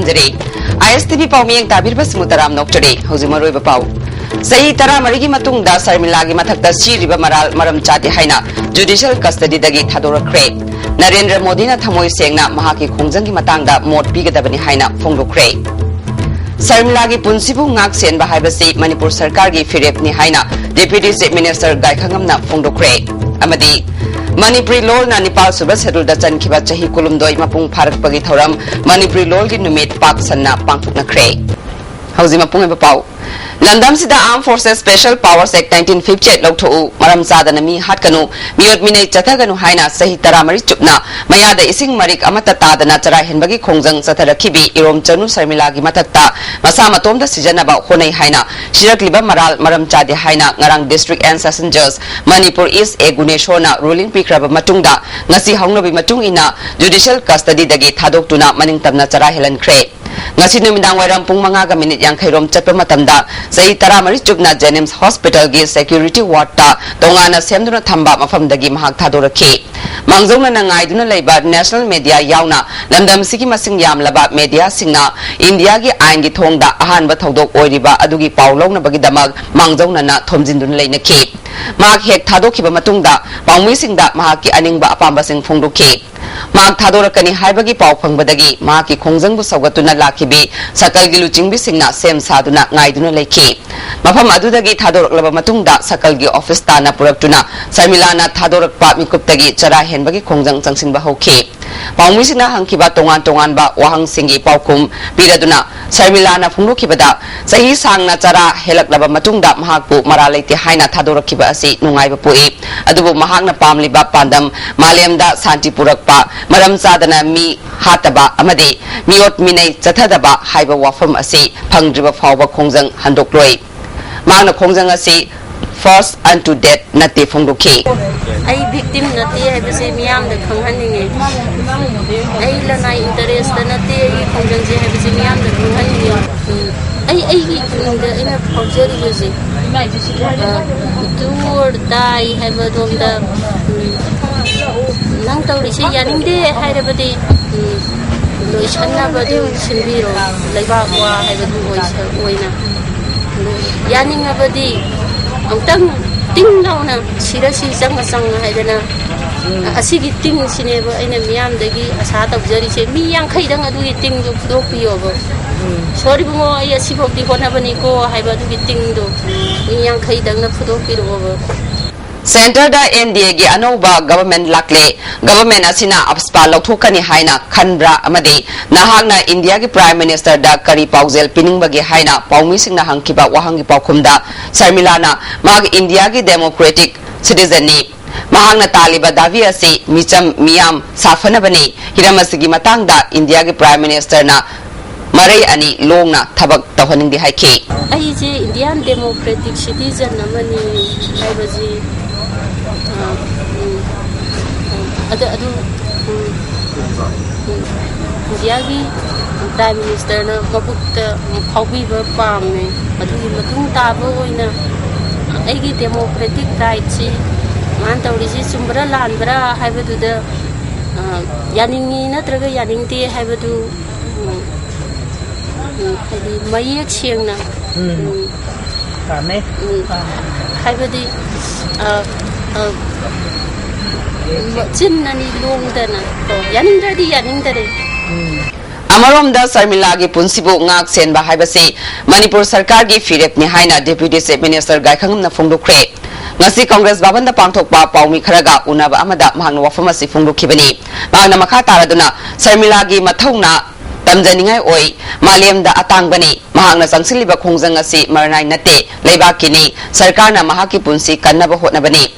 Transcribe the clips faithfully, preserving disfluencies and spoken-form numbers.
ꯇꯥꯕꯤꯔꯤ꯫ ꯑꯥꯏ ꯑꯦꯁ T V ꯄꯥꯎꯃꯤꯌꯦꯡ ꯇꯥꯕꯤꯔꯤꯕꯁꯤꯡꯕꯨ ꯇꯔꯥꯝꯅ ꯑꯣꯛꯆꯔꯤ꯫ ꯍꯧꯖꯤꯛ ꯃꯔꯨꯑꯣꯏꯕ ꯄꯥꯎ꯫ ꯆꯍꯤ ꯇꯔꯥꯃꯔꯤꯒꯤ ꯃꯇꯨꯡꯗ ꯁꯔꯃꯤꯂꯥꯒꯤ ꯃꯊꯛꯇ ꯁꯤꯔꯤꯕ ꯃꯔꯥꯜ ꯃꯔꯝ ꯆꯥꯗꯦ ꯍꯥꯏꯅ ꯖꯨꯗꯤꯁꯤꯌꯦꯜ ꯀꯁꯇꯗꯤꯗꯒꯤ ꯊꯥꯗꯣꯔꯛꯈ꯭ꯔꯦ꯫ ꯅꯔꯦꯟꯗ꯭ꯔ ꯃꯣꯗꯤꯅ ꯊꯃꯣꯏ ꯁꯦꯡꯅ ꯃꯍꯥꯛꯀꯤ ꯈꯣꯡꯖꯪꯒꯤ ꯃꯇꯥꯡꯗ ꯃꯣꯠ ꯄꯤꯒꯗꯕꯅꯤ ꯍꯥꯏꯅ ꯐꯣꯡꯗꯣꯛꯈ꯭ꯔꯦ꯫ ꯁꯔꯃꯤꯂꯥꯒꯤ ꯄꯨꯟꯁꯤꯕꯨ ꯉꯥꯛ ꯁꯦꯟꯕ ꯍꯥꯏꯕꯁꯤ ꯃꯅꯤꯄꯨꯔ ꯁꯔꯀꯥꯔꯒꯤ ꯐꯤꯔꯦꯞꯅꯤ ꯍꯥꯏꯅ ꯗꯦꯄ꯭ꯌꯨꯇꯤ ꯆꯤꯐ ꯃꯤꯅꯤꯁꯇꯔ ꯒꯥꯏꯈꯉꯝꯅ ꯐꯣꯡꯗꯣꯛꯈ꯭ꯔꯦ꯫ ꯑꯃꯗꯤ ꯃꯅꯤꯄꯨꯔꯤ ꯂꯣꯜꯅ ꯅꯤꯄꯥꯜ ꯁꯨꯕ ꯁꯦꯗꯨꯜꯗ ꯆꯟꯈꯤꯕ ꯆꯍꯤ ꯀꯨꯟꯍꯨꯝꯗꯣꯏ ꯃꯄꯨꯡ ꯐꯥꯔꯛꯄꯒꯤ ꯊꯧꯔꯝ ꯃꯅꯤꯄꯨꯔꯤ ꯂꯣꯜꯒꯤ ꯅꯨꯃꯤꯠ ꯄꯥꯛ ꯁꯟꯅ ꯄꯥꯡꯊꯣꯛꯅꯈ꯭ꯔꯦ꯫ ꯍꯧꯖꯤꯛ ꯃꯄꯨꯡ ꯑꯣꯏꯕ ꯄꯥꯎ꯫ ꯂꯝꯗꯝꯁꯤꯗ Armed Forces Special Powers Act nineteen fifty eight ꯂꯧꯊꯣꯛꯎ, ꯃꯔꯝ ꯆꯥꯗꯅ ꯃꯤ ꯍꯥꯠꯀꯅꯨ, ꯃꯤꯑꯣꯠ ꯃꯤꯅꯩ ꯆꯠꯊꯒꯅꯨ ꯍꯥꯏꯅ ꯆꯍꯤ ꯇꯔꯥꯃꯔꯤ ꯆꯨꯞꯅ ꯃꯌꯥꯗ ꯏꯁꯤꯡ ꯃꯔꯤꯛ ꯑꯃꯠꯇ ꯇꯥꯗꯅ ꯆꯔꯥ ꯍꯦꯟꯕꯒꯤ ꯈꯣꯡꯖꯪ ꯆꯠꯊꯔꯛꯈꯤꯕꯤ ꯏꯔꯣꯝ ꯆꯅꯨ ꯁꯔꯃꯤꯂꯥꯒꯤ ꯃꯊꯛꯇ ꯃꯁꯥ ꯃꯇꯣꯝꯗ ꯁꯤꯖꯅꯕ ꯍꯣꯠꯅꯩ ꯍꯥꯏꯅ ꯁꯤꯔꯛꯂꯤꯕ ꯃꯔꯥꯜ ꯃꯔꯝ ꯆꯥꯗꯦ ꯍꯥꯏꯅ ꯉꯔꯥꯡ District and Session Judge Manipur East A ꯒꯨꯅꯦꯁꯣꯔꯅ ruling ꯄꯤꯈ꯭ꯔꯕ ꯃꯇꯨꯡꯗ ꯉꯁꯤ ꯍꯧꯅꯕꯤ ꯃꯇꯨꯡ ꯏꯟꯅ judicial custodyꯗꯒꯤ ꯊꯥꯗꯣꯛꯇꯨꯅ ꯃꯅꯤꯡ ꯇꯝꯅ ꯆꯔꯥ ꯍꯦꯜꯍꯟꯈ꯭ꯔꯦ꯫ ꯉꯁꯤ ꯅꯨꯃꯤꯗꯥꯡ ꯋꯥꯏꯔꯝ ꯄꯨꯡ ꯃꯉꯥꯒ ꯃꯤꯅꯤꯠ ꯌꯥꯡꯈꯩ ꯔꯣꯝ ꯆꯠꯄ ꯃꯇꯝꯗ ꯆꯍꯤ ꯇꯔꯥꯃꯔꯤ ꯆꯨꯞꯅ Janims Hospitalꯒꯤ security wardꯇ ꯇꯣꯉꯥꯟꯅ ꯁꯦꯝꯗꯨꯅ ꯊꯝꯕ ꯃꯐꯝꯗꯒꯤ ꯃꯍꯥꯛ ꯊꯥꯗꯣꯔꯛꯈꯤ꯫ ꯃꯥꯡꯖꯧꯅꯅ ꯉꯥꯏꯗꯨꯅ ꯂꯩꯕ national media ꯌꯥꯎꯅ ꯂꯝꯗꯝꯁꯤꯒꯤ ꯃꯁꯤꯡ ꯌꯥꯝꯂꯕ mediaꯁꯤꯡꯅ ꯏꯟꯗꯤꯌꯥꯒꯤ ꯑꯥꯏꯟꯒꯤ ꯊꯣꯡꯗ ꯑꯍꯥꯟꯕ ꯊꯧꯗꯣꯛ ꯑꯣꯏꯔꯤꯕ ꯑꯗꯨꯒꯤ ꯄꯥꯎ ꯂꯧꯅꯕꯒꯤꯗꯃꯛ ꯃꯥꯡꯖꯧꯅꯅ ꯊꯣꯝꯖꯤꯟꯗꯨꯅ ꯂꯩꯅꯈꯤ꯫ ꯃꯍꯥꯛ ꯍꯦꯛ ꯊꯥꯗꯣꯛꯈꯤꯕ ꯃꯇꯨꯡꯗ ꯄꯥꯎꯃꯤꯁꯤꯡꯗ ꯃꯍꯥꯛꯀꯤ ꯑꯅꯤꯡꯕ ꯑꯄꯥꯝꯕꯁꯤꯡ ꯐꯣꯡꯗꯣꯛꯈꯤ꯫ ꯃꯍꯥꯛ ꯊꯥꯗꯣꯔꯛꯀꯅꯤ ꯍꯥꯏꯕꯒꯤ ꯄꯥꯎ ꯐꯪꯕꯗꯒꯤ ꯃꯍꯥꯛꯀꯤ ꯈꯣꯡꯖꯪꯕꯨ ꯁꯧꯒꯠꯇꯨꯅ ꯂꯥꯛꯈꯤꯕꯤ ꯁꯀꯜꯒꯤ ꯂꯨꯆꯤꯡꯕꯤꯁꯤꯡꯅ ꯁꯦꯝ ꯁꯥꯗꯨꯅ ꯉꯥꯏꯗꯨꯅ ꯂꯩꯈꯤ꯫ ꯃꯐꯝ ꯑꯗꯨꯗꯒꯤ ꯊꯥꯗꯣꯔꯛꯂꯕ ꯃꯇꯨꯡꯗ ꯁꯀꯜꯒꯤ office ꯇꯥꯟꯅ ꯄꯨꯔꯛꯇꯨꯅ ꯁꯔꯃꯤꯂꯥꯅ ꯊꯥꯗꯣꯔꯛꯄ ꯃꯤꯀꯨꯞꯇꯒꯤ ꯆꯔꯥ ꯍꯦꯟꯕꯒꯤ ꯈꯣꯡꯖꯪ ꯆꯪꯁꯤꯟꯕ ꯍꯧꯈꯤ꯫ ꯄꯥꯎꯃꯤꯁꯤꯡꯅ ꯍꯪꯈꯤꯕ ꯇꯣꯉꯥꯟ ꯇꯣꯉꯥꯟꯕ ꯋꯥꯍꯪꯁꯤꯡꯒꯤ ꯄꯥꯎꯈꯨꯝ ꯄꯤꯔꯗꯨꯅ ꯁꯔꯃꯤꯂꯥꯅ ꯐꯣꯡꯗꯣꯛꯈꯤꯕꯗ ꯆꯍꯤ ꯁꯥꯡꯅ ꯆꯔꯥ ꯍꯦꯜꯂꯛꯂꯕ ꯃꯇꯨꯡꯗ ꯃꯍꯥꯛꯄꯨ ꯃꯔꯥꯜ ꯂꯩꯇꯦ ꯍꯥꯏꯅ ꯊꯥꯗꯣꯔꯛꯈꯤꯕ ꯑꯁꯤ ꯅꯨꯡꯉꯥꯏꯕ ꯄꯣꯛꯏ꯫ ꯑꯗꯨꯕꯨ ꯃꯍꯥꯛꯅ ꯄꯥꯝꯂꯤꯕ ꯄꯥꯟꯗꯝ ꯃꯥꯂꯦꯝꯗ ꯁꯥꯟꯇꯤ ꯄꯨꯔꯛꯄ, ꯃꯔꯝ ꯆꯥꯗꯅ ꯃꯤ ꯍꯥꯠꯇꯕ ꯑꯃꯗꯤ ꯃꯤꯑꯣꯠ ꯃꯤꯅꯩ ꯆꯠꯊꯗꯕ ꯍꯥꯏꯕ ꯋꯥꯐꯝ ꯑꯁꯤ ꯐꯪꯗ꯭ꯔꯤꯕ ꯐꯥꯎꯕ ꯈꯣꯡꯖꯪ ꯍꯟꯗꯣꯛꯂꯣꯏ꯫ ꯃꯍꯥꯛꯅ ꯈꯣꯡꯖꯪ ꯑꯁꯤ first unto death ꯅꯠꯇꯦ ꯐꯣꯡꯗꯣꯛꯈꯤ꯫ ꯑꯩ victim ꯅꯠꯇꯦ ꯍꯥꯏꯕꯁꯦ ꯃꯤꯌꯥꯝꯗ ꯈꯪꯍꯟꯅꯤꯡꯉꯦ꯫ ꯑꯩ ꯂꯅꯥꯏ interest ꯅꯠꯇꯦ ꯑꯩꯒꯤ ꯈꯣꯡꯖꯪꯁꯦ ꯍꯥꯏꯕꯁꯦ ꯃꯤꯌꯥꯝꯗ ꯈꯪꯍꯟꯅꯤꯡꯉꯦ꯫ ꯎꯝ, ꯑꯩ ꯑꯩꯒꯤ ꯄꯨꯛꯅꯤꯡꯗ ꯑꯩꯅ ꯐꯥꯎꯖꯔꯤꯕꯁꯦ, ꯑ, do or die ꯍꯥꯏꯕ ꯑꯗꯣꯝꯗ, ꯎꯝ, ꯅꯪ ꯇꯧꯔꯤꯁꯦ ꯌꯥꯅꯤꯡꯗꯦ ꯍꯥꯏꯔꯕꯗꯤ, ꯎꯝ, ꯂꯣꯏꯁꯟꯅꯕꯗꯨ ꯁꯤꯟꯕꯤꯔꯣ꯫ ꯂꯩꯕꯥꯛ ꯋꯥ ꯍꯥꯏꯕꯗꯨ ꯑꯣꯏꯁ-, ꯑꯣꯏꯅ꯫ ꯑꯗꯨ ꯌꯥꯅꯤꯡꯉꯕꯗꯤ ꯑꯃꯨꯛꯇꯪ ꯇꯤꯡ ꯂꯥꯎꯅ ꯁꯤꯔ ꯁꯤ ꯆꯪꯉ ꯆꯪꯉ ꯍꯥꯏꯗꯅ ꯑꯁꯤꯒꯤ ꯇꯤꯡꯁꯤꯅꯦꯕ ꯑꯩꯅ ꯃꯤꯌꯥꯝꯗꯒꯤ ꯑꯁꯥ ꯇꯧꯖꯔꯤꯁꯦ꯫ ꯃꯤ ꯌꯥꯡꯈꯩꯗꯪ ꯑꯗꯨꯒꯤ ꯇꯤꯡꯗꯨ ꯐꯨꯗꯣꯛꯄꯤꯌꯣꯕ꯫ "ꯁꯣꯔ ꯏꯕꯨꯡꯉꯣ, ꯑꯩ ꯑꯁꯤꯐꯥꯎꯗꯤ ꯍꯣꯠꯅꯕꯅꯤꯀꯣ" ꯍꯥꯏꯕ ꯑꯗꯨꯒꯤ ꯇꯤꯡꯗꯣ ꯃꯤ ꯌꯥꯡꯈꯩꯗꯪꯅ ꯐꯨꯗꯣꯛꯄꯤꯔꯛꯑꯣꯕ꯫ ꯁꯦꯟꯇꯔꯗ ꯑꯦꯟ ꯗꯤ ꯑꯦꯒꯤ ꯑꯅꯧꯕ ꯒꯚꯔꯟꯃꯦꯟꯠ ꯂꯥꯛꯂꯦ꯫ ꯒꯚꯔꯟꯃꯦꯟꯠ ꯑꯁꯤꯅ ꯑꯐꯄꯥ ꯂꯧꯊꯣꯛꯀꯅꯤ ꯍꯥꯏꯅ ꯈꯟꯕ꯭ꯔꯥ ꯑꯃꯗꯤ ꯅꯍꯥꯛꯅ ꯏꯟꯗꯤꯌꯥꯒꯤ ꯄ꯭ꯔꯥꯏꯝ ꯃꯤꯅꯤꯁꯇꯔꯗ ꯀꯔꯤ ꯄꯥꯎꯖꯦꯜ ꯄꯤꯅꯤꯡꯕꯒꯦ ꯍꯥꯏꯅ ꯄꯥꯎꯃꯤꯁꯤꯡꯅ ꯍꯪꯈꯤꯕ ꯋꯥꯍꯪꯒꯤ ꯄꯥꯎꯈꯨꯝꯗ ꯁꯔꯃꯤꯂꯥꯅ ꯃꯍꯥꯛ ꯏꯟꯗꯤꯌꯥꯒꯤ ꯗꯦꯃꯣꯀ꯭ꯔꯦꯇꯤꯛ ꯁꯤꯇꯤꯖꯟꯅꯤ꯫ ꯃꯍꯥꯛꯅ ꯇꯥꯜꯂꯤꯕ ꯗꯥꯕꯤ ꯑꯁꯤ ꯃꯤꯆꯝ ꯃꯤꯌꯥꯝ ꯁꯥꯐꯅꯕꯅꯤ꯫ ꯍꯤꯔꯝ ꯑꯁꯤꯒꯤ ꯃꯇꯥꯡꯗ ꯏꯟꯗꯤꯌꯥꯒꯤ ꯄ꯭ꯔꯥꯏꯝ ꯃꯤꯅꯤꯁꯇꯔꯅ ꯃꯔꯩ ꯑꯅꯤ ꯂꯣꯡꯅ ꯊꯕꯛ ꯇꯧꯍꯟꯅꯤꯡꯗꯦ ꯍꯥꯏꯈꯤ꯫ ꯑꯩꯁꯦ ꯏꯟꯗꯤꯌꯥꯟ ꯗꯦꯃꯣꯀ꯭ꯔꯦꯇꯤꯛ ꯁꯤꯇꯤꯖꯟ ꯑꯃꯅꯤ ꯍꯥꯏꯕꯁꯤ, ꯑ, ꯎꯝ, ꯑꯗꯨ, ꯑꯗꯨ, ꯎꯝ, ꯎꯝ, ꯏꯟꯗꯤꯌꯥꯒꯤ ꯄ꯭ꯔꯥꯏꯝ ꯃꯤꯅꯤꯁꯇꯔꯅ ꯃꯕꯨꯛꯇ ꯐꯥꯎꯕꯤꯕ ꯄꯥꯝꯃꯦ꯫ ꯑꯗꯨꯒꯤ ꯃꯇꯨꯡ ꯇꯥꯕ ꯑꯣꯏꯅ ꯑꯩꯒꯤ ꯗꯦꯃꯣꯀ꯭ꯔꯦꯇꯤꯛ ꯔꯥꯏꯠꯁꯤ ꯃꯥꯅ ꯇꯧꯔꯤꯁꯤ ꯆꯨꯝꯕ꯭ꯔꯥ ꯂꯥꯟꯕ꯭ꯔꯥ ꯍꯥꯏꯕꯗꯨꯗ, ꯑ, ꯌꯥꯅꯤꯡꯉꯤ ꯅꯠꯇ꯭ꯔꯒ ꯌꯥꯅꯤꯡꯗꯦ ꯍꯥꯏꯕꯗꯨ, ꯎꯝ, ꯎꯝ, ꯍꯥꯏꯗꯤ ꯃꯌꯦꯛ ꯁꯦꯡꯅ, ꯎꯝ, ꯎꯝ, ꯄꯥꯝꯃꯦ꯫ ꯎꯝ, ꯄꯥꯝꯃꯦ꯫ ꯍꯥꯏꯕꯗꯤ, ꯑ, ꯑ, ꯆꯤꯟ ꯑꯅꯤ ꯂꯣꯡꯗꯅ, ꯀꯣ, ꯌꯥꯅꯤꯡꯗ꯭ꯔꯗꯤ ꯌꯥꯅꯤꯡꯗꯔꯦ꯫ ꯎꯝ꯫ ꯑꯃꯔꯣꯝꯗ ꯁꯔꯃꯤꯂꯥꯒꯤ ꯄꯨꯟꯁꯤꯕꯨ ꯉꯥꯛ ꯁꯦꯟꯕ ꯍꯥꯏꯕꯁꯤ ꯃꯅꯤꯄꯨꯔ ꯁꯔꯀꯥꯔꯒꯤ ꯐꯤꯔꯦꯞꯅꯤ ꯍꯥꯏꯅ ꯗꯦꯄ꯭ꯌꯨꯇꯤ ꯆꯤꯐ ꯃꯤꯅꯤꯁꯇꯔ ꯒꯥꯏꯈꯪꯉꯝꯅ ꯐꯣꯡꯗꯣꯛꯈ꯭ꯔꯦ꯫ ꯉꯁꯤ ꯀꯪꯒ꯭ꯔꯦꯁ ꯚꯕꯟꯗ ꯄꯥꯡꯊꯣꯛꯄ ꯄꯥꯎꯃꯤ ꯈꯔꯒ ꯎꯅꯕ ꯑꯃꯗ ꯃꯍꯥꯛꯅ ꯋꯥꯐꯝ ꯑꯁꯤ ꯐꯣꯡꯗꯣꯛꯈꯤꯕꯅꯤ꯫ ꯃꯍꯥꯛꯅ ꯃꯈꯥ ꯇꯥꯔꯗꯨꯅ ꯁꯔꯃꯤꯂꯥꯒꯤ ꯃꯊꯧꯅꯥ ꯇꯝꯖꯅꯤꯡꯉꯥꯏ ꯑꯣꯏ, ꯃꯥꯂꯦꯝꯗ ꯑꯇꯥꯡꯕꯅꯤ꯫ ꯃꯍꯥꯛꯅ ꯆꯪꯁꯤꯜꯂꯤꯕ ꯈꯣꯡꯖꯪ ꯑꯁꯤ ꯃꯔꯅꯥꯏ ꯅꯠꯇꯦ, ꯂꯩꯕꯥꯛꯀꯤꯅꯤ꯫ ꯁꯔꯀꯥꯔꯅ ꯃꯍꯥꯛꯀꯤ ꯄꯨꯟꯁꯤ ꯀꯟꯅꯕ ꯍꯣꯠꯅꯕꯅꯤ꯫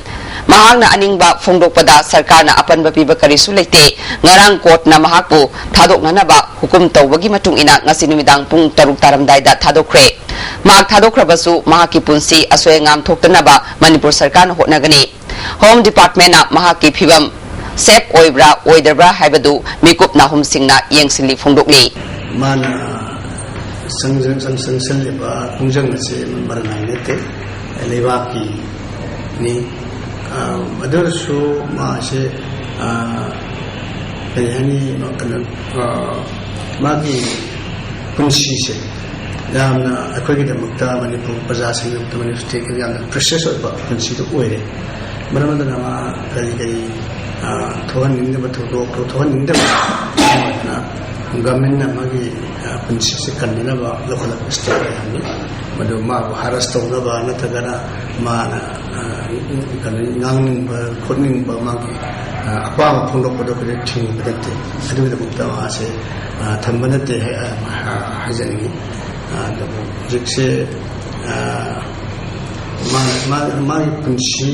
ꯃꯍꯥꯛꯅ ꯑꯅꯤꯡꯕ ꯐꯣꯡꯗꯣꯛꯄꯗ ꯁꯔꯀꯥꯔꯅ ꯑꯄꯟꯕ ꯄꯤꯕ ꯀꯔꯤꯁꯨ ꯂꯩꯇꯦ꯫ ꯉꯔꯥꯡ ꯀꯣꯔꯠꯅ ꯃꯍꯥꯛꯄꯨ ꯊꯥꯗꯣꯛꯅꯅꯕ ꯍꯨꯀꯨꯝ ꯇꯧꯕꯒꯤ ꯃꯇꯨꯡ ꯏꯟꯅ ꯉꯁꯤ ꯅꯨꯃꯤꯗꯥꯡ ꯄꯨꯡ ꯇꯔꯨꯛ ꯇꯥꯔꯝꯗꯥꯏꯗ ꯊꯥꯗꯣꯛꯈ꯭ꯔꯦ꯫ ꯃꯍꯥꯛ ꯊꯥꯗꯣꯛꯈ꯭ꯔꯕꯁꯨ ꯃꯍꯥꯛꯀꯤ ꯄꯨꯟꯁꯤ ꯑꯁꯣꯏ ꯑꯉꯥꯝ ꯊꯣꯛꯇꯅꯕ ꯃꯅꯤꯄꯨꯔ ꯁꯔꯀꯥꯔꯅ ꯍꯣꯠꯅꯒꯅꯤ꯫ ꯍꯣꯝ ꯗꯤꯄꯥꯔꯠꯃꯦꯟꯅ ꯃꯍꯥꯛꯀꯤ ꯐꯤꯕꯝ ꯁꯦꯐ ꯑꯣꯏꯕ꯭ꯔꯥ ꯑꯣꯏꯗꯕ꯭ꯔꯥ ꯍꯥꯏꯕꯗꯨ ꯃꯤꯀꯨꯞ ꯅꯥꯍꯨꯝꯁꯤꯡꯅ ꯌꯦꯡꯁꯤꯜꯂꯤ ꯐꯣꯡꯗꯣꯛꯂꯤ꯫ ꯃꯥꯅ ꯆꯪꯖ-, ꯆꯪ-, ꯆꯪꯁꯤꯜꯂꯤꯕ ꯈꯣꯡꯖꯪ ꯑꯁꯤ ꯃꯔꯅꯥꯏ ꯅꯠꯇꯦ, ꯂꯩꯕꯥꯛꯀꯤꯅꯤ꯫ ꯑ, ꯑꯗꯨ ꯑꯣꯏꯔꯁꯨ ꯃꯥꯁꯦ, ꯑ, ꯀꯔꯤ ꯍꯥꯏꯅꯤ, ꯀꯩꯅꯣ, ꯃꯥꯒꯤ ꯄꯨꯟꯁꯤꯁꯦ ꯌꯥꯝꯅ ꯑꯩꯈꯣꯏꯒꯤꯗꯃꯛꯇ, ꯃꯅꯤꯄꯨꯔ ꯄ꯭ꯔꯖꯥꯁꯤꯡꯒꯤꯗꯃꯛꯇ, ꯃꯅꯤꯄꯨꯔ ꯁ꯭ꯇꯦꯠꯀꯤ ꯌꯥꯝꯅ ꯄ꯭ꯔꯤꯁꯤꯌꯁ ꯑꯣꯏꯕ ꯄꯨꯟꯁꯤꯗꯨ ꯑꯣꯏꯔꯦ꯫ ꯃꯔꯝ ꯑꯗꯨꯅ ꯃꯥ ꯀꯔꯤ ꯀꯔꯤ ꯊꯣꯛꯍꯟꯅꯤꯡꯗꯕ ꯊꯧꯗꯣꯛ ꯊꯣꯛꯍꯟꯅꯤꯡꯗꯕ ꯒꯚꯔꯟꯃꯦꯟꯅ ꯃꯥꯒꯤ ꯄꯨꯟꯁꯤꯁꯦ ꯀꯟꯅꯅꯕ ꯂꯧꯈꯠꯂꯛꯄ ꯁ꯭ꯇꯦꯞ ꯃꯌꯥꯝꯅꯤ꯫ ꯃꯗꯨ ꯃꯥꯕꯨ ꯍꯔꯥꯁ ꯇꯧꯅꯕ ꯅꯠꯇ꯭ꯔꯒꯅ ꯃꯥꯅ ꯀꯩꯅꯣ, ꯉꯥꯡꯅꯤꯡꯕ ꯈꯣꯠꯅꯤꯡꯕ, ꯃꯥꯒꯤ ꯑꯄꯥꯝꯕ ꯐꯣꯡꯗꯣꯛꯄꯗꯣ ꯑꯩꯈꯣꯏꯅ ꯊꯤꯡꯕ ꯅꯠꯇꯦ꯫ ꯑꯗꯨꯒꯤꯗꯃꯛꯇ ꯃꯥꯁꯦ ꯊꯝꯕ ꯅꯠꯇꯦ ꯍꯥꯏꯖꯅꯤꯡꯉꯤ꯫ ꯑꯗꯨꯕꯨ ꯍꯧꯖꯤꯛꯁꯦ ꯃꯥꯒꯤ ꯄꯨꯟꯁꯤ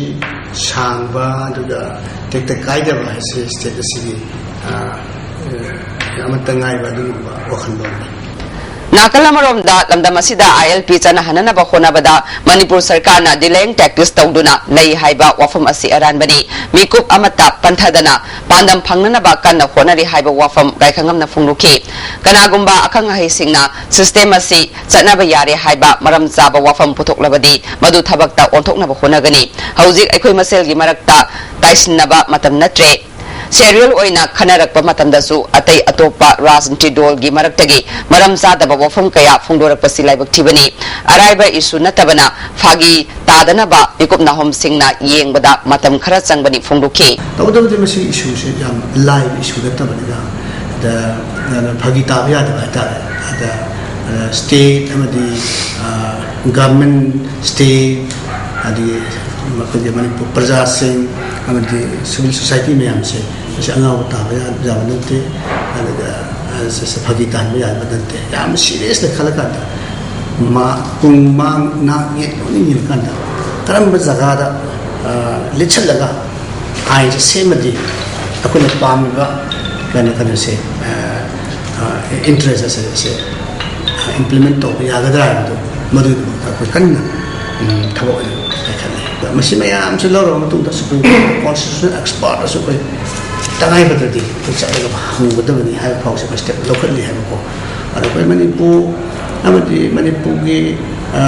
ꯁꯥꯡꯕ ꯑꯗꯨꯒ ꯇꯦꯛꯇ ꯀꯥꯏꯗꯕ ꯍꯥꯏꯁꯦ ꯁ꯭ꯇꯦꯠ ꯑꯁꯤꯒꯤ ꯑꯃꯠꯇ ꯉꯥꯏꯕ ꯑꯗꯨꯒꯨꯝꯕ ꯋꯥꯈꯜꯂꯣꯟꯅꯤ꯫ ꯅꯥꯀꯜ ꯑꯃꯔꯣꯝꯗ, ꯂꯝꯗꯝ ꯑꯁꯤꯗ ꯑꯥꯏ ꯑꯦꯜ ꯄꯤ ꯆꯠꯅꯍꯟꯅꯅꯕ ꯍꯣꯠꯅꯕꯗ ꯃꯅꯤꯄꯨꯔ ꯁꯔꯀꯥꯔꯅ ꯗꯤꯂꯦꯌꯤꯡ ꯇꯦꯛꯇꯤꯛꯁ ꯇꯧꯗꯨꯅ ꯂꯩ ꯍꯥꯏꯕ ꯋꯥꯐꯝ ꯑꯁꯤ ꯑꯔꯥꯟꯕꯅꯤ꯫ ꯃꯤꯀꯨꯞ ꯑꯃꯠꯇ ꯄꯟꯊꯗꯅ ꯄꯥꯟꯗꯝ ꯐꯪꯅꯅꯕ ꯀꯟꯅ ꯍꯣꯠꯅꯔꯤ ꯍꯥꯏꯕ ꯋꯥꯐꯝ ꯒꯥꯏꯈꯪꯉꯝꯅ ꯐꯣꯡꯗꯣꯛꯈꯤ꯫ ꯀꯅꯥꯒꯨꯝꯕ ꯑꯈꯪ ꯑꯍꯩꯁꯤꯡꯅ ꯁꯤꯁꯇꯦꯝ ꯑꯁꯤ ꯆꯠꯅꯕ ꯌꯥꯔꯦ ꯍꯥꯏꯕ ꯃꯔꯝ ꯆꯥꯕ ꯋꯥꯐꯝ ꯄꯨꯊꯣꯛꯂꯕꯗꯤ, ꯃꯗꯨ ꯊꯕꯛꯇ ꯑꯣꯟꯊꯣꯛꯅꯕ ꯍꯣꯠꯅꯒꯅꯤ꯫ ꯍꯧꯖꯤꯛ ꯑꯩꯈꯣꯏ ꯃꯁꯦꯜꯒꯤ ꯃꯔꯛꯇ ꯇꯥꯏꯁꯤꯟꯅꯕ ꯃꯇꯝ ꯅꯠꯇ꯭ꯔꯦ꯫ ꯁꯦꯔꯤꯌꯦꯜ ꯑꯣꯏꯅ ꯈꯟꯅꯔꯛꯄ ꯃꯇꯝꯗꯁꯨ ꯑꯇꯩ ꯑꯇꯣꯞꯄ ꯔꯥꯖꯅꯤꯇꯤ ꯗꯣꯜꯒꯤ ꯃꯔꯛꯇꯒꯤ ꯃꯔꯝ ꯆꯥꯗꯕ ꯋꯥꯐꯝ ꯀꯌꯥ ꯐꯣꯡꯗꯣꯔꯛꯄꯁꯤ ꯂꯥꯏꯕꯛ ꯊꯤꯕꯅꯤ꯫ ꯑꯔꯥꯏꯕ ꯏꯁꯨ ꯅꯠꯇꯕꯅ ꯐꯥꯒꯤ ꯇꯥꯗꯅꯕ ꯃꯤꯀꯨꯞ ꯅꯥꯍꯣꯝꯁꯤꯡꯅ ꯌꯦꯡꯕꯗ ꯃꯇꯝ ꯈꯔ ꯆꯪꯕꯅꯤ ꯐꯣꯡꯗꯣꯛꯈꯤ꯫ ꯇꯧꯕꯇꯕꯨꯗꯤ ꯃꯁꯤ ꯏꯁꯨꯁꯦ ꯌꯥꯝ ꯂꯥꯏꯕ ꯏꯁꯨ ꯅꯠꯇꯕꯅꯤꯅ, ꯑꯗ, ꯑꯗ ꯐꯥꯒꯤ ꯇꯥꯕ ꯌꯥꯗꯕ ꯍꯥꯏꯇꯥꯔꯦ꯫ ꯑꯗ, ꯑꯗ ꯁ꯭ꯇꯦꯠ ꯑꯃꯗꯤ, ꯑ, ꯒꯚꯔꯟꯃꯦꯟ, ꯁ꯭ꯇꯦꯠ, ꯑꯗꯒꯤ ꯑꯩꯈꯣꯏꯒꯤ ꯃꯅꯤꯄꯨꯔ ꯄ꯭ꯔꯖꯥꯁꯤꯡ ꯑꯃꯗꯤ ꯁꯤꯚꯤꯜ ꯁꯣꯁꯥꯏꯇꯤ ꯃꯌꯥꯝꯁꯦ, ꯃꯁꯤ ꯑꯉꯥꯎꯕ ꯇꯥꯕ ꯌꯥ-, ꯌꯥꯕ ꯅꯠꯇꯦ꯫ ꯑꯗꯨꯒ, ꯑ, ꯁ-, ꯁ-, ꯐꯥꯒꯤ ꯇꯥꯍꯟꯕ ꯌꯥꯕ ꯅꯠꯇꯦ꯫ ꯌꯥꯝ ꯁꯤꯔꯤꯌꯁꯂꯤ ꯈꯜꯂꯀꯥꯟꯗ, ꯃꯥ-, ꯄꯨꯡ ꯃꯥꯡ ꯅꯥꯛ ꯌꯦꯠ ꯂꯣꯏꯅ ꯌꯦꯡꯉꯀꯥꯟꯗ, ꯀꯔꯝꯕ ꯖꯒꯥꯗ, ꯑ, ꯂꯤꯠꯁꯜꯂꯒ ꯑꯥꯏꯟꯁꯦ ꯁꯦꯝꯃꯗꯤ ꯑꯩꯈꯣꯏꯅ ꯄꯥꯝꯃꯤꯕ ꯀꯩꯅꯣ, ꯀꯩꯅꯣꯁꯦ, ꯑ, ꯑ, ꯏꯟꯇꯔꯦꯁ ꯑꯁꯦ, ꯑꯁꯦ, ꯑ, ꯏꯝꯄ꯭ꯂꯤꯃꯦꯟ ꯇꯧꯕ ꯌꯥꯒꯗ꯭ꯔꯥ ꯍꯥꯏꯕꯗꯨ, ꯃꯗꯨꯒꯤꯗꯃꯛꯇ ꯑꯩꯈꯣꯏ ꯀꯟꯅ, ꯎꯝ, ꯊꯕꯛ ꯑꯣꯏꯅ ꯄꯥꯏꯈꯠꯂꯤ꯫ ꯑꯗ ꯃꯁꯤ ꯃꯌꯥꯝꯁꯦ ꯂꯧꯔꯕ ꯃꯇꯨꯡꯗ ꯁꯨꯄ꯭ꯔꯤꯝ ꯀꯣꯔꯠ ꯀꯣꯟꯁꯇꯤꯇ꯭ꯌꯨꯁꯅꯦꯜ ꯑꯦꯛꯁꯄꯔꯠꯇꯁꯨ ꯑꯩꯈꯣꯏ ꯇꯉꯥꯏ ꯐꯗ꯭ꯔꯗꯤ ꯑꯩꯈꯣꯏ ꯆꯠꯂꯒ ꯍꯪꯒꯗꯕꯅꯤ ꯍꯥꯏꯕ ꯐꯥꯎꯁꯦ ꯑꯩꯈꯣꯏ ꯁ꯭ꯇꯦꯞ ꯂꯧꯈꯠꯂꯤ ꯍꯥꯏꯕꯀꯣ꯫ ꯑꯗꯣ ꯑꯩꯈꯣꯏ ꯃꯅꯤꯄꯨꯔ ꯑꯃꯗꯤ ꯃꯅꯤꯄꯨꯔꯒꯤ, ꯑ,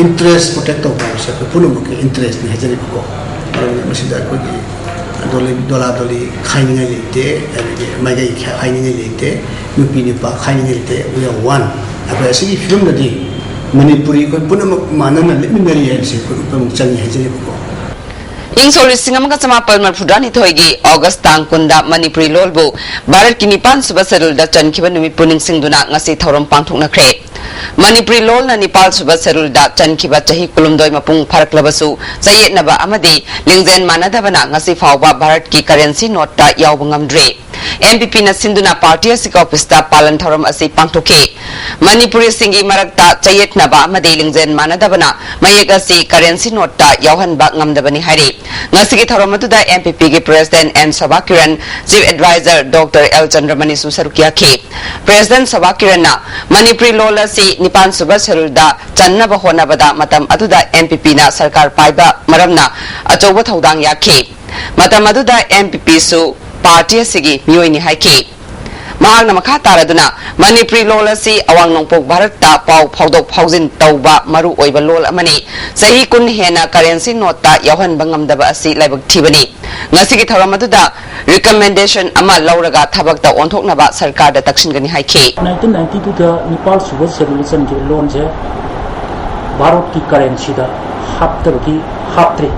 ꯏꯟꯇꯔꯦꯁ ꯄ꯭ꯔꯣꯇꯦꯛ ꯇꯧꯕ ꯍꯥꯏꯕꯁꯦ ꯑꯩꯈꯣꯏ ꯄꯨꯝꯅꯃꯛꯀꯤ ꯏꯟꯇꯔꯦꯁꯅꯤ ꯍꯥꯏꯖꯔꯤꯕꯀꯣ꯫ ꯑꯗꯨꯅ ꯃꯁꯤꯗ ꯑꯩꯈꯣꯏꯒꯤ ꯗꯣꯂꯥ ꯗꯣꯂꯤ ꯈꯥꯏꯅꯤꯡꯉꯥꯏ ꯂꯩꯇꯦ, ꯑꯗꯒꯤ ꯃꯥꯏꯀꯩ ꯈꯥꯏꯅꯤꯡꯉꯥꯏ ꯂꯩꯇꯦ, ꯅꯨꯄꯤ ꯅꯨꯄꯥ ꯈꯥꯏꯅꯤꯡꯉꯥꯏ ꯂꯩꯇꯦ꯫ We are one꯫ ꯑꯩꯈꯣꯏ ꯑꯁꯤꯒꯤ ꯐꯤꯕꯝꯗꯗꯤ ꯃꯅꯤꯄꯨꯔꯤ ꯑꯩꯈꯣꯏ ꯄꯨꯝꯅꯃꯛ ꯃꯥꯟꯅꯅ ꯂꯦꯞꯃꯤꯟꯅꯔꯤ ꯍꯥꯏꯕꯁꯤ ꯑꯩꯈꯣꯏ ꯎꯠꯄ ꯑꯃꯨꯛ ꯆꯪꯉꯤ ꯍꯥꯏꯖꯔꯤꯕꯀꯣ꯫ ꯏꯪ ꯁꯣꯛ ꯂꯤꯁꯤꯡ ꯑꯃꯒ ꯆꯃꯥꯄꯜ ꯃꯔꯤꯐꯨꯇꯔꯥꯅꯤꯊꯣꯏꯒꯤ ꯑꯣꯒꯁ ꯇꯥꯡ ꯀꯨꯟꯗ ꯃꯅꯤꯄꯨꯔꯤ ꯂꯣꯜꯕꯨ ꯚꯥꯔꯠꯀꯤ ꯅꯤꯄꯥꯟ ꯁꯨꯕ ꯁꯦꯗꯨꯜꯗ ꯆꯟꯈꯤꯕ ꯅꯨꯃꯤꯠꯄꯨ ꯅꯤꯡꯁꯤꯡꯗꯨꯅ ꯉꯁꯤ ꯊꯧꯔꯝ ꯄꯥꯡꯊꯣꯛꯅꯈ꯭ꯔꯦ꯫ ꯃꯅꯤꯄꯨꯔꯤ ꯂꯣꯜꯅ ꯅꯤꯄꯥꯟ ꯁꯨꯕ ꯁꯦꯗꯨꯜꯗ ꯆꯟꯈꯤꯕ ꯆꯍꯤ ꯀꯨꯟꯍꯨꯝꯗꯣꯏ ꯃꯄꯨꯡ ꯐꯥꯔꯛꯂꯕꯁꯨ, ꯆꯌꯦꯠꯅꯕ ꯑꯃꯗꯤ ꯂꯤꯡꯖꯦꯜ ꯃꯥꯟꯅꯗꯕꯅ ꯉꯁꯤ ꯐꯥꯎꯕ ꯚꯥꯔꯠꯀꯤ ꯀꯔꯦꯟꯁꯤ ꯅꯣꯠꯇ ꯌꯥꯎꯕ ꯉꯝꯗ꯭ꯔꯤ꯫ ꯑꯦꯟ ꯄꯤ ꯄꯤꯅ ꯁꯤꯟꯗꯨꯅ ꯄꯥꯔꯇꯤ ꯑꯁꯤꯒꯤ ꯑꯣꯐꯤꯁꯇ ꯄꯥꯂꯟ ꯊꯧꯔꯝ ꯑꯁꯤ ꯄꯥꯡꯊꯣꯛꯈꯤ꯫ ꯃꯅꯤꯄꯨꯔꯤꯁꯤꯡꯒꯤ ꯃꯔꯛꯇ ꯆꯌꯦꯠꯅꯕ ꯑꯃꯗꯤ ꯂꯤꯡꯖꯦꯜ ꯃꯥꯟꯅꯗꯕꯅ ꯃꯌꯦꯛ ꯑꯁꯤ ꯀꯔꯦꯟꯁꯤ ꯅꯣꯠꯇ ꯌꯥꯎꯍꯟꯕ ꯉꯝꯗꯕꯅꯤ ꯍꯥꯏꯔꯤ꯫ ꯉꯁꯤꯒꯤ ꯊꯧꯔꯝ ꯑꯗꯨꯗ ꯑꯦꯟ ꯄꯤ ꯄꯤꯒꯤ president N Sobha Kiran, chief adviser doctor L ꯆꯟꯗ꯭ꯔꯃꯅꯤꯁꯨ ꯁꯔꯨꯛ ꯌꯥꯈꯤ꯫ ꯄ꯭ꯔꯦꯁꯤꯗꯦꯟꯠ ꯁꯣꯚꯥ ꯀꯤꯔꯟꯅ ꯃꯅꯤꯄꯨꯔꯤ ꯂꯣꯜ ꯑꯁꯤ ꯅꯤꯄꯥꯟ ꯁꯨꯕ ꯁꯦꯗꯨꯜꯗ ꯆꯟꯅꯕ ꯍꯣꯠꯅꯕꯗ ꯃꯇꯝ ꯑꯗꯨꯗ ꯑꯦꯟ ꯄꯤ ꯄꯤꯅ ꯁꯔꯀꯥꯔ ꯄꯥꯏꯕ ꯃꯔꯝꯅ ꯑꯆꯧꯕ ꯊꯧꯗꯥꯡ ꯌꯥꯈꯤ꯫ ꯃꯇꯝ ꯑꯗꯨꯗ ꯑꯦꯟ ꯄꯤ ꯄꯤꯁꯨ ꯄꯥꯔꯇꯤ ꯑꯁꯤꯒꯤ ꯃꯤꯑꯣꯏꯅꯤ ꯍꯥꯏꯈꯤ꯫ ꯃꯍꯥꯛꯅ ꯃꯈꯥ ꯇꯥꯔꯗꯨꯅ, ꯃꯅꯤꯄꯨꯔꯤ ꯂꯣꯜ ꯑꯁꯤ ꯑꯋꯥꯡ ꯅꯣꯡꯄꯣꯛ ꯚꯥꯔꯠꯇ ꯄꯥꯎ ꯐꯥꯎꯗꯣꯛ ꯐꯥꯎꯖꯤꯟ ꯇꯧꯕ ꯃꯔꯨ ꯑꯣꯏꯕ ꯂꯣꯜ ꯑꯃꯅꯤ꯫ ꯆꯍꯤ ꯀꯨꯟ ꯍꯦꯟꯅ ꯀꯔꯦꯟꯁꯤ ꯅꯣꯠꯇ ꯌꯥꯎꯍꯟꯕ ꯉꯝꯗꯕ ꯑꯁꯤ ꯂꯥꯏꯕꯛ ꯊꯤꯕꯅꯤ꯫ ꯉꯁꯤꯒꯤ ꯊꯧꯔꯝ ꯑꯗꯨꯗ ꯔꯤꯀꯃꯦꯟꯗꯦꯁꯟ ꯑꯃ ꯂꯧꯔꯒ ꯊꯕꯛꯇ ꯑꯣꯟꯊꯣꯛꯅꯕ ꯁꯔꯀꯥꯔꯗ ꯇꯛꯁꯤꯟꯒꯅꯤ ꯍꯥꯏꯈꯤ꯫ ꯅꯥꯏꯟꯇꯤꯟ ꯅꯥꯏꯟꯇꯤ ꯇꯨꯗ ꯅꯤꯄꯥꯜ ꯁꯨꯕ ꯁꯦꯗꯨꯜꯗ ꯆꯟꯈꯤꯕ ꯂꯣꯟꯁꯦ ꯚꯥꯔꯠꯀꯤ ꯀꯔꯦꯟꯁꯤꯗ ꯍꯥꯞꯇꯕꯒꯤ, ꯍꯥꯞꯇ꯭ꯔꯤ꯫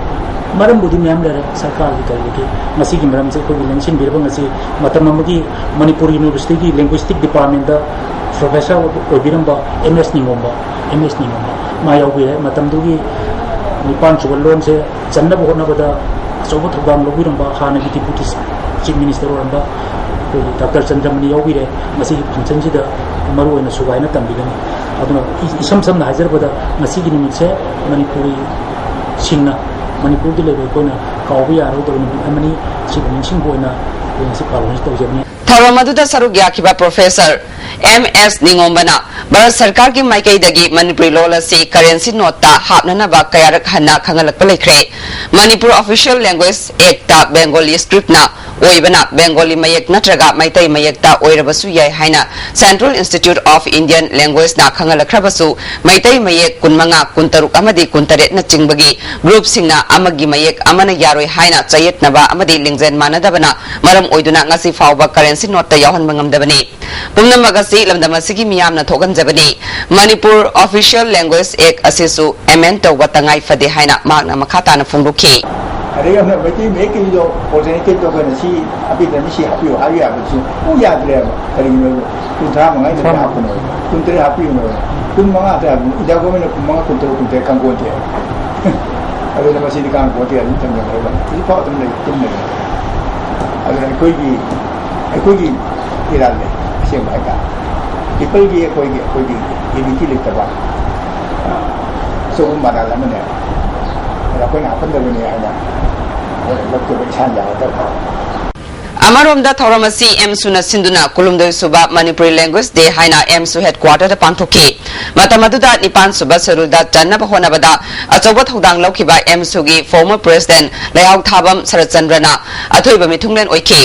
ꯃꯔꯝꯕꯨꯗꯤ ꯃꯌꯥꯝ ꯂꯩꯔꯦ, ꯁꯔꯀꯥꯔꯒꯤ ꯀꯔꯤꯒꯤ꯫ ꯉꯁꯤꯒꯤ ꯃꯔꯝꯁꯦ ꯑꯩꯈꯣꯏꯒꯤ ꯂꯦꯡꯁꯤꯟꯕꯤꯔꯕ, ꯉꯁꯤ ꯃꯇꯝ ꯑꯃꯒꯤ ꯃꯅꯤꯄꯨꯔ ꯌꯨꯅꯤꯚꯔꯁꯤꯇꯤꯒꯤ ꯂꯦꯡꯒ꯭ꯋꯤꯁꯇꯤꯛ ꯗꯤꯄꯥꯔꯠꯃꯦꯟꯗ ꯄ꯭ꯔꯣꯐꯦꯁꯔ ꯑꯣꯏꯕꯤꯔꯝꯕ ꯑꯦꯝ ꯑꯦꯁ ꯅꯤꯉꯣꯝꯕ, ꯑꯦꯝ ꯑꯦꯁ ꯅꯤꯉꯣꯝꯕ ꯃꯥ ꯌꯥꯎꯕꯤꯔꯦ꯫ ꯃꯇꯝꯗꯨꯒꯤ ꯅꯤꯄꯥꯟ ꯁꯨꯕ ꯂꯣꯟꯁꯦ ꯆꯟꯅꯕ ꯍꯣꯠꯅꯕꯗ ꯑꯆꯧꯕ ꯊꯧꯗꯥꯡ ꯂꯧꯕꯤꯔꯝꯕ ꯍꯥꯟꯅꯒꯤ ꯗꯤꯄꯨꯇꯤ ꯆꯤꯐ ꯃꯤꯅꯤꯁꯇꯔ ꯑꯣꯏꯔꯝꯕ ꯑꯩꯈꯣꯏꯒꯤ ꯗꯥꯛꯇꯔ ꯆꯟꯗ꯭ꯔꯃꯅꯤ ꯌꯥꯎꯕꯤꯔꯦ꯫ ꯃꯁꯤꯒꯤ ꯐꯪꯁꯟꯁꯤꯗ ꯃꯔꯨ ꯑꯣꯏꯅ ꯁꯨꯒꯥꯏꯅ ꯇꯝꯕꯤꯒꯅꯤ꯫ ꯑꯗꯨꯅ ꯏ-, ꯏꯁꯝ ꯁꯝꯅ ꯍꯥꯏꯖꯔꯕꯗ, ꯉꯁꯤꯒꯤ ꯅꯨꯃꯤꯠꯁꯦ ꯃꯅꯤꯄꯨꯔꯤꯁꯤꯡꯅ, ꯃꯅꯤꯄꯨꯔꯗ ꯂꯩꯕ ꯑꯩꯈꯣꯏꯅ ꯀꯥꯎꯕ ꯌꯥꯔꯣꯏꯗꯕ ꯅꯨꯃꯤꯠ ꯑꯃꯅꯤ꯫ ꯁꯤꯕꯨ ꯅꯤꯡꯁꯤꯡꯕ ꯑꯣꯏꯅ ꯑꯩꯈꯣꯏ ꯉꯁꯤ ꯄꯥꯂꯟꯁꯤ ꯇꯧꯖꯕꯅꯤ꯫ ꯊꯧꯔꯝ ꯑꯗꯨꯗ ꯁꯔꯨꯛ ꯌꯥꯈꯤꯕ ꯄ꯭ꯔꯣꯐꯦꯁꯔ ꯑꯦꯝ ꯑꯦꯁ ꯅꯤꯉꯣꯝꯕꯅ ꯚꯥꯔꯠ ꯁꯔꯀꯥꯔꯒꯤ ꯃꯥꯏꯀꯩꯗꯒꯤ ꯃꯅꯤꯄꯨꯔꯤ ꯂꯣꯜ ꯑꯁꯤ ꯀꯔꯦꯟꯁꯤ ꯅꯣꯠꯇ ꯍꯥꯞꯅꯅꯕ ꯀꯌꯥꯔꯛ ꯍꯟꯅ ꯈꯪꯍꯜꯂꯛꯄ ꯂꯩꯈ꯭ꯔꯦ꯫ Manipur official language act Bengali ꯁ꯭ꯀ꯭ꯔꯤꯞꯅ ꯑꯣꯏꯕꯅ ꯕꯦꯡꯒꯣꯂꯤ ꯃꯌꯦꯛ ꯅꯠꯇ꯭ꯔꯒ ꯃꯩꯇꯩ ꯃꯌꯦꯛꯇ ꯑꯣꯏꯔꯕꯁꯨ ꯌꯥꯏ ꯍꯥꯏꯅ Central Institute of Indian Languageꯅ ꯈꯪꯍꯜꯂꯛꯈ꯭ꯔꯕꯁꯨ, Meitei ꯃꯌꯦꯛ ꯀꯨꯟꯃꯉꯥ, ꯀꯨꯟꯇꯔꯨꯛ ꯑꯃꯗꯤ ꯀꯨꯟꯇꯔꯦꯠꯅꯆꯤꯡꯕꯒꯤ groupꯁꯤꯡꯅ ꯑꯃꯒꯤ ꯃꯌꯦꯛ ꯑꯃꯅ ꯌꯥꯔꯣꯏ ꯍꯥꯏꯅ ꯆꯌꯦꯠꯅꯕ ꯑꯃꯗꯤ ꯂꯤꯡꯖꯦꯜ ꯃꯥꯟꯅꯗꯕꯅ ꯃꯔꯝ ꯑꯣꯏꯗꯨꯅ ꯉꯁꯤ ꯐꯥꯎꯕ currency noteꯇ ꯌꯥꯎꯍꯟꯕ ꯉꯝꯗꯕꯅꯤ꯫ ꯄꯨꯝꯅꯃꯛ ꯑꯁꯤ ꯂꯝꯗꯝ ꯑꯁꯤꯒꯤ ꯃꯤꯌꯥꯝꯅ ꯊꯣꯛꯍꯟꯖꯕꯅꯤ꯫ Manipur Official Language Act ꯑꯁꯤꯁꯨ amend ꯇꯧꯕ ꯇꯉꯥꯏ ꯐꯗꯦ ꯍꯥꯏꯅ ꯃꯍꯥꯛꯅ ꯃꯈꯥ ꯇꯥꯅ ꯐꯣꯡꯗꯣꯛꯈꯤ꯫ ꯑꯗꯩ ꯑꯃꯅ ꯃꯩꯇꯩ ꯃꯌꯦꯛꯀꯤꯁꯨ alternative ꯇꯧꯗꯅ ꯁꯤ ꯍꯥꯞꯄꯤꯗꯅ ꯁꯤ ꯍꯥꯞꯄꯤꯌꯨ ꯍꯥꯏꯕ ꯌꯥꯕꯗꯨꯁꯨ ꯑꯃꯨꯛ ꯌꯥꯗ꯭ꯔꯦꯕ꯫ ꯀꯔꯤꯒꯤꯅꯣ? ꯀꯨꯟꯊ꯭ꯔꯥ ꯃꯉꯥ ꯍꯦꯟꯅ ꯍꯥꯞꯄꯅꯣ, ꯀꯨꯟꯇꯔꯦꯠ ꯍꯥꯞꯄꯤꯌꯨꯅꯣ, ꯀꯨꯟꯃꯉꯥ ꯍꯥꯞꯄ ꯌꯥꯕꯅꯤ꯫ India governmentꯅ ꯀꯨꯟꯃꯉꯥ, ꯀꯨꯟꯇꯔꯨꯛ, ꯀꯨꯟꯇꯔꯦꯠ ꯈꯪꯄꯣꯟꯇꯦ꯫ ꯑꯗꯨꯅ ꯃꯁꯤꯗꯤ ꯀꯥꯟꯅꯄꯣꯠꯇꯦ, ꯑꯗꯨꯝ ꯊꯝꯖꯤꯟꯈ꯭ꯔꯒ ꯍꯧꯖꯤꯛꯐꯥꯎ ꯑꯗꯨꯝ ꯂꯩ, ꯑꯗꯨꯝ ꯂꯩ꯫ ꯑꯗꯨꯅ ꯑꯩꯈꯣꯏꯒꯤ, ꯑꯩꯈꯣꯏꯒꯤ ꯏꯔꯥꯜꯅꯦ ꯑꯁꯦꯡꯕ ꯍꯥꯏꯇꯥꯔꯦ꯫ Peopleꯒꯤ ꯑꯩꯈꯣꯏꯒꯤ, ꯑꯩꯈꯣꯏꯒꯤ unity ꯂꯩꯇꯕ, ꯑ, ꯑꯆꯧꯕ ꯃꯔꯥꯜ ꯑꯃꯅꯦ꯫ ꯑꯗ ꯑꯩꯈꯣꯏꯅ ꯍꯥꯞꯄꯟꯗꯕꯅꯤ ꯍꯥꯏꯅ ꯑꯩꯈꯣꯏꯅ ꯂꯧꯊꯣꯛꯄ ꯏꯁꯥꯅ ꯌꯥꯒꯗꯕ꯫ ꯑꯃꯔꯣꯝꯗ ꯊꯧꯔꯝ ꯑꯁꯤ ꯑꯦꯝꯁꯨꯅ ꯁꯤꯟꯗꯨꯅ ꯀꯨꯟꯍꯨꯝꯗꯣꯏ ꯁꯨꯕ Manipuri Language Day ꯍꯥꯏꯅ ꯑꯦꯝꯁꯨ headquarterꯗ ꯄꯥꯡꯊꯣꯛꯈꯤ꯫ ꯃꯇꯝ ꯑꯗꯨꯗ ꯅꯤꯄꯥꯟ ꯁꯨꯕ scheduleꯗ ꯆꯟꯅꯕ ꯍꯣꯠꯅꯕꯗ ꯑꯆꯧꯕ ꯊꯧꯗꯥꯡ ꯂꯧꯈꯤꯕ ꯑꯦꯝꯁꯨꯒꯤ former president ꯂꯩꯍꯥꯎ ꯊꯥꯕꯝ ꯁꯔꯠꯆꯟꯗ꯭ꯔꯅ ꯑꯊꯣꯏꯕ ꯃꯤꯊꯨꯡꯂꯦꯟ ꯑꯣꯏꯈꯤ꯫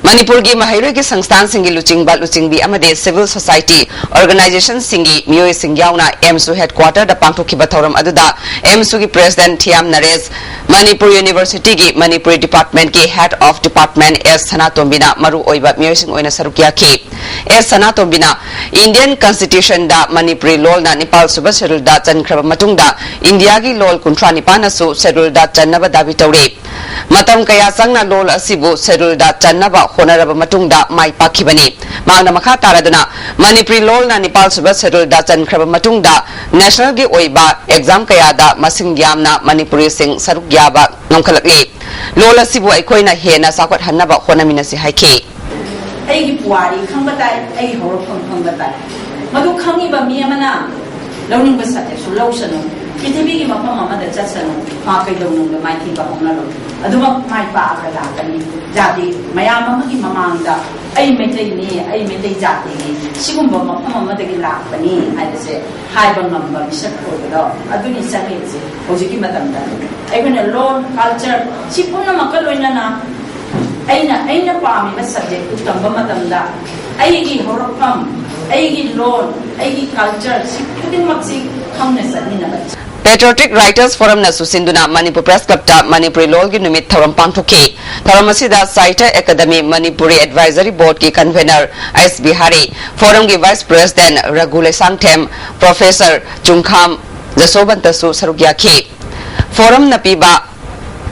ꯃꯅꯤꯄꯨꯔꯒꯤ ꯃꯍꯩꯔꯣꯏꯒꯤ ꯁꯪꯁꯊꯥꯟꯁꯤꯡꯒꯤ ꯂꯨꯆꯤꯡꯕ, ꯂꯨꯆꯤꯡꯕꯤ ꯑꯃꯗꯤ civil society organizationꯁꯤꯡꯒꯤ ꯃꯤꯑꯣꯏꯁꯤꯡ ꯌꯥꯎꯅ ꯑꯦꯝꯁꯨ headquarterꯗ ꯄꯥꯡꯊꯣꯛꯈꯤꯕ ꯊꯧꯔꯝ ꯑꯗꯨꯗ ꯑꯦꯝꯁꯨꯒꯤ president Thiyam ꯅꯔꯦꯁ, Manipur Universityꯒꯤ Manipuri Departmentꯀꯤ head of department ꯑꯦꯁ ꯁꯅꯥꯇꯣꯝꯕꯤꯅ ꯃꯔꯨ ꯑꯣꯏꯕ ꯃꯤꯑꯣꯏꯁꯤꯡ ꯑꯣꯏꯅ ꯁꯔꯨꯛ ꯌꯥꯈꯤ꯫ ꯑꯦꯁ ꯁꯅꯥꯇꯣꯝꯕꯤꯅ Indian Constitutionꯗ ꯃꯅꯤꯄꯨꯔꯤ ꯂꯣꯜꯅ ꯅꯤꯄꯥꯜ ꯁꯨꯕ scheduleꯗ ꯆꯟꯈ꯭ꯔꯕ ꯃꯇꯨꯡꯗ ꯏꯟꯗꯤꯌꯥꯒꯤ ꯂꯣꯜ ꯀꯨꯟꯊ꯭ꯔꯥ ꯅꯤꯄꯥꯟꯅꯁꯨ scheduleꯗ ꯆꯟꯅꯕ ꯗꯥꯕꯤ ꯇꯧꯔꯤ꯫ ꯃꯇꯝ ꯀꯌꯥ ꯆꯪꯅ ꯂꯣꯜ ꯑꯁꯤꯕꯨ scheduleꯗ ꯆꯟꯅꯕ ꯍꯣꯠꯅꯔꯕ ꯃꯇꯨꯡꯗ ꯃꯥꯏ ꯄꯥꯛꯈꯤꯕꯅꯤ꯫ ꯃꯍꯥꯛꯅ ꯃꯈꯥ ꯇꯥꯔꯗꯨꯅ ꯃꯅꯤꯄꯨꯔꯤ ꯂꯣꯜꯅ ꯅꯤꯄꯥꯜ ꯁꯨꯕ scheduleꯗ ꯆꯟꯈ꯭ꯔꯕ ꯃꯇꯨꯡꯗ nationalꯒꯤ ꯑꯣꯏꯕ exam ꯀꯌꯥꯗ ꯃꯁꯤꯡ ꯌꯥꯝꯅ ꯃꯅꯤꯄꯨꯔꯤꯁꯤꯡ ꯁꯔꯨꯛ ꯌꯥꯕ ꯉꯝꯈꯠꯂꯛꯂꯤ꯫ ꯂꯣꯜ ꯑꯁꯤꯕꯨ ꯑꯩꯈꯣꯏꯅ ꯍꯦꯟꯅ ꯆꯥꯎꯈꯠꯍꯟꯅꯕ ꯍꯣꯠꯅꯃꯤꯟꯅꯁꯤ ꯍꯥꯏꯈꯤ꯫ ꯑꯩꯒꯤ ꯄꯨꯋꯥꯔꯤ ꯈꯪꯕ ꯇꯥꯏ, ꯑꯩꯒꯤ ꯍꯧꯔꯛꯐꯝ ꯈꯪꯕ ꯇꯥꯏ꯫ ꯃꯗꯨ ꯈꯪꯉꯤꯕ ꯃꯤ ꯑꯃꯅ ꯂꯧꯅꯤꯡꯕ subjectꯁꯨ ꯂꯧꯁꯅꯨ꯫ ꯄ꯭ꯔꯤꯊꯤꯕꯤꯒꯤ ꯃꯐꯝ ꯑꯃꯗ ꯆꯠꯁꯅꯨ, ꯃꯥ ꯀꯩꯗꯧꯅꯨꯡꯗ ꯃꯥꯏꯊꯤꯕ ꯍꯧꯅꯔꯣꯏ꯫ ꯑꯗꯨꯃꯛ ꯃꯥꯏ ꯄꯥꯛꯑꯒ ꯂꯥꯛꯀꯅꯤ꯫ ꯖꯥꯇꯤ ꯃꯌꯥꯝ ꯑꯃꯒꯤ ꯃꯃꯥꯡꯗ ꯑꯩ ꯃꯩꯇꯩꯅꯤ, ꯑꯩ ꯃꯩꯇꯩ ꯖꯥꯇꯤꯅꯤ, ꯁꯤꯒꯨꯝꯕ ꯃꯐꯝ ꯑꯃꯗꯒꯤ ꯂꯥꯛꯄꯅꯤ ꯍꯥꯏꯕꯁꯦ ꯍꯥꯏꯕ ꯉꯝꯕ ꯃꯤꯁꯛ ꯑꯣꯏꯕꯗꯣ ꯑꯗꯨꯅꯤ ꯆꯪꯉꯤꯕꯁꯦ ꯍꯧꯖꯤꯛꯀꯤ ꯃꯇꯝꯗ꯫ ꯑꯩꯈꯣꯏꯅ ꯂꯣꯟ, culture ꯁꯤ ꯄꯨꯝꯅꯃꯛꯀ ꯂꯣꯏꯅꯅ ꯑꯩꯅ ꯑꯩꯅ ꯄꯥꯝꯃꯤꯕ ꯁꯕꯖꯦꯛꯇꯨ ꯇꯝꯕ ꯃꯇꯝꯗ ꯑꯩꯒꯤ ꯍꯧꯔꯛꯐꯝ, ꯑꯩꯒꯤ ꯂꯣꯟ, ꯑꯩꯒꯤ ꯀꯜꯆꯔ ꯁꯤ ꯈꯨꯗꯤꯡꯃꯛꯁꯤ ꯈꯪꯅ ꯆꯠꯃꯤꯟꯅꯕ꯫ Patriotic Writers Forumꯅ ꯁꯨꯁꯤꯟꯗꯨꯅ Manipur Press Clubꯇ Manipuri ꯂꯣꯜꯒꯤ ꯅꯨꯃꯤꯠ ꯊꯧꯔꯝ ꯄꯥꯡꯊꯣꯛꯈꯤ꯫ ꯊꯧꯔꯝ ꯑꯁꯤꯗ Sahitya Academy Manipuri Advisory Boardꯀꯤ convener ꯑꯩꯆ ꯕꯤꯍꯥꯔꯤ, Forumꯒꯤ Vice President Raghu Leishangthem, Professor Chungkham ꯖꯁꯣꯕꯟꯇꯁꯨ ꯁꯔꯨꯛ ꯌꯥꯈꯤ꯫ Forumꯅ ꯄꯤꯕ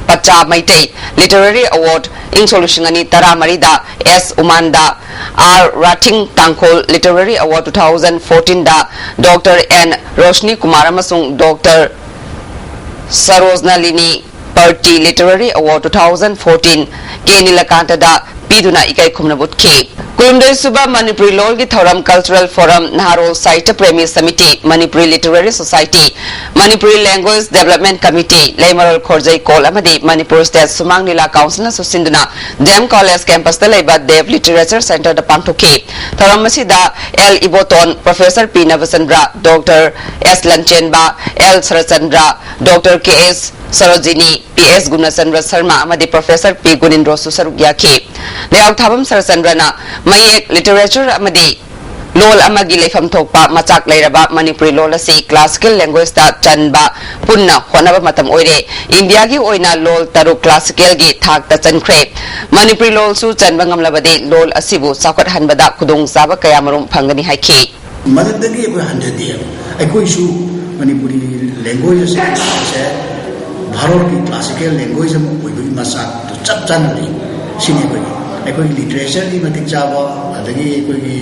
ꯄꯆꯥ ꯃꯩꯇꯩ Literary Award ꯏꯪ ꯁꯣꯛ ꯂꯤꯁꯤꯡ ꯑꯅꯤ ꯇꯔꯥꯃꯔꯤꯗ ꯑꯦꯁ ꯎꯃꯥꯟꯗ, R Rathing Tangkhul Literary Award two thousand fourteenꯗ ꯗꯣꯛꯇꯔ ꯑꯦꯟ ꯔꯣꯁꯅꯤ ꯀꯨꯃꯥꯔ ꯑꯃꯁꯨꯡ ꯗꯣꯛꯇꯔ ꯁꯔꯣꯖꯅꯥꯂꯤꯅꯤ ꯄꯔꯇꯤ Literary Award two thousand fourteen K ꯅꯤꯂꯀꯥꯟꯇꯗ ꯄꯤꯗꯨꯅ ꯏꯀꯥꯏ ꯈꯨꯝꯅꯕ ꯎꯠꯈꯤ꯫ ꯀꯨꯟꯍꯨꯝꯗꯣꯏ ꯁꯨꯕ ꯃꯅꯤꯄꯨꯔꯤ ꯂꯣꯜꯒꯤ ꯊꯧꯔꯝ Cultural Forum, ꯅꯍꯥꯔꯣꯜ ꯁꯥꯍꯤꯇ꯭ꯌ Premi samiti, Manipuri Literary Society, Manipuri Language Development Committee, ꯂꯩꯃꯔꯣꯜ ꯈꯣꯔꯖꯩꯀꯣꯜ ꯑꯃꯗꯤ ꯃꯅꯤꯄꯨꯔ State ꯁꯨꯃꯥꯡ ꯂꯤꯂꯥ Councilꯅ ꯁꯨꯁꯤꯟꯗꯨꯅ ꯗꯤ ꯑꯦꯝ College Campusꯇ ꯂꯩꯕ Deaf Literature Centreꯗ ꯄꯥꯡꯊꯣꯛꯈꯤ꯫ ꯊꯧꯔꯝ ꯑꯁꯤꯗ ꯑꯦꯜ ꯏꯕꯣꯇꯣꯟ, Professor ꯄꯤ ꯅꯕꯆꯟꯗ꯭ꯔ, ꯗꯣꯛꯇꯔ ꯑꯦꯁ ꯂꯟꯆꯦꯟꯕ, ꯑꯦꯜ ꯁꯔꯆꯟꯗ꯭ꯔ, ꯗꯣꯛꯇꯔ ꯀꯦ ꯑꯦꯁ ꯁꯔꯣꯖꯤꯅꯤ, ꯄꯤ ꯑꯦꯁ ꯒꯨꯅꯆꯟꯗ꯭ꯔ ꯁꯔꯃ ꯑꯃꯗꯤ Professor ꯄꯤ ꯒꯨꯅꯤꯟꯗ꯭ꯔꯣꯁꯨ ꯁꯔꯨꯛ ꯌꯥꯈꯤ꯫ ꯂꯩꯍꯥꯎ ꯊꯥꯕꯝ ꯁꯔꯆꯟꯗ꯭ꯔꯅ ꯃꯌꯦꯛ, literature ꯑꯃꯗꯤ ꯂꯣꯜ ꯑꯃꯒꯤ ꯂꯩꯐꯝ ꯊꯣꯛꯄ ꯃꯆꯥꯛ ꯂꯩꯔꯕ ꯃꯅꯤꯄꯨꯔꯤ ꯂꯣꯜ ꯑꯁꯤ classical languageꯇ ꯆꯟꯕ ꯄꯨꯟꯅ ꯍꯣꯠꯅꯕ ꯃꯇꯝ ꯑꯣꯏꯔꯦ꯫ ꯏꯟꯗꯤꯌꯥꯒꯤ ꯑꯣꯏꯅ ꯂꯣꯜ ꯇꯔꯨꯛ classicalꯒꯤ ꯊꯥꯛꯇ ꯆꯟꯈ꯭ꯔꯦ꯫ ꯃꯅꯤꯄꯨꯔꯤ ꯂꯣꯜꯁꯨ ꯆꯟꯕ ꯉꯝꯂꯕꯗꯤ ꯂꯣꯜ ꯑꯁꯤꯕꯨ ꯆꯥꯎꯈꯠꯍꯟꯕꯗ ꯈꯨꯗꯣꯡꯆꯥꯕ ꯀꯌꯥꯃꯔꯨꯝ ꯐꯪꯒꯅꯤ ꯍꯥꯏꯈꯤ꯫ ꯃꯗꯨꯗꯒꯤ ꯑꯩꯈꯣꯏ ꯍꯟꯊꯗꯦꯕ꯫ ꯑꯩꯈꯣꯏꯁꯨ ꯃꯅꯤꯄꯨꯔꯤ language ꯑꯁꯦ ꯁꯦ ꯚꯥꯔꯠꯀꯤ classical language ꯑꯃ ꯑꯣꯏꯕꯒꯤ ꯃꯆꯥꯛꯇꯨ ꯆꯞ ꯆꯥꯅ ꯂꯩ꯫ ꯁꯤꯅꯤ ꯑꯩꯈꯣꯏꯒꯤ, ꯑꯩꯈꯣꯏꯒꯤ literatureꯒꯤ ꯃꯇꯤꯛ ꯆꯥꯕ, ꯑꯗꯒꯤ ꯑꯩꯈꯣꯏꯒꯤ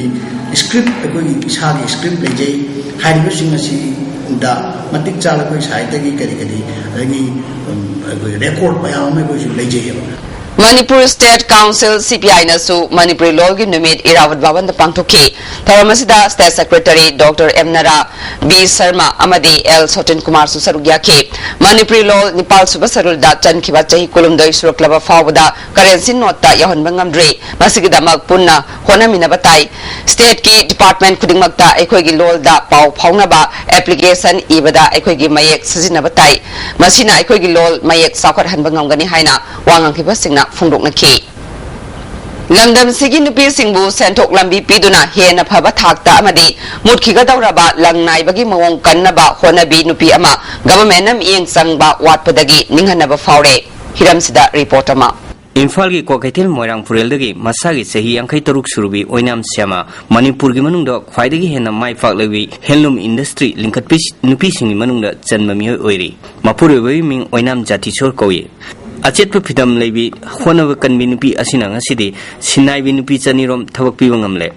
script, ꯑꯩꯈꯣꯏꯒꯤ ꯏꯁꯥꯒꯤ script ꯂꯩꯖꯩ꯫ ꯍꯥꯏꯔꯤꯕꯁꯤꯡ ꯑꯁꯤꯗ ꯃꯇꯤꯛ ꯆꯥꯕ ꯑꯩꯈꯣꯏ ꯁꯥꯍꯤꯇ꯭ꯌꯒꯤ ꯀꯔꯤ ꯀꯔꯤ, ꯑꯗꯒꯤ, ꯎꯝ, ꯑꯩꯈꯣꯏ record ꯃꯌꯥꯝ ꯑꯃ ꯑꯩꯈꯣꯏꯁꯨ ꯂꯩꯖꯩꯌꯦꯕ꯫ ꯃꯅꯤꯄꯨꯔ State Council, ꯁꯤ ꯄꯤ ꯑꯥꯏꯅꯁꯨ ꯃꯅꯤꯄꯨꯔꯤ ꯂꯣꯜꯒꯤ ꯅꯨꯃꯤꯠ ꯏꯔꯥꯕꯣꯠ ꯚꯕꯟꯗ ꯄꯥꯡꯊꯣꯛꯈꯤ꯫ ꯊꯧꯔꯝ ꯑꯁꯤꯗ State Secretary doctor M Nara, B Sharma ꯑꯃꯗꯤ ꯑꯦꯜ ꯁꯣꯇꯤꯟ ꯀꯨꯃꯥꯔꯁꯨ ꯁꯔꯨꯛ ꯌꯥꯈꯤ꯫ ꯃꯅꯤꯄꯨꯔꯤ ꯂꯣꯜ ꯅꯤꯄꯥꯜ ꯁꯨꯕ scheduleꯗ ꯆꯟꯈꯤꯕ ꯆꯍꯤ ꯀꯨꯟꯍꯨꯝꯗꯣꯏ ꯁꯨꯔꯛꯂꯕ ꯐꯥꯎꯕꯗ currency noteꯇ ꯌꯥꯎꯍꯟꯕ ꯉꯝꯗ꯭ꯔꯤ꯫ ꯃꯁꯤꯒꯤꯗꯃꯛ ꯄꯨꯟꯅ ꯍꯣꯠꯅꯃꯤꯟꯅꯕ ꯇꯥꯏ꯫ Stateꯀꯤ department ꯈꯨꯗꯤꯡꯃꯛꯇ ꯑꯩꯈꯣꯏꯒꯤ ꯂꯣꯜꯗ ꯄꯥꯎ ꯐꯥꯎꯅꯕ application ꯏꯕꯗ ꯑꯩꯈꯣꯏꯒꯤ ꯃꯌꯦꯛ ꯁꯤꯖꯤꯟꯅꯕ ꯇꯥꯏ꯫ ꯃꯁꯤꯅ ꯑꯩꯈꯣꯏꯒꯤ ꯂꯣꯜ ꯃꯌꯦꯛ ꯆꯥꯎꯈꯠꯍꯟꯕ ꯉꯝꯒꯅꯤ ꯍꯥꯏꯅ ꯋꯥ ꯉꯥꯡꯈꯤꯕꯁꯤꯡꯅ ꯐꯣꯡꯗꯣꯛꯅꯈꯤ꯫ ꯂꯝꯗꯝꯁꯤꯒꯤ ꯅꯨꯄꯤꯁꯤꯡꯕꯨ ꯁꯦꯟꯊꯣꯛ ꯂꯝꯕꯤ ꯄꯤꯗꯨꯅ ꯍꯦꯟꯅ ꯐꯕ ꯊꯥꯛꯇ ꯑꯃꯗꯤ ꯃꯨꯠꯈꯤꯒꯗꯧꯔꯕ ꯂꯪ ꯅꯥꯏꯕꯒꯤ ꯃꯑꯣꯡ ꯀꯟꯅꯕ ꯍꯣꯠꯅꯕꯤ ꯅꯨꯄꯤ ꯑꯃ ꯒꯚꯔꯟꯃꯦꯟꯠꯅ ꯃꯤꯠꯌꯦꯡ ꯆꯪꯕ ꯋꯥꯠꯄꯗꯒꯤ ꯅꯤꯡꯍꯟꯅꯕ ꯐꯥꯎꯔꯦ꯫ ꯍꯤꯔꯝꯁꯤꯗ ꯔꯤꯄꯣꯔꯠ ꯑꯃ꯫ ꯏꯝꯐꯥꯜꯒꯤ ꯀ꯭ꯋꯥꯀꯩꯊꯦꯜ ꯃꯣꯏꯔꯥꯡ ꯐꯨꯔꯦꯜꯗꯒꯤ ꯃꯁꯥꯒꯤ ꯆꯍꯤ ꯌꯥꯡꯈꯩ ꯇꯔꯨꯛ ꯁꯨꯔꯕꯤ ꯑꯣꯏꯅꯥꯝ ꯁ꯭ꯌꯥꯃ ꯃꯅꯤꯄꯨꯔꯒꯤ ꯃꯅꯨꯡꯗ ꯈ꯭ꯋꯥꯏꯗꯒꯤ ꯍꯦꯟꯅ ꯃꯥꯏ ꯄꯥꯛꯂꯕꯤ ꯍꯦꯟꯂꯨꯝ ꯏꯟꯗꯁꯇ꯭ꯔꯤ ꯂꯤꯡꯈꯠꯄꯤ ꯅꯨꯄꯤꯁꯤꯡꯒꯤ ꯃꯅꯨꯡꯗ ꯆꯟꯕ ꯃꯤꯑꯣꯏ ꯑꯣꯏꯔꯤ꯫ ꯃꯄꯨꯔꯣꯏꯕꯒꯤ ꯃꯤꯡ ꯑꯣꯏꯅꯥꯝ ꯖꯥꯇꯤꯁꯣꯔ ꯀꯧꯏ꯫ ꯑꯆꯦꯠꯄ ꯐꯤꯗꯝ ꯂꯩꯕꯤ, ꯍꯣꯠꯅꯕ ꯀꯟꯕꯤ ꯅꯨꯄꯤ ꯑꯁꯤꯅ ꯉꯁꯤꯗꯤ ꯁꯤꯟꯅꯥꯏꯕꯤ ꯅꯨꯄꯤ ꯆꯅꯤꯔꯣꯝ ꯊꯕꯛ ꯄꯤꯕ ꯉꯝꯂꯦ꯫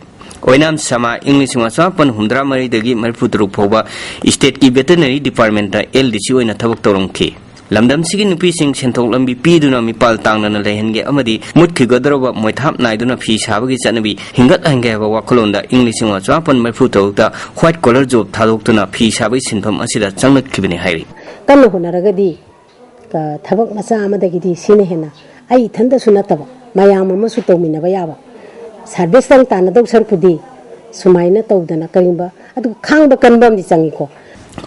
ꯑꯣꯏꯅꯥꯝ ꯁꯃꯥ ꯏꯪ ꯂꯤꯁꯤꯡ ꯑꯃ ꯆꯃꯥꯄꯟ ꯍꯨꯝꯗ꯭ꯔꯥ ꯃꯔꯤꯗꯒꯤ ꯃꯔꯤꯐꯨ ꯇꯔꯨꯛ ꯐꯥꯎꯕ ꯏꯁꯇꯦꯠꯀꯤ ꯚꯦꯇꯔꯅꯔꯤ ꯗꯤꯄꯥꯔꯠꯃꯦꯟꯠꯇ ꯑꯦꯜ ꯗꯤ ꯁꯤ ꯑꯣꯏꯅ ꯊꯕꯛ ꯇꯧꯔꯝꯈꯤ꯫ ꯂꯝꯗꯝꯁꯤꯒꯤ ꯅꯨꯄꯤꯁꯤꯡ ꯁꯦꯟꯊꯣꯛ ꯂꯝꯕꯤ ꯄꯤꯗꯨꯅ ꯃꯤꯄꯥꯜ ꯇꯥꯡꯗꯅ ꯂꯩꯍꯟꯒꯦ ꯑꯃꯗꯤ ꯃꯨꯠꯈꯤꯒꯗꯧꯔꯕ ꯃꯣꯏꯊꯥꯞ ꯅꯥꯏꯗꯨꯅ ꯐꯤ ꯁꯥꯕꯒꯤ ꯆꯠꯅꯕꯤ ꯍꯤꯡꯒꯠꯍꯟꯒꯦ ꯍꯥꯏꯕ ꯋꯥꯈꯜꯂꯣꯟꯗ ꯏꯪ ꯂꯤꯁꯤꯡ ꯑꯃ ꯆꯃꯥꯄꯟ ꯃꯔꯤꯐꯨ ꯇꯔꯨꯛꯇ ꯋꯥꯏꯠ ꯀꯣꯂꯔ ꯖꯣꯕ ꯊꯥꯗꯣꯛꯇꯨꯅ ꯐꯤ ꯁꯥꯕꯒꯤ ꯁꯤꯟꯐꯝ ꯑꯁꯤꯗ ꯆꯪꯂꯛꯈꯤꯕꯅꯤ ꯍꯥꯏꯔꯤ꯫ ꯀꯟꯅ ꯍꯣꯠꯅꯔꯒꯗꯤ, ꯀ-, ꯊꯕꯛ ꯃꯆꯥ ꯑꯃꯗꯒꯤꯗꯤ ꯁꯤꯅ ꯍꯦꯟꯅ ꯑꯩ ꯏꯊꯟꯇꯁꯨ ꯅꯠꯇꯕ, ꯃꯌꯥꯝ ꯑꯃꯁꯨ ꯇꯧꯃꯤꯟꯅꯕ ꯌꯥꯕ꯫ ꯁꯥꯔꯚꯤꯁꯇꯪ ꯇꯥꯟꯅꯗꯧ ꯁꯔꯨꯛꯄꯨꯗꯤ ꯁꯨꯃꯥꯏꯅ ꯇꯧꯗꯅ ꯀꯔꯤꯒꯨꯝꯕ, ꯑꯗꯨ ꯈꯥꯡꯕ ꯀꯟꯕ ꯑꯃꯗꯤ ꯆꯪꯉꯤꯀꯣ꯫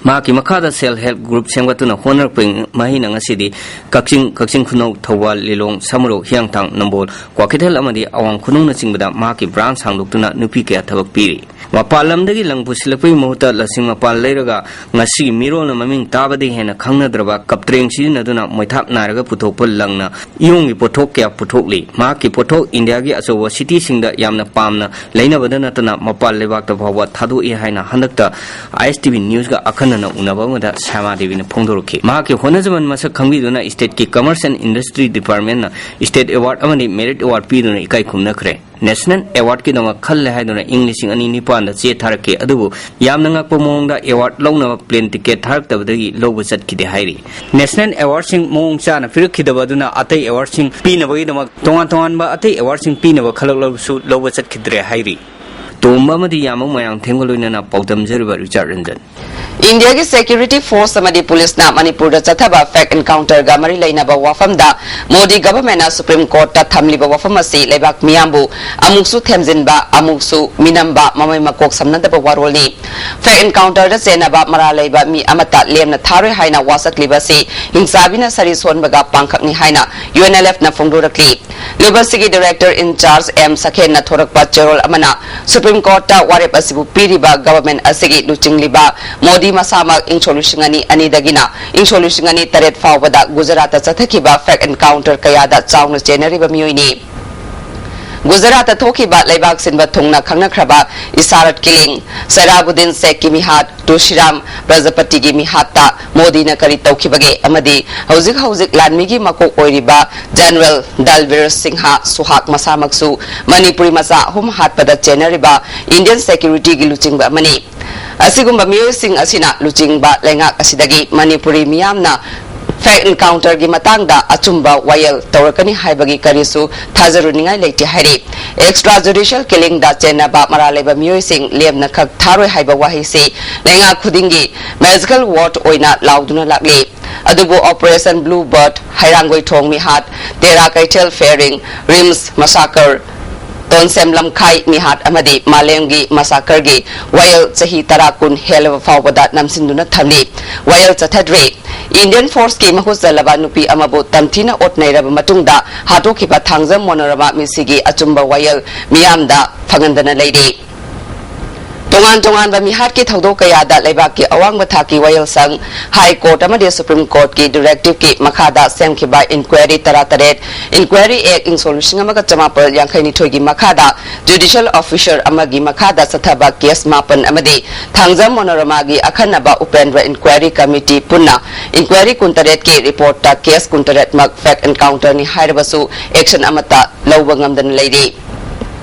ꯃꯍꯥꯛꯀꯤ ꯃꯈꯥꯗ ꯁꯦꯜꯐ ꯍꯦꯜꯞ ꯒ꯭ꯔꯨꯞ ꯁꯦꯝꯒꯠꯇꯨꯅ ꯍꯣꯠꯅꯔꯛꯄꯒꯤ ꯃꯍꯩꯅ ꯉꯁꯤꯗꯤ ꯀꯛꯆꯤꯡ, ꯀꯛꯆꯤꯡ ꯈꯨꯅꯧ, ꯊꯧꯕꯥꯜ, ꯂꯤꯂꯣꯡ, ꯁꯃꯨꯔꯧ, ꯍꯤꯌꯥꯡꯊꯥꯡ, ꯅꯝꯕꯣꯜ, ꯀ꯭ꯋꯥꯀꯩꯊꯦꯜ ꯑꯃꯗꯤ ꯑꯋꯥꯡ ꯈꯨꯅꯧꯅꯆꯤꯡꯕꯗ ꯃꯍꯥꯛꯀꯤ ꯕ꯭ꯔꯥꯟꯁ ꯍꯥꯡꯗꯣꯛꯇꯨꯅ ꯅꯨꯄꯤ ꯀꯌꯥ ꯊꯕꯛ ꯄꯤꯔꯤ꯫ ꯃꯄꯥꯟ ꯂꯝꯗꯒꯤ ꯂꯪ ꯄꯨꯁꯤꯜꯂꯛꯄꯒꯤ ꯃꯍꯨꯠꯇ ꯂꯁꯤꯡ ꯃꯄꯥꯟ ꯂꯩꯔꯒ ꯉꯁꯤꯒꯤ ꯃꯤꯔꯣꯜꯅ ꯃꯃꯤꯡ ꯇꯥꯕꯗꯒꯤ ꯍꯦꯟꯅ ꯈꯪꯅꯗ꯭ꯔꯕ ꯀꯞꯇ꯭ꯔꯦꯡ ꯁꯤꯖꯤꯟꯅꯗꯨꯅ ꯃꯣꯏꯊꯥꯞ ꯅꯥꯏꯔꯒ ꯄꯨꯊꯣꯛꯄ ꯂꯪꯅ ꯏꯌꯣꯡꯒꯤ ꯄꯣꯠꯊꯣꯛ ꯀꯌꯥ ꯄꯨꯊꯣꯛꯂꯤ꯫ ꯃꯍꯥꯛꯀꯤ ꯄꯣꯠꯊꯣꯛ ꯏꯟꯗꯤꯌꯥꯒꯤ ꯑꯆꯧꯕ ꯁꯤꯇꯤꯁꯤꯡꯗ ꯌꯥꯝꯅ ꯄꯥꯝꯅ ꯂꯩꯅꯕꯗ ꯅꯠꯇꯅ ꯃꯄꯥꯟ ꯂꯩꯕꯥꯛꯇ ꯐꯥꯎꯕ ꯊꯥꯗꯣꯛꯏ ꯍꯥꯏꯅ ꯍꯟꯗꯛꯇ ꯑꯥꯏ ꯑꯦꯁ ꯇꯤ ꯚꯤ ꯅ꯭ꯌꯨꯁꯀ ꯑꯈꯟꯅꯅ ꯎꯅꯕ ꯑꯃꯗ ꯁ꯭ꯌꯥꯃꯥ ꯗꯦꯕꯤꯅ ꯐꯣꯡꯗꯣꯔꯛꯈꯤ꯫ ꯃꯍꯥꯛꯀꯤ ꯍꯣꯠꯅꯖꯃꯟ ꯃꯁꯛ ꯈꯪꯕꯤꯗꯨꯅ ꯏꯁꯇꯦꯠꯀꯤ ꯀꯃꯔꯁ ꯑꯦꯟ ꯏꯟꯗꯁꯇ꯭ꯔꯤ ꯗꯤꯄꯥꯔꯠꯃꯦꯟꯠꯅ ꯏꯁꯇꯦꯠ ꯑꯦꯋꯥꯔꯗ ꯑꯃꯗꯤ ꯃꯦꯔꯤꯠ ꯑꯦꯋꯥꯔꯗ ꯄꯤꯗꯨꯅ ꯏꯀꯥꯏ ꯈꯨꯝꯅꯈ꯭ꯔꯦ꯫ ꯅꯦꯁꯅꯦꯜ ꯑꯦꯋꯥꯔꯗꯀꯤꯗꯃꯛ ꯈꯜꯂꯦ ꯍꯥꯏꯗꯨꯅ ꯏꯪ ꯂꯤꯁꯤꯡ ꯑꯅꯤ ꯅꯤꯄꯥꯟꯗ ꯆꯦ ꯊꯥꯔꯛꯈꯤ, ꯑꯗꯨꯕꯨ ꯌꯥꯝꯅ ꯉꯛꯄ ꯃꯑꯣꯡꯗ ꯑꯦꯋꯥꯔꯗ ꯂꯧꯅꯕ ꯄ꯭ꯂꯦꯟ ꯇꯤꯀꯦꯠ ꯊꯥꯔꯛꯇꯕꯗꯒꯤ ꯂꯧꯕ ꯆꯠꯈꯤꯗꯦ ꯍꯥꯏꯔꯤ꯫ ꯅꯦꯁꯅꯦꯜ ꯑꯦꯋꯥꯔꯗꯁꯤꯡ ꯃꯑꯣꯡ ꯆꯥꯅ ꯄꯤꯔꯛꯈꯤꯗꯕ ꯑꯗꯨꯅ ꯑꯇꯩ ꯑꯦꯋꯥꯔꯗꯁꯤꯡ ꯄꯤꯅꯕꯒꯤꯗꯃꯛ, ꯇꯣꯉꯥꯟ ꯇꯣꯉꯥꯟꯕ ꯑꯇꯩ ꯑꯦꯋꯥꯔꯗꯁꯤꯡ ꯄꯤꯅꯕ ꯈꯜꯂꯛꯂꯕꯁꯨ ꯂꯧꯕ ꯆꯠꯈꯤꯗ꯭ꯔꯦ ꯍꯥꯏꯔꯤ꯫ ꯇꯣꯝꯕ ꯑꯃꯗꯤ ꯌꯥꯝꯕ ꯃꯣꯏꯔꯥꯡꯊꯦꯝꯒ ꯂꯣꯏꯅꯅ ꯄꯥꯎꯗꯝꯖꯔꯤꯕ ꯔꯤꯆꯥꯔꯗ ꯔꯟꯖꯟ꯫ ꯏꯟꯗꯤꯌꯥꯒꯤ ꯁꯦꯀ꯭ꯌꯨꯔꯤꯇꯤ ꯐꯣꯔꯁ ꯑꯃꯗꯤ ꯄꯨꯂꯤꯁꯅ ꯃꯅꯤꯄꯨꯔꯗ ꯆꯠꯊꯕ ꯐꯦꯛ ꯑꯦꯟꯀꯥꯎꯟꯇꯔꯒ ꯃꯔꯤ ꯂꯩꯅꯕ ꯋꯥꯐꯝꯗ ꯃꯣꯗꯤ ꯒꯚꯔꯟꯃꯦꯟꯠꯅ ꯁꯨꯄ꯭ꯔꯤꯝ ꯀꯣꯔꯠꯇ ꯊꯝꯂꯤꯕ ꯋꯥꯐꯝ ꯑꯁꯤ ꯂꯩꯕꯥꯛ ꯃꯤꯌꯥꯝꯕꯨ ꯑꯃꯨꯛꯁꯨ ꯊꯦꯝꯖꯤꯟꯕ, ꯑꯃꯨꯛꯁꯨ ꯃꯤꯅꯝꯕ, ꯃꯃꯩ ꯃꯀꯣꯛ ꯁꯝꯅꯗꯕ ꯋꯥꯔꯣꯜꯅꯤ꯫ ꯐꯦꯛ ꯑꯦꯟꯀꯥꯎꯟꯇꯔꯗ ꯆꯦꯟꯅꯕ ꯃꯔꯥꯜ ꯂꯩꯕ ꯃꯤ ꯑꯃꯠꯇ ꯂꯦꯝꯅ ꯊꯥꯔꯣꯏ ꯍꯥꯏꯅ ꯋꯥꯁꯛꯂꯤꯕ ꯑꯁꯤ ꯍꯤꯡꯆꯥꯕꯤꯅ ꯁꯔꯤ ꯁꯣꯟꯕꯒ ꯄꯥꯡꯈꯛꯅꯤ ꯍꯥꯏꯅ ꯌꯨ ꯑꯦꯟ ꯑꯦꯜ ꯑꯦꯐꯅ ꯐꯣꯡꯗꯣꯔꯛꯂꯤ꯫ ꯂꯨꯕꯁꯤꯒꯤ ꯗꯥꯏꯔꯦꯛꯇꯔ ꯏꯟ ꯆꯥꯔꯖ ꯑꯦꯝ ꯁꯈꯦꯟꯅ ꯊꯣꯔꯛꯄ ꯆꯦꯔꯣꯜ ꯑꯃꯅ ꯁꯨꯄ꯭ꯔꯤꯝ ꯀꯣꯔꯠꯇ ꯋꯥꯔꯦꯞ ꯑꯁꯤꯕꯨ ꯄꯤꯔꯤꯕ ꯒꯚꯔꯟꯃꯦꯟꯠ ꯑꯁꯤꯒꯤ ꯂꯨꯆꯤꯡꯂꯤꯕ ꯃꯣꯗꯤ ꯃꯁꯥꯃꯛ ꯏꯪ ꯁꯣꯛ ꯂꯤꯁꯤꯡ ꯑꯅꯤ ꯑꯅꯤꯗꯒꯤꯅ ꯏꯪ ꯁꯣꯛ ꯂꯤꯁꯤꯡ ꯑꯅꯤ ꯇꯔꯦꯠ ꯐꯥꯎꯕꯗ ꯒꯨꯖꯔꯥꯠꯇ ꯆꯠꯊꯈꯤꯕ ꯐꯦꯛ ꯑꯦꯟꯀꯥꯎꯟꯇꯔ ꯀꯌꯥꯗ ꯆꯥꯎꯅ ꯆꯦꯟꯅꯔꯤꯕ ꯃꯤꯑꯣꯏꯅꯤ꯫ ꯒꯨꯖꯔꯥꯠꯇ ꯊꯣꯛꯈꯤꯕ ꯂꯩꯕꯥꯛ ꯁꯤꯟꯕ ꯊꯨꯡꯅ ꯈꯪꯅꯈ꯭ꯔꯕ ꯏꯁꯥꯔꯠ ꯀꯤꯂꯤꯡ, ꯁꯩꯔꯥꯕꯨꯗꯤꯟ ꯁꯦꯈꯀꯤ ꯃꯤꯍꯥꯠ, ꯇꯨꯁꯤꯔꯥꯝ ꯄ꯭ꯔꯖꯥꯄꯇꯤꯒꯤ ꯃꯤꯍꯥꯠꯇ ꯃꯣꯗꯤꯅ ꯀꯔꯤ ꯇꯧꯈꯤꯕꯒꯦ ꯑꯃꯗꯤ ꯍꯧꯖꯤꯛ ꯍꯧꯖꯤꯛ ꯂꯥꯟꯃꯤꯒꯤ ꯃꯀꯣꯛ ꯑꯣꯏꯔꯤꯕ ꯖꯦꯅꯔꯦꯜ ꯗꯜꯕꯤꯔ ꯁꯤꯡꯍ ꯁꯨꯍꯥꯒ ꯃꯁꯥꯃꯛꯁꯨ ꯃꯅꯤꯄꯨꯔꯤ ꯃꯆꯥ ꯑꯍꯨꯝ ꯍꯥꯠꯄꯗ ꯆꯦꯟꯅꯔꯤꯕ ꯏꯟꯗꯤꯌꯟ ꯁꯦꯀ꯭ꯌꯨꯔꯤꯇꯤꯒꯤ ꯂꯨꯆꯤꯡꯕ ꯑꯃꯅꯤ꯫ ꯑꯁꯤꯒꯨꯝꯕ ꯃꯤꯑꯣꯏꯁꯤꯡ ꯑꯁꯤꯅ ꯂꯨꯆꯤꯡꯕ ꯂꯩꯉꯥꯛ ꯑꯁꯤꯗꯒꯤ ꯃꯅꯤꯄꯨꯔꯤ ꯃꯤꯌꯥꯝꯅ ꯐꯦꯛ ꯑꯦꯟꯀꯥꯎꯟꯇꯔꯒꯤ ꯃꯇꯥꯡꯗ ꯑꯆꯨꯝꯕ ꯋꯥꯌꯦꯜ ꯇꯧꯔꯛꯀꯅꯤ ꯍꯥꯏꯕꯒꯤ ꯀꯔꯤꯁꯨ ꯊꯥꯖꯔꯨꯅꯤꯡꯉꯥꯏ ꯂꯩꯇꯦ ꯍꯥꯏꯔꯤ꯫ ꯑꯦꯛꯁꯇ꯭ꯔꯥ ꯖꯨꯗꯤꯁꯤꯌꯦꯜ ꯀꯤꯂꯤꯡꯗ ꯆꯦꯟꯅꯕ ꯃꯔꯥꯜ ꯂꯩꯕ ꯃꯤꯑꯣꯏꯁꯤꯡ ꯂꯦꯝꯅ ꯈꯛ ꯊꯥꯔꯣꯏ ꯍꯥꯏꯕ ꯋꯥꯍꯩꯁꯤ ꯂꯩꯉꯥꯛ ꯈꯨꯗꯤꯡꯒꯤ ꯃꯦꯖꯤꯀꯦꯜ ꯋꯥꯔꯗ ꯑꯣꯏꯅ ꯂꯥꯎꯗꯨꯅ ꯂꯥꯛꯂꯤ꯫ ꯑꯗꯨꯕꯨ ꯑꯣꯄꯔꯦꯁꯟ ꯕ꯭ꯂꯨ ꯕꯥꯔꯗ, ꯍꯩꯔꯥꯡꯒꯣꯏꯊꯣꯡ ꯃꯤꯍꯥꯠ, ꯇꯦꯔꯥ ꯀꯩꯊꯦꯜ ꯐꯥꯌꯔꯤꯡ, ꯔꯤꯝꯁ ꯃꯁꯥꯀꯔ, ꯇꯣꯟꯁꯦꯝ ꯂꯝꯈꯥꯏ ꯃꯤꯍꯥꯠ ꯑꯃꯗꯤ ꯃꯥꯂꯦꯝꯒꯤ ꯃꯁꯥꯀꯔꯒꯤ ꯋꯥꯌꯦꯜ ꯆꯍꯤ ꯇꯔꯥ ꯀꯨꯟ ꯍꯦꯜꯂꯕ ꯐꯥꯎꯕꯗ ꯅꯝꯁꯤꯟꯗꯨꯅ ꯊꯝꯂꯤ꯫ ꯋꯥꯌꯦꯜ ꯆꯠꯊꯗ꯭ꯔꯤ꯫ ꯏꯟꯗꯤꯌꯟ ꯐꯣꯔꯁꯀꯤ ꯃꯍꯨꯠ ꯆꯜꯂꯕ ꯅꯨꯄꯤ ꯑꯃꯕꯨ ꯇꯝꯊꯤꯅ ꯑꯣꯠ ꯅꯩꯔꯕ ꯃꯇꯨꯡꯗ ꯍꯥꯠꯇꯣꯛꯈꯤꯕ ꯊꯥꯡꯖꯝ ꯃꯣꯅꯣꯔꯃꯥ ꯃꯤꯁꯤꯒꯤ ꯑꯆꯨꯝꯕ ꯋꯥꯌꯦꯜ ꯃꯤꯌꯥꯝꯗ ꯐꯪꯍꯟꯗꯅ ꯂꯩꯔꯤ꯫ ꯇꯣꯉꯥꯟ ꯇꯣꯉꯥꯟꯕ ꯃꯤꯍꯥꯠꯀꯤ ꯊꯧꯗꯣꯛ ꯀꯌꯥꯗ ꯂꯩꯕꯥꯛꯀꯤ ꯑꯋꯥꯡꯕ ꯊꯥꯛꯀꯤ ꯋꯥꯌꯦꯜꯁꯪ, ꯍꯥꯏ ꯀꯣꯔꯠ ꯑꯃꯗꯤ ꯁꯨꯄ꯭ꯔꯤꯝ ꯀꯣꯔꯠꯀꯤ ꯗꯥꯏꯔꯦꯛꯇꯤꯚꯀꯤ ꯃꯈꯥꯗ ꯁꯦꯝꯈꯤꯕ ꯏꯟꯀ꯭ꯋꯥꯏꯔꯤ ꯇꯔꯥꯇꯔꯦꯠ, ꯏꯟꯀ꯭ꯋꯥꯏꯔꯤ ꯑꯦꯛ ꯏꯪ ꯁꯣꯛ ꯂꯤꯁꯤꯡ ꯑꯃꯒ ꯆꯃꯥꯄꯜ ꯌꯥꯡꯈꯩ ꯅꯤꯊꯣꯏꯒꯤ ꯃꯈꯥꯗ ꯖꯨꯗꯤꯁꯤꯌꯦꯜ ꯑꯣꯐꯤꯁꯔ ꯑꯃꯒꯤ ꯃꯈꯥꯗ ꯆꯠꯊꯕ ꯀꯦꯁ ꯃꯥꯄꯟ ꯑꯃꯗꯤ ꯊꯥꯡꯖꯝ ꯃꯣꯅꯣꯔꯃꯥꯒꯤ ꯑꯈꯟꯅꯕ ꯎꯄꯦꯟꯗ꯭ꯔ ꯏꯟꯀ꯭ꯋꯥꯏꯔꯤ ꯀꯃꯤꯇꯤ ꯄꯨꯟꯅ ꯏꯟꯀ꯭ꯋꯥꯏꯔꯤ ꯀꯨꯟꯇꯔꯦꯠꯀꯤ ꯔꯤꯄꯣꯔꯠꯇ ꯀꯦꯁ ꯀꯨꯟꯇꯔꯦꯠꯃꯛ ꯐꯦꯛ ꯑꯦꯟꯀꯥꯎꯟꯇꯔꯅꯤ ꯍꯥꯏꯔꯕꯁꯨ ꯑꯦꯛꯁꯟ ꯑꯃꯠꯇ ꯂꯧꯕ ꯉꯝꯗꯅ ꯂꯩꯔꯤ꯫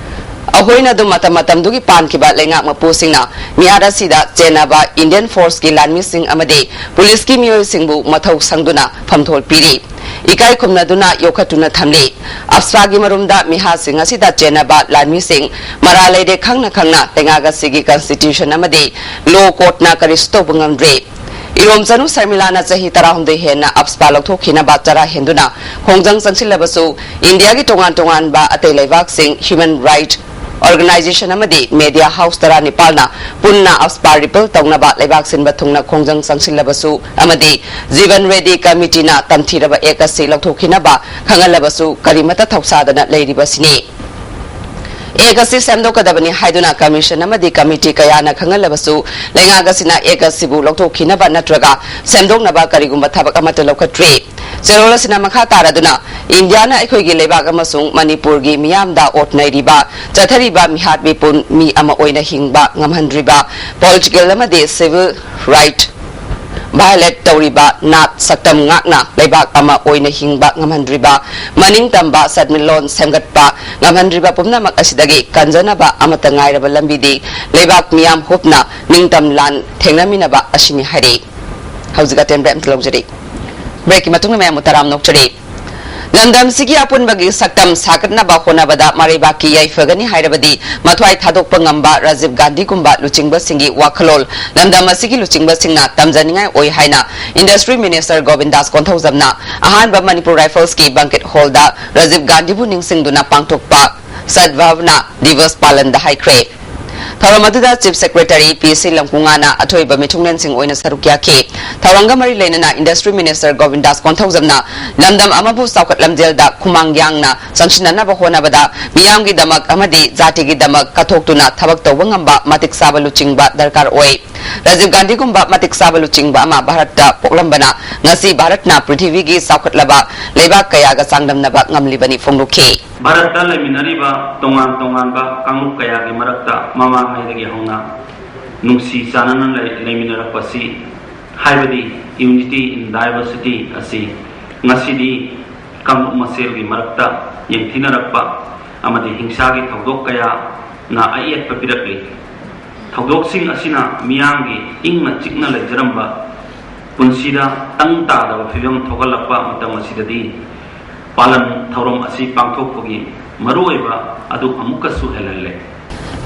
ꯑꯩꯈꯣꯏꯅ ꯑꯗꯨꯝ ꯃꯇꯝ ꯃꯇꯝꯗꯨꯒꯤ ꯄꯥꯟꯈꯤꯕ ꯂꯩꯉꯥꯛ ꯃꯄꯨꯁꯤꯡꯅ ꯃꯤꯍꯥꯠ ꯑꯁꯤꯗ ꯆꯦꯟꯅꯕ ꯏꯟꯗꯤꯌꯟ ꯐꯣꯔꯁꯀꯤ ꯂꯥꯟꯃꯤꯁꯤꯡ ꯑꯃꯗꯤ ꯄꯨꯂꯤꯁꯀꯤ ꯃꯤꯑꯣꯏꯁꯤꯡꯕꯨ ꯃꯊꯧ ꯁꯪꯗꯨꯅ ꯐꯝꯊꯣꯜ ꯄꯤꯔꯤ꯫ ꯏꯀꯥꯏ ꯈꯨꯝꯅꯗꯨꯅ ꯌꯣꯛꯈꯠꯇꯨꯅ ꯊꯝꯂꯤ꯫ ꯑꯞꯁ꯭ꯔꯥꯒꯤ ꯃꯔꯨꯝꯗ ꯃꯤꯍꯥꯠꯁꯤꯡ ꯑꯁꯤꯗ ꯆꯦꯟꯅꯕ ꯂꯥꯟꯃꯤꯁꯤꯡ ꯃꯔꯥꯜ ꯂꯩꯔꯦ ꯈꯪꯅ ꯈꯪꯅ ꯂꯩꯉꯥꯛ ꯑꯁꯤꯒꯤ constitution ꯑꯃꯗꯤ law courtꯅ ꯀꯔꯤꯁꯨ ꯇꯧꯕ ꯉꯝꯗ꯭ꯔꯤ꯫ ꯏꯔꯣꯝꯆꯅꯨ ꯁꯔꯃꯤꯂꯥꯅ ꯆꯍꯤ ꯇꯔꯥꯍꯨꯝꯗꯣꯏ ꯍꯦꯟꯅ ꯑꯞꯁ꯭ꯔꯥ ꯂꯧꯊꯣꯛꯈꯤꯅꯕ ꯆꯔꯥ ꯍꯦꯟꯗꯨꯅ ꯈꯣꯡꯖꯪ ꯆꯪꯁꯤꯜꯂꯕꯁꯨ, ꯏꯟꯗꯤꯌꯥꯒꯤ ꯇꯣꯉꯥꯟ ꯇꯣꯉꯥꯟꯕ ꯑꯇꯩ ꯂꯩꯕꯥꯛꯁꯤꯡ human right organization ꯑꯃꯗꯤ media house ꯇꯔꯥꯅꯤꯄꯥꯜꯅ ꯄꯨꯟꯅ ꯑꯞꯁ꯭ꯔꯥ repeal ꯇꯧꯅꯕ ꯂꯩꯕꯥꯛ ꯁꯤꯟꯕ ꯊꯨꯡꯅ ꯈꯣꯡꯖꯪ ꯆꯪꯁꯤꯜꯂꯕꯁꯨ ꯑꯃꯗꯤ ꯖꯤꯕꯟ ꯔꯦꯗꯤ ꯀꯃꯤꯇꯤꯅ ꯇꯝꯊꯤꯔꯕ act ꯑꯁꯤ ꯂꯧꯊꯣꯛꯈꯤꯅꯕ ꯈꯪꯍꯜꯂꯕꯁꯨ ꯀꯔꯤꯃꯠꯇ ꯊꯧꯁꯥꯗꯅ ꯂꯩꯔꯤꯕꯁꯤꯅꯤ꯫ Act ꯑꯁꯤ ꯁꯦꯝꯗꯣꯛꯀꯗꯕꯅꯤ ꯍꯥꯏꯗꯨꯅ commission ꯑꯃꯗꯤ committee ꯀꯌꯥꯅ ꯈꯪꯍꯜꯂꯕꯁꯨ, ꯂꯩꯉꯥꯛ ꯑꯁꯤꯅ act ꯑꯁꯤꯕꯨ ꯂꯧꯊꯣꯛꯈꯤꯅꯕ ꯅꯠꯇ꯭ꯔꯒ ꯁꯦꯝꯗꯣꯛꯅꯕ ꯀꯔꯤꯒꯨꯝꯕ ꯊꯕꯛ ꯑꯃꯠꯇ ꯂꯧꯈꯠꯇ꯭ꯔꯤ꯫ ꯆꯦꯔꯣꯜ ꯑꯁꯤꯅ ꯃꯈꯥ ꯇꯥꯔꯗꯨꯅ, ꯏꯟꯗꯤꯌꯥꯅ ꯑꯩꯈꯣꯏꯒꯤ ꯂꯩꯕꯥꯛ ꯑꯃꯁꯨꯡ ꯃꯅꯤꯄꯨꯔꯒꯤ ꯃꯤꯌꯥꯝꯗ ꯑꯣꯠ ꯅꯩꯔꯤꯕ, ꯆꯠꯊꯔꯤꯕ ꯃꯤꯍꯥꯠ ꯃꯤꯄꯨꯟ ꯃꯤ ꯑꯃ ꯑꯣꯏꯅ ꯍꯤꯡꯕ ꯉꯝꯍꯟꯗ꯭ꯔꯤꯕ, political ꯑꯃꯗꯤ civil right violate ꯇꯧꯔꯤꯕ ꯅꯥꯠ ꯁꯛꯇꯝ ꯉꯥꯛꯅ ꯂꯩꯕꯥꯛ ꯑꯃ ꯑꯣꯏꯅ ꯍꯤꯡꯕ ꯉꯝꯍꯟꯗ꯭ꯔꯤꯕ, ꯃꯅꯤꯡꯇꯝꯕ ꯁꯦꯟꯃꯤꯠꯂꯣꯟ ꯁꯦꯝꯒꯠꯄ ꯉꯝꯍꯟꯗ꯭ꯔꯤꯕ ꯄꯨꯝꯅꯃꯛ ꯑꯁꯤꯗꯒꯤ ꯀꯟꯖꯅꯕ ꯑꯃꯠꯇ ꯉꯥꯏꯔꯕ ꯂꯝꯕꯤꯗꯤ ꯂꯩꯕꯥꯛ ꯃꯤꯌꯥꯝ ꯍꯨꯞꯅ ꯅꯤꯡꯇꯝ ꯂꯥꯟ ꯊꯦꯡꯅꯃꯤꯟꯅꯕ ꯑꯁꯤꯅꯤ ꯍꯥꯏꯔꯤ꯫ ꯍꯧꯖꯤꯛ ꯑꯇꯦꯟꯕ ꯑꯝꯇ ꯂꯧꯖꯔꯤ꯫ Breakꯀꯤ ꯃꯇꯨꯡꯗ ꯃꯌꯥꯝꯕꯨ ꯇꯔꯥꯝ ꯅꯣꯛꯆꯔꯤ꯫ ꯂꯝꯗꯝꯁꯤꯒꯤ ꯑꯄꯨꯟꯕꯒꯤ ꯁꯛꯇꯝ ꯁꯥꯒꯠꯅꯕ ꯍꯣꯠꯅꯕꯗ ꯃꯔꯩꯕꯥꯛꯀꯤ ꯌꯥꯏꯐꯒꯅꯤ ꯍꯥꯏꯔꯕꯗꯤ ꯃꯊ꯭ꯋꯥꯏ ꯊꯥꯗꯣꯛꯄ ꯉꯝꯕ ꯔꯥꯖꯤꯕ ꯒꯥꯟꯙꯤꯒꯨꯝꯕ ꯂꯨꯆꯤꯡꯕꯁꯤꯡꯒꯤ ꯋꯥꯈꯜꯂꯣꯟ ꯂꯝꯗꯝ ꯑꯁꯤꯒꯤ ꯂꯨꯆꯤꯡꯕꯁꯤꯡꯅ ꯇꯝꯖꯅꯤꯡꯉꯥꯏ ꯑꯣꯏ ꯍꯥꯏꯅ Industry Minister ꯒꯣꯕꯤꯟꯗꯥꯁ ꯀꯣꯟꯊꯧꯖꯝꯅ ꯑꯍꯥꯟꯕ ꯃꯅꯤꯄꯨꯔ Riflesꯀꯤ banquet hallꯗ ꯔꯥꯖꯤꯕ ꯒꯥꯟꯙꯤꯕꯨ ꯅꯤꯡꯁꯤꯡꯗꯨꯅ ꯄꯥꯡꯊꯣꯛꯄ ꯁꯗꯚꯥꯕꯅꯥ ꯗꯤꯚꯁ ꯄꯥꯂꯟꯗ ꯍꯥꯏꯈ꯭ꯔꯦ꯫ ꯊꯧꯔꯝ ꯑꯗꯨꯗ Chief Secretary ꯄꯤ ꯁꯤ ꯂꯝꯀꯨꯉꯥꯅ ꯑꯊꯣꯏꯕ ꯃꯤꯊꯨꯡꯂꯦꯟꯁꯤꯡ ꯑꯣꯏꯅ ꯁꯔꯨꯛ ꯌꯥꯈꯤ꯫ ꯊꯧꯔꯝꯒ ꯃꯔꯤ ꯂꯩꯅꯅ Industry Minister ꯒꯣꯕꯤꯟꯗꯥꯁ ꯀꯣꯟꯊꯧꯖꯝꯅ ꯂꯝꯗꯝ ꯑꯃꯕꯨ ꯆꯥꯎꯈꯠ ꯂꯝꯖꯦꯜꯗ ꯈꯨꯃꯥꯡ ꯌꯥꯡꯅ ꯆꯪꯁꯤꯟꯅꯅꯕ ꯍꯣꯠꯅꯕꯗ ꯃꯤꯌꯥꯝꯒꯤꯗꯃꯛ ꯑꯃꯗꯤ ꯖꯥꯇꯤꯒꯤꯗꯃꯛ ꯀꯠꯊꯣꯛꯇꯨꯅ ꯊꯕꯛ ꯇꯧꯕ ꯉꯝꯕ ꯃꯇꯤꯛ ꯆꯥꯕ ꯂꯨꯆꯤꯡꯕ ꯗꯔꯀꯥꯔ ꯑꯣꯏ꯫ ꯔꯥꯖꯤꯕ ꯒꯥꯟꯙꯤꯒꯨꯝꯕ ꯃꯇꯤꯛ ꯆꯥꯕ ꯂꯨꯆꯤꯡꯕ ꯑꯃ ꯚꯥꯔꯠꯇ ꯄꯣꯛꯂꯝꯕꯅ ꯉꯁꯤ ꯚꯥꯔꯠꯅ ꯄ꯭ꯔꯤꯊꯤꯕꯤꯒꯤ ꯆꯥꯎꯈꯠꯂꯕ ꯂꯩꯕꯥꯛ ꯀꯌꯥꯒ ꯆꯥꯡꯗꯝꯅꯕ ꯉꯝꯂꯤꯕꯅꯤ ꯐꯣꯡꯗꯣꯛꯈꯤ꯫ ꯚꯥꯔꯠꯇ ꯂꯩꯃꯤꯟꯅꯔꯤꯕ ꯇꯣꯉꯥꯟ ꯇꯣꯉꯥꯟꯕ ꯀꯥꯡꯂꯨꯞ ꯀꯌꯥꯒꯤ ꯃꯔꯛꯇ ꯃꯃꯥꯡꯉꯩꯗꯒꯤ ꯍꯧꯅ ꯅꯨꯡꯁꯤ ꯆꯥꯟꯅꯅ ꯂꯩ-, ꯂꯩꯃꯤꯟꯅꯔꯛꯄꯁꯤ, ꯍꯥꯏꯕꯗꯤ unity in diversity ꯑꯁꯤ ꯉꯁꯤꯗꯤ ꯀꯥꯡꯂꯨꯞ ꯃꯁꯦꯜꯒꯤ ꯃꯔꯛꯇ ꯌꯦꯡꯊꯤꯅꯔꯛꯄ ꯑꯃꯗꯤ ꯍꯤꯡꯁꯥꯒꯤ ꯊꯧꯗꯣꯛ ꯀꯌꯥꯅ ꯑꯌꯦꯠꯄ ꯄꯤꯔꯛꯂꯤ꯫ ꯊꯧꯗꯣꯛꯁꯤꯡ ꯑꯁꯤꯅ ꯃꯤꯌꯥꯝꯒꯤ ꯏꯪꯅ ꯆꯤꯛꯅ ꯂꯩꯖꯔꯝꯕ ꯄꯨꯟꯁꯤꯗ ꯇꯪ ꯇꯥꯗꯕ ꯐꯤꯕꯝ ꯊꯣꯛꯍꯜꯂꯛꯄ ꯃꯇꯝ ꯑꯁꯤꯗꯗꯤ ꯄꯥꯂꯟ ꯊꯧꯔꯝ ꯑꯁꯤ ꯄꯥꯡꯊꯣꯛꯄꯒꯤ ꯃꯔꯨꯑꯣꯏꯕ ꯑꯗꯨ ꯑꯃꯨꯛꯀꯁꯨ ꯍꯦꯜꯍꯜꯂꯦ꯫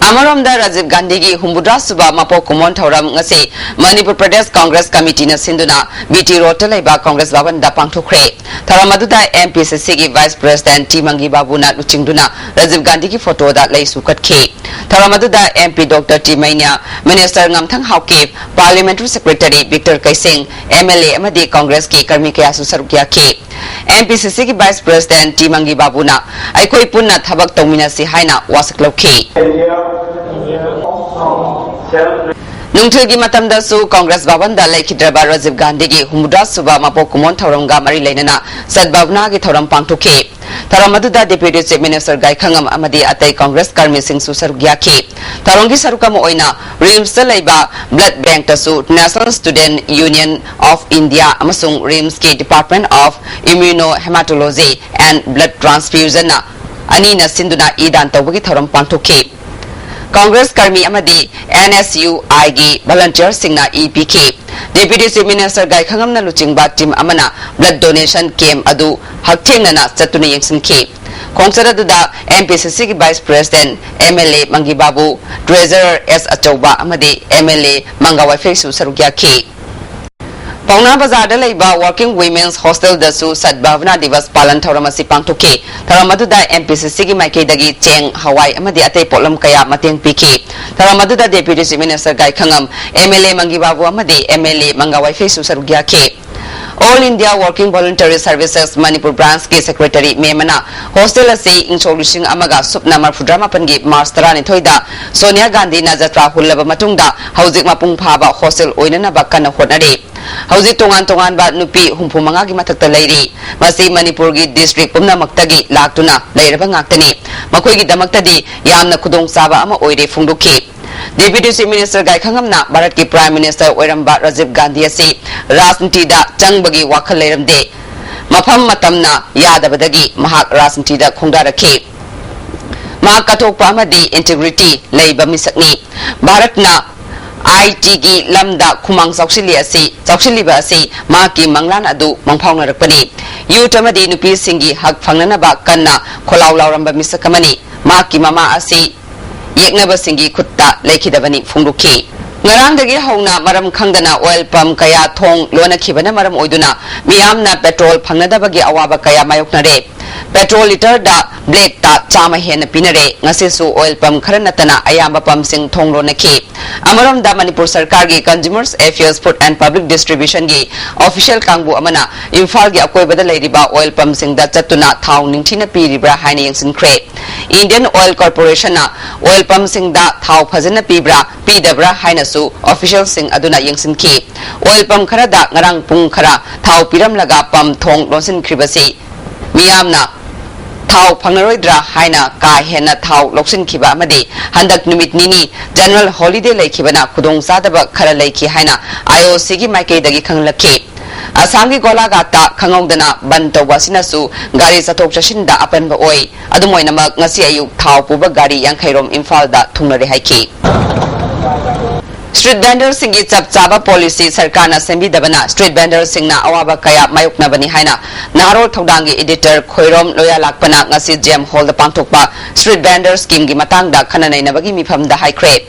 ꯑꯃꯔꯣꯝꯗ ꯔꯥꯖꯤꯕ ꯒꯥꯟꯙꯤꯒꯤ ꯍꯨꯝꯐꯨꯇꯔꯥ ꯁꯨꯕ ꯃꯄꯣꯛ ꯀꯨꯝꯑꯣꯟ ꯊꯧꯔꯝ ꯉꯁꯤ ꯃꯅꯤꯄꯨꯔ ꯄ꯭ꯔꯗꯦꯁ ꯀꯪꯒ꯭ꯔꯦꯁ ꯀꯃꯤꯇꯤꯅ ꯁꯤꯟꯗꯨꯅ ꯕꯤ ꯇꯤ ꯔꯣꯗꯇ ꯂꯩꯕ ꯀꯪꯒ꯭ꯔꯦꯁ ꯚꯕꯟꯗ ꯄꯥꯡꯊꯣꯛꯈ꯭ꯔꯦ꯫ ꯊꯧꯔꯝ ꯑꯗꯨꯗ ꯑꯦꯝ ꯄꯤ ꯁꯤ ꯁꯤꯒꯤ ꯚꯥꯏꯁ ꯄ꯭ꯔꯦꯁꯤꯗꯦꯟꯠ ꯇꯤ ꯃꯪꯒꯤ ꯕꯥꯕꯨꯅ ꯂꯨꯆꯤꯡꯗꯨꯅ ꯔꯥꯖꯤꯕ ꯒꯥꯟꯙꯤꯒꯤ ꯐꯣꯇꯣꯗ ꯂꯩꯁꯨ ꯀꯠꯈꯤ꯫ ꯊꯧꯔꯝ ꯑꯗꯨꯗ M P doctor T Meinya, minister ꯉꯝꯊꯪ Haokip, parliamentary secretary Victor Keishing, M L A ꯑꯃꯗꯤ ꯀꯪꯒ꯭ꯔꯦꯁꯀꯤ ꯀꯔꯃꯤ ꯀꯌꯥꯁꯨ ꯁꯔꯨꯛ ꯌꯥꯈꯤ꯫ ꯑꯦꯝ ꯄꯤ ꯁꯤ ꯁꯤꯒꯤ ꯚꯥꯏꯁ ꯄ꯭ꯔꯦꯁꯤꯗꯦꯟꯠ ꯇꯤ ꯃꯪꯒꯤ ꯕꯥꯕꯨꯅ ꯑꯩꯈꯣꯏ ꯄꯨꯟꯅ ꯊꯕꯛ ꯇꯧꯃꯤꯟꯅꯁꯤ ꯍꯥꯏꯅ ꯋꯥꯁꯛ ꯂꯧꯈꯤ꯫ ꯅꯨꯡꯊꯤꯜꯒꯤ ꯃꯇꯝꯗꯁꯨ ꯀꯪꯒ꯭ꯔꯦꯁ ꯚꯕꯟꯗ ꯂꯩꯈꯤꯗ꯭ꯔꯕ ꯔꯥꯖꯤꯕ ꯒꯥꯟꯙꯤꯒꯤ ꯍꯨꯝꯐꯨꯇꯔꯥ ꯁꯨꯕ ꯃꯄꯣꯛ ꯀꯨꯝꯑꯣꯟ ꯊꯧꯔꯝꯒ ꯃꯔꯤ ꯂꯩꯅꯅ ꯁꯗꯚꯥꯕꯅꯥꯒꯤ ꯊꯧꯔꯝ ꯄꯥꯡꯊꯣꯛꯈꯤ꯫ ꯊꯧꯔꯝ ꯑꯗꯨꯗ ꯗꯦꯄ꯭ꯌꯨꯇꯤ ꯆꯤꯐ ꯃꯤꯅꯤꯁꯇꯔ ꯒꯥꯏꯈꯪꯉꯝ ꯑꯃꯗꯤ ꯑꯇꯩ ꯀꯪꯒ꯭ꯔꯦꯁ ꯀꯔꯃꯤꯁꯤꯡꯁꯨ ꯁꯔꯨꯛ ꯌꯥꯈꯤ꯫ ꯊꯧꯔꯝꯒꯤ ꯁꯔꯨꯛ ꯑꯃ ꯑꯣꯏꯅ ꯔꯤꯝꯁꯇ ꯂꯩꯕ blood ꯕꯦꯡꯛꯇꯁꯨ National Student Union of India ꯑꯃꯁꯨꯡ ꯔꯤꯝꯁꯀꯤ Department of Immunohematology and Blood Transfusionꯅ ꯑꯅꯤꯅ ꯁꯤꯟꯗꯨꯅ ꯏ ꯗꯥꯟ ꯇꯧꯕꯒꯤ ꯊꯧꯔꯝ ꯄꯥꯡꯊꯣꯛꯈꯤ꯫ ꯀꯪꯒ꯭ꯔꯦꯁ ꯀꯔꯃꯤ ꯑꯃꯗꯤ ꯑꯦꯟ ꯑꯦꯁ ꯌꯨ ꯑꯥꯏꯒꯤ ꯚꯣꯂꯨꯟꯇꯤꯌꯔꯁꯤꯡꯅ ꯏ ꯄꯤꯈꯤ꯫ ꯗꯦꯄ꯭ꯌꯨꯇꯤ ꯆꯤꯐ ꯃꯤꯅꯤꯁꯇꯔ ꯒꯥꯏꯈꯪꯉꯝꯅ ꯂꯨꯆꯤꯡꯕ ꯇꯤꯝ ꯑꯃꯅ ꯕ꯭ꯂꯗ ꯗꯣꯅꯦꯁꯟ ꯀꯦꯝꯞ ꯑꯗꯨ ꯍꯛꯊꯦꯡꯅꯅ ꯆꯠꯇꯨꯅ ꯌꯦꯡꯁꯤꯟꯈꯤ꯫ ꯈꯣꯡꯆꯠ ꯑꯗꯨꯗ ꯑꯦꯝ ꯄꯤ ꯁꯤ ꯁꯤꯒꯤ vice president, M L A Mangi Babu, treasurer as ꯑꯆꯧꯕ ꯑꯃꯗꯤ ꯑꯦꯝ ꯑꯦꯜ ꯑꯦ ꯃꯪꯒꯥ ꯋꯥꯏꯐꯩꯁꯨ ꯁꯔꯨꯛ ꯌꯥꯈꯤ꯫ ꯄꯥꯎꯅꯥ ꯕꯖꯥꯔꯗ ꯂꯩꯕ Working Women's Hostelꯗꯁꯨ ꯁꯗꯚꯥꯕꯅꯥ ꯗꯤꯕꯁ ꯄꯥꯂꯟ ꯊꯧꯔꯝ ꯑꯁꯤ ꯄꯥꯡꯊꯣꯛꯈꯤ꯫ ꯊꯧꯔꯝ ꯑꯗꯨꯗ ꯑꯦꯝ ꯄꯤ ꯁꯤ ꯁꯤꯒꯤ ꯃꯥꯏꯀꯩꯗꯒꯤ ꯆꯦꯡ, ꯍꯋꯥꯏ ꯑꯃꯗꯤ ꯑꯇꯩ ꯄꯣꯠꯂꯝ ꯀꯌꯥ ꯃꯇꯦꯡ ꯄꯤꯈꯤ꯫ ꯊꯧꯔꯝ ꯑꯗꯨꯗ deputy chief minister Gaikhangam, M L A Mangi Babu ꯑꯃꯗꯤ ꯑꯦꯝ ꯑꯦꯜ ꯑꯦ ꯃꯪꯒꯥ ꯋꯥꯏꯐꯩꯁꯨ ꯁꯔꯨꯛ ꯌꯥꯈꯤ꯫ All India Working Voluntary Services Manipur Branchꯀꯤ ꯁꯦꯀ꯭ꯔꯦꯇꯔꯤ ꯃꯦꯝ ꯑꯃꯅ ꯍꯣꯁꯇꯦꯜ ꯑꯁꯤ ꯏꯪ ꯁꯣꯛ ꯂꯤꯁꯤꯡ ꯑꯃꯒ ꯁꯨꯞꯅ ꯃꯔꯤꯐꯨꯇꯔꯥ ꯃꯥꯄꯟꯒꯤ ꯃꯥꯔꯆ ꯇꯔꯥꯅꯤꯊꯣꯏꯗ ꯁꯣꯅꯤꯌꯥ ꯒꯥꯟꯙꯤꯅ ꯖꯇ꯭ꯔꯥ ꯍꯨꯜꯂꯕ ꯃꯇꯨꯡꯗ ꯍꯧꯖꯤꯛ ꯃꯄꯨꯡ ꯐꯥꯕ ꯍꯣꯁꯇꯦꯜ ꯑꯣꯏꯅꯅꯕ ꯀꯟꯅ ꯍꯣꯠꯅꯔꯤ꯫ ꯍꯧꯖꯤꯛ ꯇꯣꯉꯥꯟ ꯇꯣꯉꯥꯟꯕ ꯅꯨꯄꯤ ꯍꯨꯝꯐꯨ ꯃꯉꯥꯒꯤ ꯃꯊꯛꯇ ꯂꯩꯔꯤ꯫ ꯃꯁꯤ ꯃꯅꯤꯄꯨꯔꯒꯤ ꯗꯤꯁꯇ꯭ꯔꯤꯛ ꯄꯨꯝꯅꯃꯛꯇꯒꯤ ꯂꯥꯛꯇꯨꯅ ꯂꯩꯔꯕ ꯉꯥꯛꯇꯅꯤ꯫ ꯃꯈꯣꯏꯒꯤꯗꯃꯛꯇꯗꯤ ꯌꯥꯝꯅ ꯈꯨꯗꯣꯡꯆꯥꯕ ꯑꯃ ꯑꯣꯏꯔꯦ ꯐꯣꯡꯗꯣꯛꯈꯤ꯫ ꯗꯦꯄ꯭ꯌꯨꯇꯤ ꯆꯤꯐ ꯃꯤꯅꯤꯁꯇꯔ ꯒꯥꯏꯈꯪꯉꯝꯅ ꯚꯥꯔꯠꯀꯤ ꯄ꯭ꯔꯥꯏꯝ ꯃꯤꯅꯤꯁꯇꯔ ꯑꯣꯏꯔꯝꯕ ꯔꯥꯖꯤꯕ ꯒꯥꯟꯙꯤ ꯑꯁꯤ ꯔꯥꯖꯅꯤꯇꯤꯗ ꯆꯪꯕꯒꯤ ꯋꯥꯈꯜ ꯂꯩꯔꯝꯗꯦ꯫ ꯃꯐꯝ ꯃꯇꯝꯅ ꯌꯥꯗꯕꯗꯒꯤ ꯃꯍꯥꯛ ꯔꯥꯖꯅꯤꯇꯤꯗ ꯈꯣꯡꯗꯥꯔꯛꯈꯤ꯫ ꯃꯍꯥꯛ ꯀꯠꯊꯣꯛꯄ ꯑꯃꯗꯤ ꯏꯟꯇꯤꯒ꯭ꯔꯤꯇꯤ ꯂꯩꯕ ꯃꯤꯁꯛꯅꯤ꯫ ꯚꯥꯔꯠꯅ ꯑꯥꯏ ꯇꯤꯒꯤ ꯂꯝꯗ ꯈꯨꯃꯥꯡ ꯆꯥꯎꯁꯤꯜꯂꯤ ꯑꯁꯤ, ꯆꯥꯎꯁꯤꯜꯂꯤꯕ ꯑꯁꯤ ꯃꯍꯥꯛꯀꯤ ꯃꯪꯂꯥꯟ ꯑꯗꯨ ꯃꯪꯐꯥꯎꯅꯔꯛꯄꯅꯤ꯫ ꯌꯨꯊ ꯑꯃꯗꯤ ꯅꯨꯄꯤꯁꯤꯡꯒꯤ ꯍꯛ ꯐꯪꯅꯅꯕ ꯀꯟꯅ ꯈꯣꯜꯂꯥꯎ ꯂꯥꯎꯔꯝꯕ ꯃꯤꯁꯛ ꯑꯃꯅꯤ꯫ ꯃꯍꯥꯛꯀꯤ ꯃꯃꯥ ꯑꯁꯤ ꯌꯦꯛꯅꯕꯁꯤꯡꯒꯤ ꯈꯨꯠꯇ ꯂꯩꯈꯤꯗꯕꯅꯤ ꯐꯣꯡꯗꯣꯛꯈꯤ꯫ ꯉꯔꯥꯡꯗꯒꯤ ꯍꯧꯅ ꯃꯔꯝ ꯈꯪꯗꯅ ꯑꯣꯏꯜ ꯄꯝ ꯀꯌꯥ ꯊꯣꯡ ꯂꯣꯟꯅꯈꯤꯕꯅ ꯃꯔꯝ ꯑꯣꯏꯗꯨꯅ ꯃꯤꯌꯥꯝꯅ ꯄꯦꯇ꯭ꯔꯣꯜ ꯐꯪꯅꯗꯕꯒꯤ ꯑꯋꯥꯕ ꯀꯌꯥ ꯃꯥꯌꯣꯛꯅꯔꯦ꯫ ꯄꯦꯇ꯭ꯔꯣꯜ ꯂꯤꯇꯔꯗ ꯕ꯭ꯂꯦꯛꯇ ꯆꯥꯝꯃ ꯍꯦꯟꯅ ꯄꯤꯅꯔꯦ꯫ ꯉꯁꯤꯁꯨ ꯑꯣꯏꯜ ꯄꯝ ꯈꯔ ꯅꯠꯇꯅ ꯑꯌꯥꯝꯕ ꯄꯝꯁꯤꯡ ꯊꯣꯡ ꯂꯣꯟꯅꯈꯤ꯫ ꯑꯃꯔꯣꯝꯗ ꯃꯅꯤꯄꯨꯔ ꯁꯔꯀꯥꯔꯒꯤ Consumers Affairs, Food and Public Distributionꯒꯤ official ꯀꯥꯡꯕꯨ ꯑꯃꯅ ꯏꯝꯐꯥꯜꯒꯤ ꯑꯀꯣꯏꯕꯗ ꯂꯩꯔꯤꯕ ꯑꯣꯏꯜ ꯄꯝꯁꯤꯡꯗ ꯆꯠꯇꯨꯅ ꯊꯥꯎ ꯅꯤꯡꯊꯤꯅ ꯄꯤꯔꯤꯕ꯭ꯔꯥ ꯍꯥꯏꯅ ꯌꯦꯡꯁꯤꯟꯈ꯭ꯔꯦ꯫ Indian Oil Corporationꯅ ꯑꯣꯏꯜ ꯄꯝꯁꯤꯡꯗ ꯊꯥꯎ ꯐꯖꯅ ꯄꯤꯕ꯭ꯔꯥ ꯄꯤꯗꯕ꯭ꯔꯥ ꯍꯥꯏꯅꯁꯨ officialꯁꯤꯡ ꯑꯗꯨꯅ ꯌꯦꯡꯁꯤꯟꯈꯤ꯫ ꯑꯣꯏꯜ ꯄꯝ ꯈꯔꯗ ꯉꯔꯥꯡ ꯄꯨꯡ ꯈꯔ ꯊꯥꯎ ꯄꯤꯔꯝꯂꯒ ꯄꯝ ꯊꯣꯡ ꯂꯣꯟꯁꯤꯟꯈ꯭ꯔꯤꯕꯁꯤ ꯃꯤꯌꯥꯝꯅ ꯊꯥꯎ ꯐꯪꯂꯔꯣꯏꯗ꯭ꯔꯥ ꯍꯥꯏꯅ ꯀꯥ ꯍꯦꯟꯅ ꯊꯥꯎ ꯂꯧꯁꯤꯟꯈꯤꯕ ꯑꯃꯗꯤ ꯍꯟꯗꯛ ꯅꯨꯃꯤꯠ ꯅꯤꯅꯤ general holiday ꯂꯩꯈꯤꯕꯅ ꯈꯨꯗꯣꯡꯆꯥꯗꯕ ꯈꯔ ꯂꯩꯈꯤ ꯍꯥꯏꯅ IOCꯒꯤ ꯃꯥꯏꯀꯩꯗꯒꯤ ꯈꯪꯂꯛꯈꯤ꯫ ꯑꯁꯥꯝꯒꯤ ꯒꯣꯂꯥꯘꯥꯠꯇ ꯈꯪꯍꯧꯗꯅ ꯕꯟ ꯇꯧꯕ ꯑꯁꯤꯅꯁꯨ ꯒꯥꯔꯤ ꯆꯠꯊꯣꯛ ꯆꯠꯁꯤꯟꯗ ꯑꯄꯟꯕ ꯑꯣꯏ꯫ ꯑꯗꯨꯝ ꯑꯣꯏꯅꯃꯛ, ꯉꯁꯤ ꯑꯌꯨꯛ ꯊꯥꯎ ꯄꯨꯕ ꯒꯥꯔꯤ ꯌꯥꯡꯈꯩꯔꯣꯝ ꯏꯝꯐꯥꯜꯗ ꯊꯨꯡꯂꯔꯦ ꯍꯥꯏꯈꯤ꯫ Street vendorꯁꯤꯡꯒꯤ ꯆꯞ ꯆꯥꯕ policy ꯁꯔꯀꯥꯔꯅ ꯁꯦꯝꯕꯤꯗꯕꯅ street vendorꯁꯤꯡꯅ ꯑꯋꯥꯕ ꯀꯌꯥ ꯃꯥꯌꯣꯛꯅꯕꯅꯤ ꯍꯥꯏꯅ ꯅꯍꯥꯔꯣꯜ ꯊꯧꯗꯥꯡꯒꯤ editor ꯈꯣꯏꯔꯣꯝ ꯂꯣꯌꯥꯂꯥꯛꯄꯅ ꯉꯁꯤ J M Hallꯗ ꯄꯥꯡꯊꯣꯛꯄ street vendor schemeꯒꯤ ꯃꯇꯥꯡꯗ ꯈꯟꯅ ꯅꯩꯅꯕꯒꯤ ꯃꯤꯐꯝꯗ ꯍꯥꯏꯈ꯭ꯔꯦ꯫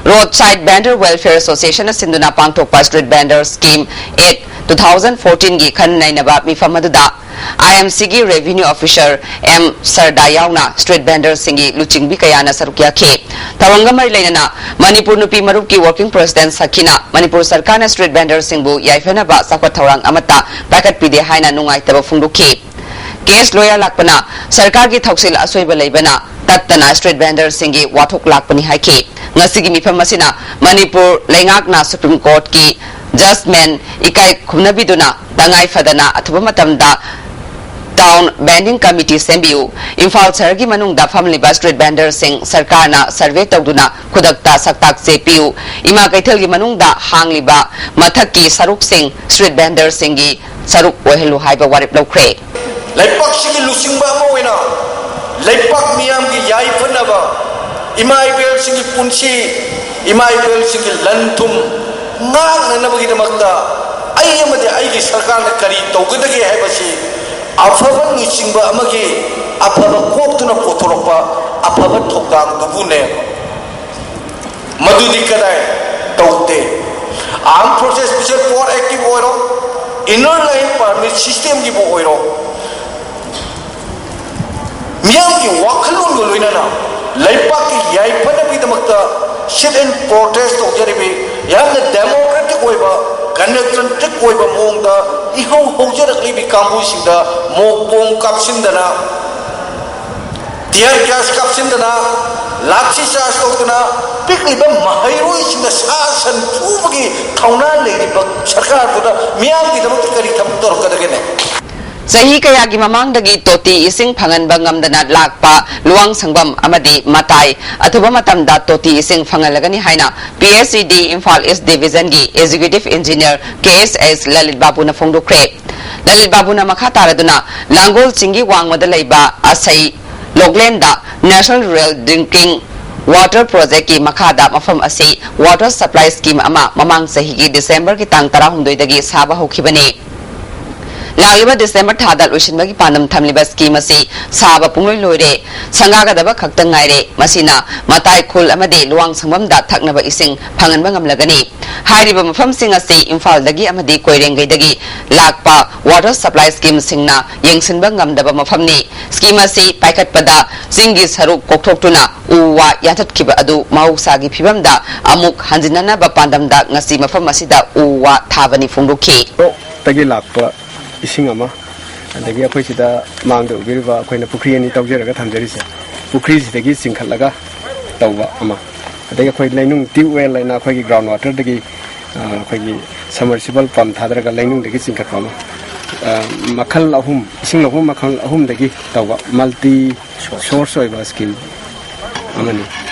Roadside Vendor Welfare Associationꯅ ꯁꯤꯟꯗꯨꯅ ꯄꯥꯡꯊꯣꯛꯄ Street Vendor Scheme Act two thousand fourteenꯒꯤ ꯈꯟꯅ ꯅꯩꯅꯕ ꯃꯤꯐꯝ ꯑꯗꯨꯗ IMCꯒꯤ revenue officer M ꯁꯔꯗꯥ ꯌꯥꯎꯅ street vendorꯁꯤꯡꯒꯤ ꯂꯨꯆꯤꯡꯕꯤ ꯀꯌꯥꯅ ꯁꯔꯨꯛ ꯌꯥꯈꯤ꯫ ꯊꯧꯔꯝꯒ ꯃꯔꯤ ꯂꯩꯅꯅ ꯃꯅꯤꯄꯨꯔ ꯅꯨꯄꯤ ꯃꯔꯨꯞꯀꯤ working president ꯁꯈꯤꯅ ꯃꯅꯤꯄꯨꯔ ꯁꯔꯀꯥꯔꯅ street vendorꯁꯤꯡꯕꯨ ꯌꯥꯏꯐꯅꯕ ꯆꯥꯎꯈꯠ ꯊꯧꯔꯥꯡ ꯑꯃꯠꯇ ꯄꯥꯏꯈꯠꯄꯤꯗꯦ ꯍꯥꯏꯅ ꯅꯨꯡꯉꯥꯏꯇꯕ ꯐꯣꯡꯗꯣꯛꯈꯤ꯫ ꯀꯦ ꯑꯦꯁ ꯂꯣꯌꯥ ꯂꯥꯛꯄꯅ ꯁꯔꯀꯥꯔꯒꯤ ꯊꯧꯁꯤꯜ ꯑꯁꯣꯏꯕ ꯂꯩꯕꯅ ꯇꯠꯇꯅ street vendorꯁꯤꯡꯒꯤ ꯋꯥꯊꯣꯛ ꯂꯥꯛꯄꯅꯤ ꯍꯥꯏꯈꯤ꯫ ꯉꯁꯤꯒꯤ ꯃꯤꯐꯝ ꯑꯁꯤꯅ ꯃꯅꯤꯄꯨꯔ ꯂꯩꯉꯥꯛꯅ Supreme Courtꯀꯤ judgement ꯏꯀꯥꯏ ꯈꯨꯝꯅꯕꯤꯗꯨꯅ ꯇꯉꯥꯏ ꯐꯗꯅ ꯑꯊꯨꯕ ꯃꯇꯝꯗ town vending committee ꯁꯦꯝꯕꯤꯌꯨ, ꯏꯝꯐꯥꯜ ꯁꯍꯔꯒꯤ ꯃꯅꯨꯡꯗ ꯐꯝꯂꯤꯕ street vendorꯁꯤꯡ ꯁꯔꯀꯥꯔꯅ survey ꯇꯧꯗꯨꯅ ꯈꯨꯗꯛꯇ ꯁꯛꯇꯥꯛ ꯆꯦ ꯄꯤꯌꯨ, ꯏꯃꯥ ꯀꯩꯊꯦꯜꯒꯤ ꯃꯅꯨꯡꯗ ꯍꯥꯡꯂꯤꯕ ꯃꯊꯛꯀꯤ ꯁꯔꯨꯛꯁꯤꯡ street vendorꯁꯤꯡꯒꯤ ꯁꯔꯨꯛ ꯑꯣꯏꯍꯜꯂꯨ ꯍꯥꯏꯕ ꯋꯥꯔꯦꯞ ꯂꯧꯈ꯭ꯔꯦ꯫ ꯂꯩꯄꯥꯛꯁꯤꯒꯤ ꯂꯨꯆꯤꯡꯕ ꯑꯃ ꯑꯣꯏꯅ ꯂꯩꯄꯥꯛ ꯃꯤꯌꯥꯝꯒꯤ ꯌꯥꯏꯐꯅꯕ, ꯏꯃꯥ ꯏꯕꯦꯜꯁꯤꯡꯒꯤ ꯄꯨꯟꯁꯤ ꯏꯃꯥ ꯏꯕꯦꯜꯁꯤꯡꯒꯤ ꯂꯟ ꯊꯨꯝ ꯉꯥꯛꯅꯅꯕꯒꯤꯗꯃꯛꯇ ꯑꯩ ꯑꯃꯗꯤ ꯑꯩꯒꯤ ꯁꯔꯀꯥꯔꯅ ꯀꯔꯤ ꯇꯧꯒꯗꯒꯦ ꯍꯥꯏꯕꯁꯤ ꯑꯐꯕ ꯂꯨꯆꯤꯡꯕ ꯑꯃꯒꯤ ꯑꯐꯕ ꯀꯣꯛꯇꯨꯅ ꯄꯨꯊꯣꯔꯛꯄ ꯑꯐꯕ ꯊꯧꯗꯥꯡꯗꯨꯕꯨꯅꯦ꯫ ꯃꯗꯨꯗꯤ ꯀꯗꯥꯏ ꯇꯧꯗꯦ? Armed Forces Special Corps Actꯕꯨ ꯑꯣꯏꯔꯣ, Inner Line Permit Systemꯒꯤꯕꯨ ꯑꯣꯏꯔꯣ, ꯃꯤꯌꯥꯝꯒꯤ ꯋꯥꯈꯜꯂꯣꯟꯒ ꯂꯣꯏꯅꯅ ꯂꯩꯕꯥꯛꯀꯤ ꯌꯥꯏꯐꯅꯕꯒꯤꯗꯃꯛꯇ sit-in protest ꯇꯧꯖꯔꯤꯕꯤ, ꯌꯥꯝꯅ democratic ꯑꯣꯏꯕ, gণꯇꯟꯇ꯭ꯔꯤꯛ ꯑꯣꯏꯕ ꯃꯑꯣꯡꯗ ꯏꯍꯧ ꯍꯧꯖꯔꯛꯂꯤꯕꯤ ꯀꯥꯡꯕꯨꯁꯤꯡꯗ ꯃꯣꯛ ꯕꯣꯝ ꯀꯥꯞꯁꯤꯟꯗꯅ, tear gas ꯀꯥꯞꯁꯤꯟꯗꯅ, ꯂꯥꯊꯤ ꯆꯥꯔꯖ ꯇꯧꯗꯅ, ꯄꯤꯛꯂꯤꯕ ꯃꯍꯩꯔꯣꯏꯁꯤꯡꯗ ꯁꯥ ꯁꯟ ꯐꯨꯕꯒꯤ ꯊꯧꯅꯥ ꯂꯩꯔꯤꯕ ꯁꯔꯀꯥꯔꯗꯨꯗ ꯃꯤꯌꯥꯝꯒꯤꯗꯃꯛꯇ ꯀꯔꯤ ꯊꯕꯛ ꯇꯧꯔꯛꯀꯗꯒꯦꯅꯦ? ꯆꯍꯤ ꯀꯌꯥꯒꯤ ꯃꯃꯥꯡꯗꯒꯤ ꯇꯣꯇꯤ ꯏꯁꯤꯡ ꯐꯪꯍꯟꯕ ꯉꯝꯗꯅ ꯂꯥꯛꯄ ꯂꯨꯋꯥꯡꯁꯪꯕꯝ ꯑꯃꯗꯤ ꯃꯇꯥꯏ ꯑꯊꯨꯕ ꯃꯇꯝꯗ ꯇꯣꯇꯤ ꯏꯁꯤꯡ ꯐꯪꯍꯜꯂꯒꯅꯤ ꯍꯥꯏꯅ P S E D Imphal East Divisionꯒꯤ Executive Engineer K S S Lalit ꯕꯥꯕꯨꯅ ꯐꯣꯡꯗꯣꯛꯈ꯭ꯔꯦ꯫ Lalit ꯕꯥꯕꯨꯅ ꯃꯈꯥ ꯇꯥꯔꯗꯨꯅ ꯂꯥꯡꯒꯣꯜ ꯆꯤꯡꯒꯤ ꯋꯥꯡꯃꯗ ꯂꯩꯕ ꯑꯁꯩ ꯂꯣꯛꯂꯦꯟꯗ National Rural Drinking Water Projectꯀꯤ ꯃꯈꯥꯗ ꯃꯐꯝ ꯑꯁꯤ Water Supply Scheme ꯑꯃ ꯃꯃꯥꯡ ꯆꯍꯤꯒꯤ ꯗꯤꯁꯦꯝꯕꯔꯒꯤ ꯇꯥꯡ ꯇꯔꯥꯍꯨꯝꯗꯣꯏꯗꯒꯤ ꯁꯥꯕ ꯍꯧꯈꯤꯕꯅꯤ꯫ ꯂꯥꯛꯂꯤꯕ ꯗꯤꯁꯦꯝꯕꯔ ꯊꯥꯗ ꯂꯣꯏꯁꯤꯟꯕꯒꯤ ꯄꯥꯟꯗꯝ ꯊꯝꯂꯤꯕ ꯁ꯭ꯀꯤꯝ ꯑꯁꯤ ꯁꯥꯕ ꯄꯨꯡꯂꯣꯏ ꯂꯣꯏꯔꯦ, ꯁꯪꯒꯥꯒꯗꯕ ꯈꯛꯇ ꯉꯥꯏꯔꯦ꯫ ꯃꯁꯤꯅ ꯃꯇꯥꯏ ꯈꯨꯜ ꯑꯃꯗꯤ ꯂꯨꯋꯥꯡ ꯁꯪꯕꯝꯗ ꯊꯛꯅꯕ ꯏꯁꯤꯡ ꯐꯪꯍꯟꯕ ꯉꯝꯂꯒꯅꯤ꯫ ꯍꯥꯏꯔꯤꯕ ꯃꯐꯝꯁꯤꯡ ꯑꯁꯤ ꯏꯝꯐꯥꯜꯗꯒꯤ ꯑꯃꯗꯤ ꯀꯣꯏꯔꯦꯡꯒꯩꯗꯒꯤ ꯂꯥꯛꯄ Water Supply Schemeꯁꯤꯡꯅ ꯌꯦꯡꯁꯤꯟꯕ ꯉꯝꯗꯕ ꯃꯐꯝꯅꯤ꯫ ꯁ꯭ꯀꯤꯝ ꯑꯁꯤ ꯄꯥꯏꯈꯠꯄꯗ ꯆꯤꯡꯒꯤ ꯁꯔꯨꯛ ꯀꯣꯛꯊꯣꯛꯇꯨꯅ ꯎ ꯋꯥ ꯌꯥꯟꯊꯠꯈꯤꯕ ꯑꯗꯨ ꯃꯍꯧꯁꯥꯒꯤ ꯐꯤꯕꯝꯗ ꯑꯃꯨꯛ ꯍꯟꯖꯤꯟꯅꯅꯕ ꯄꯥꯟꯗꯝꯗ ꯉꯁꯤ ꯃꯐꯝ ꯑꯁꯤꯗ ꯎ ꯋꯥ ꯊꯥꯕꯅꯤ ꯐꯣꯡꯗꯣꯛꯈꯤ꯫ ꯇꯒꯤ ꯂꯥꯛꯄ ꯏꯁꯤꯡ ꯑꯃ, ꯑꯗꯒꯤ ꯑꯩꯈꯣꯏ ꯁꯤꯗ ꯃꯥꯡꯗ ꯎꯕꯤꯔꯤꯕ ꯑꯩꯈꯣꯏꯅ ꯄꯨꯈ꯭ꯔꯤ ꯑꯅꯤ ꯇꯧꯖꯔꯒ ꯊꯝꯖꯔꯤꯁꯦ, ꯄꯨꯈ꯭ꯔꯤꯁꯤꯗꯒꯤ ꯆꯤꯡꯈꯠꯂꯒ ꯇꯧꯕ ꯑꯃ, ꯑꯗꯒꯤ ꯑꯩꯈꯣꯏ ꯂꯩꯅꯨꯡ tube well ꯍꯥꯏꯅ ꯑꯩꯈꯣꯏꯒꯤ ground waterꯗꯒꯤ, ꯑ, ꯑꯩꯈꯣꯏꯒꯤ submersible pump ꯊꯥꯗꯔꯒ ꯂꯩꯅꯨꯡꯗꯒꯤ ꯆꯤꯡꯈꯠꯄ ꯑꯃ, ꯑ, ꯃꯈꯜ ꯑꯍꯨꯝ, ꯏꯁꯤꯡ ꯂꯧꯐꯝ ꯃꯈꯜ ꯑꯍꯨꯝꯗꯒꯤ ꯇꯧꯕ multi source ꯑꯣꯏꯕ scheme ꯑꯃꯅꯤ꯫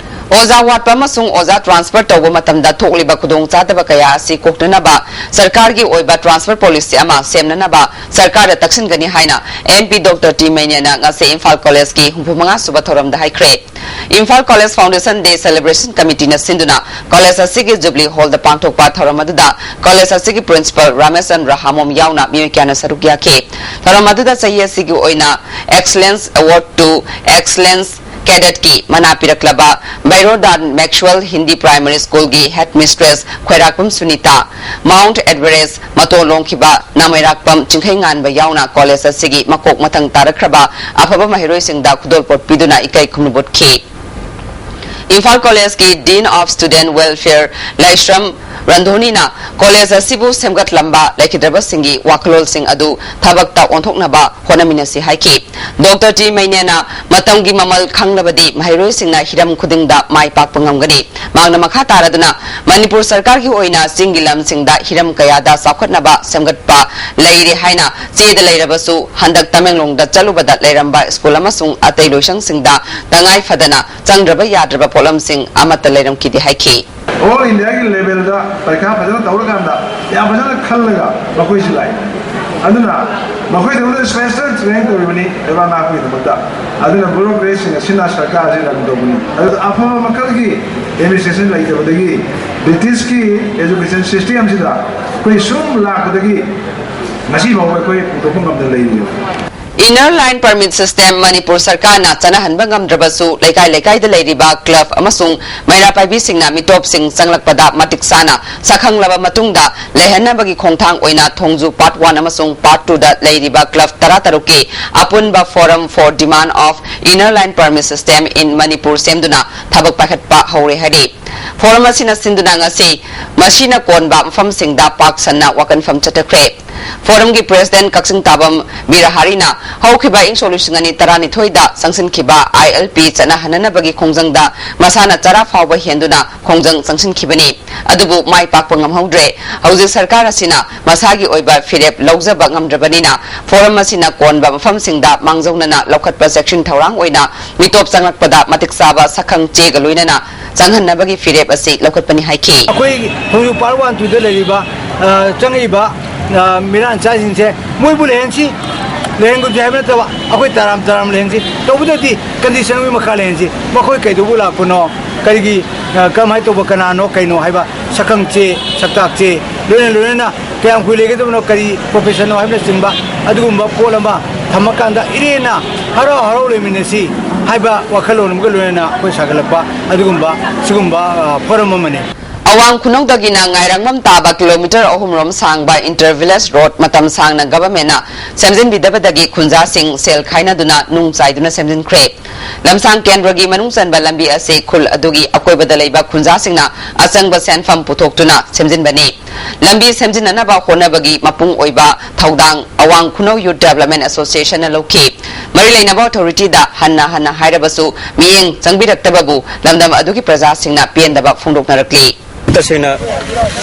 ꯑꯣꯖꯥ ꯋꯥꯠꯄ ꯑꯃꯁꯨꯡ ꯑꯣꯖꯥ transfer ꯇꯧꯕ ꯃꯇꯝꯗ ꯊꯣꯛꯂꯤꯕ ꯈꯨꯗꯣꯡꯆꯥꯗꯕ ꯀꯌꯥ ꯑꯁꯤ ꯀꯣꯛꯅꯅꯕ ꯁꯔꯀꯥꯔꯒꯤ ꯑꯣꯏꯕ transfer policy ꯑꯃ ꯁꯦꯝꯅꯅꯕ ꯁꯔꯀꯥꯔꯗ ꯇꯛꯁꯤꯟꯒꯅꯤ ꯍꯥꯏꯅ MP Doctor T ꯃꯩꯅꯦꯅ ꯉꯁꯤ ꯏꯝꯐꯥꯜ ꯀꯣꯂꯦꯖꯀꯤ ꯍꯨꯝꯐꯨ ꯃꯉꯥ ꯁꯨꯕ ꯊꯧꯔꯝꯗ ꯍꯥꯏꯈ꯭ꯔꯦ꯫ Imphal college Foundation Day celebration committeeꯅ ꯁꯤꯟꯗꯨꯅ ꯀꯣꯂꯦꯖ ꯑꯁꯤꯒꯤ Jubilee Hallꯗ ꯄꯥꯡꯊꯣꯛꯄ ꯊꯧꯔꯝ ꯑꯗꯨꯗ ꯀꯣꯂꯦꯖ ꯑꯁꯤꯒꯤ principal ꯔꯥꯃꯦꯁꯆꯟꯗ꯭ꯔ ꯍꯥꯃꯣꯝ ꯌꯥꯎꯅ ꯃꯤꯑꯣꯏ ꯀꯌꯥꯅ ꯁꯔꯨꯛ ꯌꯥꯈꯤ꯫ ꯊꯧꯔꯝ ꯑꯗꯨꯗ ꯆꯍꯤ ꯑꯁꯤꯒꯤ ꯑꯣꯏꯅ Excellence Award to Excellence Cadetꯀꯤ ꯃꯅꯥ ꯄꯤꯔꯛꯂꯕ ꯕꯩꯔꯣꯗꯥꯟ Maxwell Hindi Primary Schoolꯒꯤ headmistress ꯈ꯭ꯋꯥꯏꯔꯥꯛꯄꯝ ꯁꯨꯅꯤꯇꯥ, Mount Everest ꯃꯇꯣꯟ ꯂꯣꯝꯈꯤꯕ ꯅꯥꯃꯩꯔꯥꯛꯄꯝ ꯆꯤꯡꯈꯩꯉꯥꯟꯕ ꯌꯥꯎꯅ ꯀꯣꯂꯦꯖ ꯑꯁꯤꯒꯤ ꯃꯀꯣꯛ ꯃꯊꯪ ꯇꯥꯔꯛꯈ꯭ꯔꯕ ꯑꯐꯕ ꯃꯍꯩꯔꯣꯏꯁꯤꯡꯗ ꯈꯨꯗꯣꯜꯄꯣꯠ ꯄꯤꯗꯨꯅ ꯏꯀꯥꯏ ꯈꯨꯝꯅꯕ ꯎꯠꯈꯤ꯫ ꯏꯝꯐꯥꯜ ꯀꯣꯂꯦꯖꯀꯤ Dean of Student Welfare Laishram ꯔꯟꯙꯣꯅꯤꯅ ꯀꯣꯂꯦꯖ ꯑꯁꯤꯕꯨ ꯁꯦꯝꯒꯠꯂꯝꯕ ꯂꯩꯈꯤꯗ꯭ꯔꯕꯁꯤꯡꯒꯤ ꯋꯥꯈꯜꯂꯣꯟꯁꯤꯡ ꯑꯗꯨ ꯊꯕꯛꯇ ꯑꯣꯟꯊꯣꯛꯅꯕ ꯍꯣꯠꯅꯃꯤꯟꯅꯁꯤ ꯍꯥꯏꯈꯤ꯫ ꯗꯣꯛꯇꯔ ꯇꯤ ꯃꯩꯅꯦꯅ ꯃꯇꯝꯒꯤ ꯃꯃꯜ ꯈꯪꯂꯕꯗꯤ ꯃꯍꯩꯔꯣꯏꯁꯤꯡꯅ ꯍꯤꯔꯝ ꯈꯨꯗꯤꯡꯗ ꯃꯥꯏ ꯄꯥꯛꯄ ꯉꯝꯒꯅꯤ꯫ ꯃꯍꯥꯛꯅ ꯃꯈꯥ ꯇꯥꯔꯗꯨꯅ ꯃꯅꯤꯄꯨꯔ ꯁꯔꯀꯥꯔꯒꯤ ꯑꯣꯏꯅ ꯆꯤꯡꯒꯤ ꯂꯝꯁꯤꯡꯗ ꯍꯤꯔꯝ ꯀꯌꯥꯗ ꯆꯥꯎꯈꯠꯅꯕ ꯁꯦꯝꯒꯠꯄ ꯂꯩꯔꯦ ꯍꯥꯏꯅ ꯆꯦꯗ ꯂꯩꯔꯕꯁꯨ ꯍꯟꯗꯛ ꯇꯃꯦꯡꯂꯣꯡꯗ ꯆꯠꯂꯨꯕꯗ ꯂꯩꯔꯝꯕ ꯁ꯭ꯀꯨꯜ ꯑꯃꯁꯨꯡ ꯑꯇꯩ ꯂꯣꯏꯁꯪꯁꯤꯡꯗ ꯇꯉꯥꯏ ꯐꯗꯅ ꯆꯪꯗ꯭ꯔꯕ ꯌꯥꯗ꯭ꯔꯕ ꯄꯣꯠꯂꯝꯁꯤꯡ ꯑꯃꯠꯇ ꯂꯩꯔꯝꯈꯤꯗꯦ ꯍꯥꯏꯈꯤ꯫ All Indiaꯒꯤ levelꯗ ꯄꯔꯤꯈꯥ ꯐꯖꯅ ꯇꯧꯔꯀꯥꯟꯗ ꯌꯥꯝ ꯐꯖꯅ ꯈꯜꯂꯒ ꯃꯈꯣꯏꯁꯤ ꯂꯥꯛꯏ꯫ ꯑꯗꯨꯅ ꯃꯈꯣꯏꯗꯃꯛꯇ special train ꯇꯧꯔꯤꯕꯅꯤ ꯂꯩꯕꯥꯛ ꯉꯥꯛꯄꯒꯤꯗꯃꯛꯇ꯫ ꯑꯗꯨꯅ bureaucratꯁꯤꯡ ꯑꯁꯤꯅ ꯁꯔꯀꯥꯔꯁꯤ run ꯇꯧꯕꯅꯤ꯫ ꯑꯗꯨ ꯑꯐꯕ ꯃꯈꯜꯒꯤ administration ꯂꯩꯇꯕꯗꯒꯤ Britishꯀꯤ education systemꯁꯤꯗ ꯑꯩꯈꯣꯏ ꯁꯨꯝ ꯂꯥꯛꯄꯗꯒꯤ ꯉꯁꯤ ꯐꯥꯎꯕ ꯑꯩꯈꯣꯏ ꯄꯨꯊꯣꯛꯄ ꯉꯝꯗꯅ ꯂꯩꯔꯤꯕ꯫ Inner Line Permit System Manipur ꯁꯔꯀꯥꯔꯅ ꯆꯠꯅꯍꯟꯕ ꯉꯝꯗ꯭ꯔꯕꯁꯨ ꯂꯩꯀꯥꯏ ꯂꯩꯀꯥꯏꯗ ꯂꯩꯔꯤꯕ club ꯑꯃꯁꯨꯡ ꯃꯩꯔꯥ ꯄꯥꯏꯕꯤꯁꯤꯡꯅ ꯃꯤꯇꯣꯞꯁꯤꯡ ꯆꯪꯂꯛꯄꯗ ꯃꯇꯤꯛ ꯆꯥꯅ ꯁꯛꯈꯪꯂꯕ ꯃꯇꯨꯡꯗ ꯂꯩꯍꯟꯅꯕꯒꯤ ꯈꯣꯡꯊꯥꯡ ꯑꯣꯏꯅ ꯊꯣꯡꯖꯨ Part One ꯑꯃꯁꯨꯡ Part Twoꯗ ꯂꯩꯔꯤꯕ club ꯇꯔꯥ ꯇꯔꯨꯛꯀꯤ ꯑꯄꯨꯟꯕ Forum for Demand of Inner Line Permit System in Manipur ꯁꯦꯝꯗꯨꯅ ꯊꯕꯛ ꯄꯥꯏꯈꯠꯄ ꯍꯧꯔꯦ ꯍꯥꯏꯔꯤ꯫ Forum ꯑꯁꯤꯅ ꯁꯤꯟꯗꯨꯅ ꯉꯁꯤ ꯃꯁꯤꯅ ꯀꯣꯟꯕ ꯃꯐꯝꯁꯤꯡꯗ ꯄꯥꯛ ꯁꯟꯅ ꯋꯥꯀꯠꯐꯝ ꯆꯠꯊꯈ꯭ꯔꯦ꯫ ꯐꯣꯔꯝꯒꯤ ꯄ꯭ꯔꯦꯁꯤꯗꯦꯟꯠ ꯀꯛꯆꯤꯡ ꯇꯥꯕꯝ ꯕꯤꯔꯍꯥꯔꯤꯅ ꯍꯧꯈꯤꯕ ꯏꯪ ꯁꯣꯛ ꯂꯤꯁꯤꯡ ꯑꯅꯤ ꯇꯔꯥꯅꯤꯊꯣꯏꯗ ꯆꯪꯁꯤꯟꯈꯤꯕ ꯑꯥꯏ ꯑꯦꯜ ꯄꯤ ꯆꯠꯅꯍꯟꯅꯅꯕꯒꯤ ꯈꯣꯡꯖꯪꯗ ꯃꯁꯥꯅ ꯆꯔꯥ ꯐꯥꯎꯕ ꯍꯦꯟꯗꯨꯅ ꯈꯣꯡꯖꯪ ꯆꯪꯁꯤꯟꯈꯤꯕꯅꯤ꯫ ꯑꯗꯨꯕꯨ ꯃꯥꯏ ꯄꯥꯛꯄ ꯉꯝꯍꯧꯗ꯭ꯔꯦ꯫ ꯍꯧꯖꯤꯛ ꯁꯔꯀꯥꯔ ꯑꯁꯤꯅ ꯃꯁꯥꯒꯤ ꯑꯣꯏꯕ ꯐꯤꯔꯦꯞ ꯂꯧꯖꯕ ꯉꯝꯗ꯭ꯔꯕꯅꯤꯅ ꯐꯣꯔꯝ ꯑꯁꯤꯅ ꯀꯣꯟꯕ ꯃꯐꯝꯁꯤꯡꯗ ꯃꯥꯡꯖꯧꯅꯅ ꯂꯧꯈꯠꯄ ꯆꯦꯛꯁꯤꯟ ꯊꯧꯔꯥꯡ ꯑꯣꯏꯅ ꯃꯤꯇꯣꯞ ꯆꯪꯂꯛꯄꯗ ꯃꯇꯤꯛ ꯆꯥꯕ ꯁꯛꯈꯪ ꯆꯦꯒ ꯂꯣꯏꯅꯅ ꯆꯪꯍꯟꯅꯕꯒꯤ ꯐꯤꯔꯦꯞ ꯑꯁꯤ ꯂꯧꯈꯠꯄꯅꯤ ꯍꯥꯏꯈꯤ꯫ ꯑꯩꯈꯣꯏ ꯊꯣꯡꯖꯨ ꯄꯥꯔꯠ ꯋꯥꯟ ꯇꯨꯗ ꯂꯩꯔꯤꯕ, ꯑ, ꯆꯪꯉꯛꯏꯕ, ꯑ, ꯃꯤꯔꯥꯟꯆꯥꯁꯤꯡꯁꯦ ꯃꯣꯏꯕꯨ ꯂꯩꯍꯟꯁꯤ, ꯂꯩꯍꯟꯒꯨꯝꯁꯤ ꯍꯥꯏꯕ ꯅꯠꯇꯕ, ꯑꯩꯈꯣꯏ ꯇꯔꯥꯝ ꯇꯔꯥꯝ ꯂꯩꯍꯟꯁꯤ꯫ ꯇꯧꯕꯗꯗꯤ ꯀꯟꯗꯤꯁꯟ ꯑꯃꯒꯤ ꯃꯈꯥ ꯂꯩꯍꯟꯁꯤ꯫ ꯃꯈꯣꯏ ꯀꯩꯗꯧꯕ ꯂꯥꯛꯄꯅꯣ, ꯀꯔꯤꯒꯤ, ꯑ, ꯀꯔꯝꯍꯥꯏꯅ ꯇꯧꯕ, ꯀꯅꯥꯅꯣ, ꯀꯩꯅꯣ ꯍꯥꯏꯕ ꯁꯛꯈꯪ ꯆꯦ, ꯁꯛꯇꯥꯛ ꯆꯦ, ꯂꯣꯏꯅ ꯂꯣꯏꯅꯅ ꯀꯌꯥꯝ ꯀꯨꯏ ꯂꯩꯒꯗꯕꯅꯣ, ꯀꯔꯤ ꯄ꯭ꯔꯣꯐꯦꯁꯟꯅꯣ ꯍꯥꯏꯕꯅꯆꯤꯡꯕ ꯑꯗꯨꯒꯨꯝꯕ ꯄꯣꯠ ꯑꯃ ꯊꯝꯃꯀꯥꯟꯗ ꯏꯔꯦꯟꯅ ꯍꯔꯥꯎ ꯍꯔꯥꯎ ꯂꯩꯃꯤꯟꯅꯁꯤ ꯍꯥꯏꯕ ꯋꯥꯈꯜꯂꯣꯟ ꯑꯃꯒ ꯂꯣꯏꯅꯅ ꯑꯩꯈꯣꯏ ꯁꯥꯒꯠꯂꯛꯄ ꯑꯗꯨꯒꯨꯝꯕ, ꯁꯤꯒꯨꯝꯕ, ꯑ, ꯐꯣꯔꯝ ꯑꯃꯅꯤ꯫ ꯑꯋꯥꯡ ꯈꯨꯅꯧꯗꯒꯤꯅ ꯉꯥꯏꯔꯪꯕꯝ ꯇꯥꯕ ꯀꯤꯂꯣꯃꯤꯇꯔ ꯑꯍꯨꯝ ꯔꯣꯝ ꯁꯥꯡꯕ ꯏꯟꯇꯔ ꯚꯤꯂꯦꯖ ꯔꯣꯗ ꯃꯇꯝ ꯁꯥꯡꯅ ꯒꯚꯔꯟꯃꯦꯟꯠꯅ ꯁꯦꯝꯖꯤꯟꯕꯤꯗꯕꯗꯒꯤ ꯈꯨꯟꯖꯥꯁꯤꯡ ꯁꯦꯜ ꯈꯥꯏꯅꯗꯨꯅ ꯅꯨꯡ ꯆꯥꯏꯗꯨꯅ ꯁꯦꯝꯖꯤꯟꯈ꯭ꯔꯦ꯫ ꯂꯝꯁꯥꯡ ꯀꯦꯟꯗ꯭ꯔꯒꯤ ꯃꯅꯨꯡ ꯆꯟꯕ ꯂꯝꯕꯤ ꯑꯁꯤ ꯈꯨꯜ ꯑꯗꯨꯒꯤ ꯑꯀꯣꯏꯕꯗ ꯂꯩꯕ ꯈꯨꯟꯖꯥꯁꯤꯡꯅ ꯑꯆꯪꯕ ꯁꯦꯟꯐꯝ ꯄꯨꯊꯣꯛꯇꯨꯅ ꯁꯦꯝꯖꯤꯟꯕꯅꯤ꯫ ꯂꯝꯕꯤ ꯁꯦꯝꯖꯤꯟꯅꯅꯕ ꯍꯣꯠꯅꯕꯒꯤ ꯃꯄꯨꯡ ꯑꯣꯏꯕ ꯊꯧꯗꯥꯡ ꯑꯋꯥꯡ ꯈꯨꯅꯧ ꯌꯨꯠ ꯗꯦꯕꯂꯞꯃꯦꯟ ꯑꯦꯁꯣꯁꯤꯌꯦꯁꯟꯅ ꯂꯧꯈꯤ꯫ ꯃꯔꯤ ꯂꯩꯅꯕ ꯑꯣꯊꯣꯔꯤꯇꯤꯗ ꯍꯟꯅ ꯍꯟꯅ ꯍꯥꯏꯔꯕꯁꯨ ꯃꯤꯠꯌꯦꯡ ꯆꯪꯕꯤꯔꯛꯇꯕꯕꯨ ꯂꯝꯗꯝ ꯑꯗꯨꯒꯤ ꯄ꯭ꯔꯖꯥꯁꯤꯡꯅ ꯄꯦꯟꯗꯕ ꯐꯣꯡꯗꯣꯛꯅꯔꯛꯂꯤ꯫ ꯇꯁꯦꯡꯅ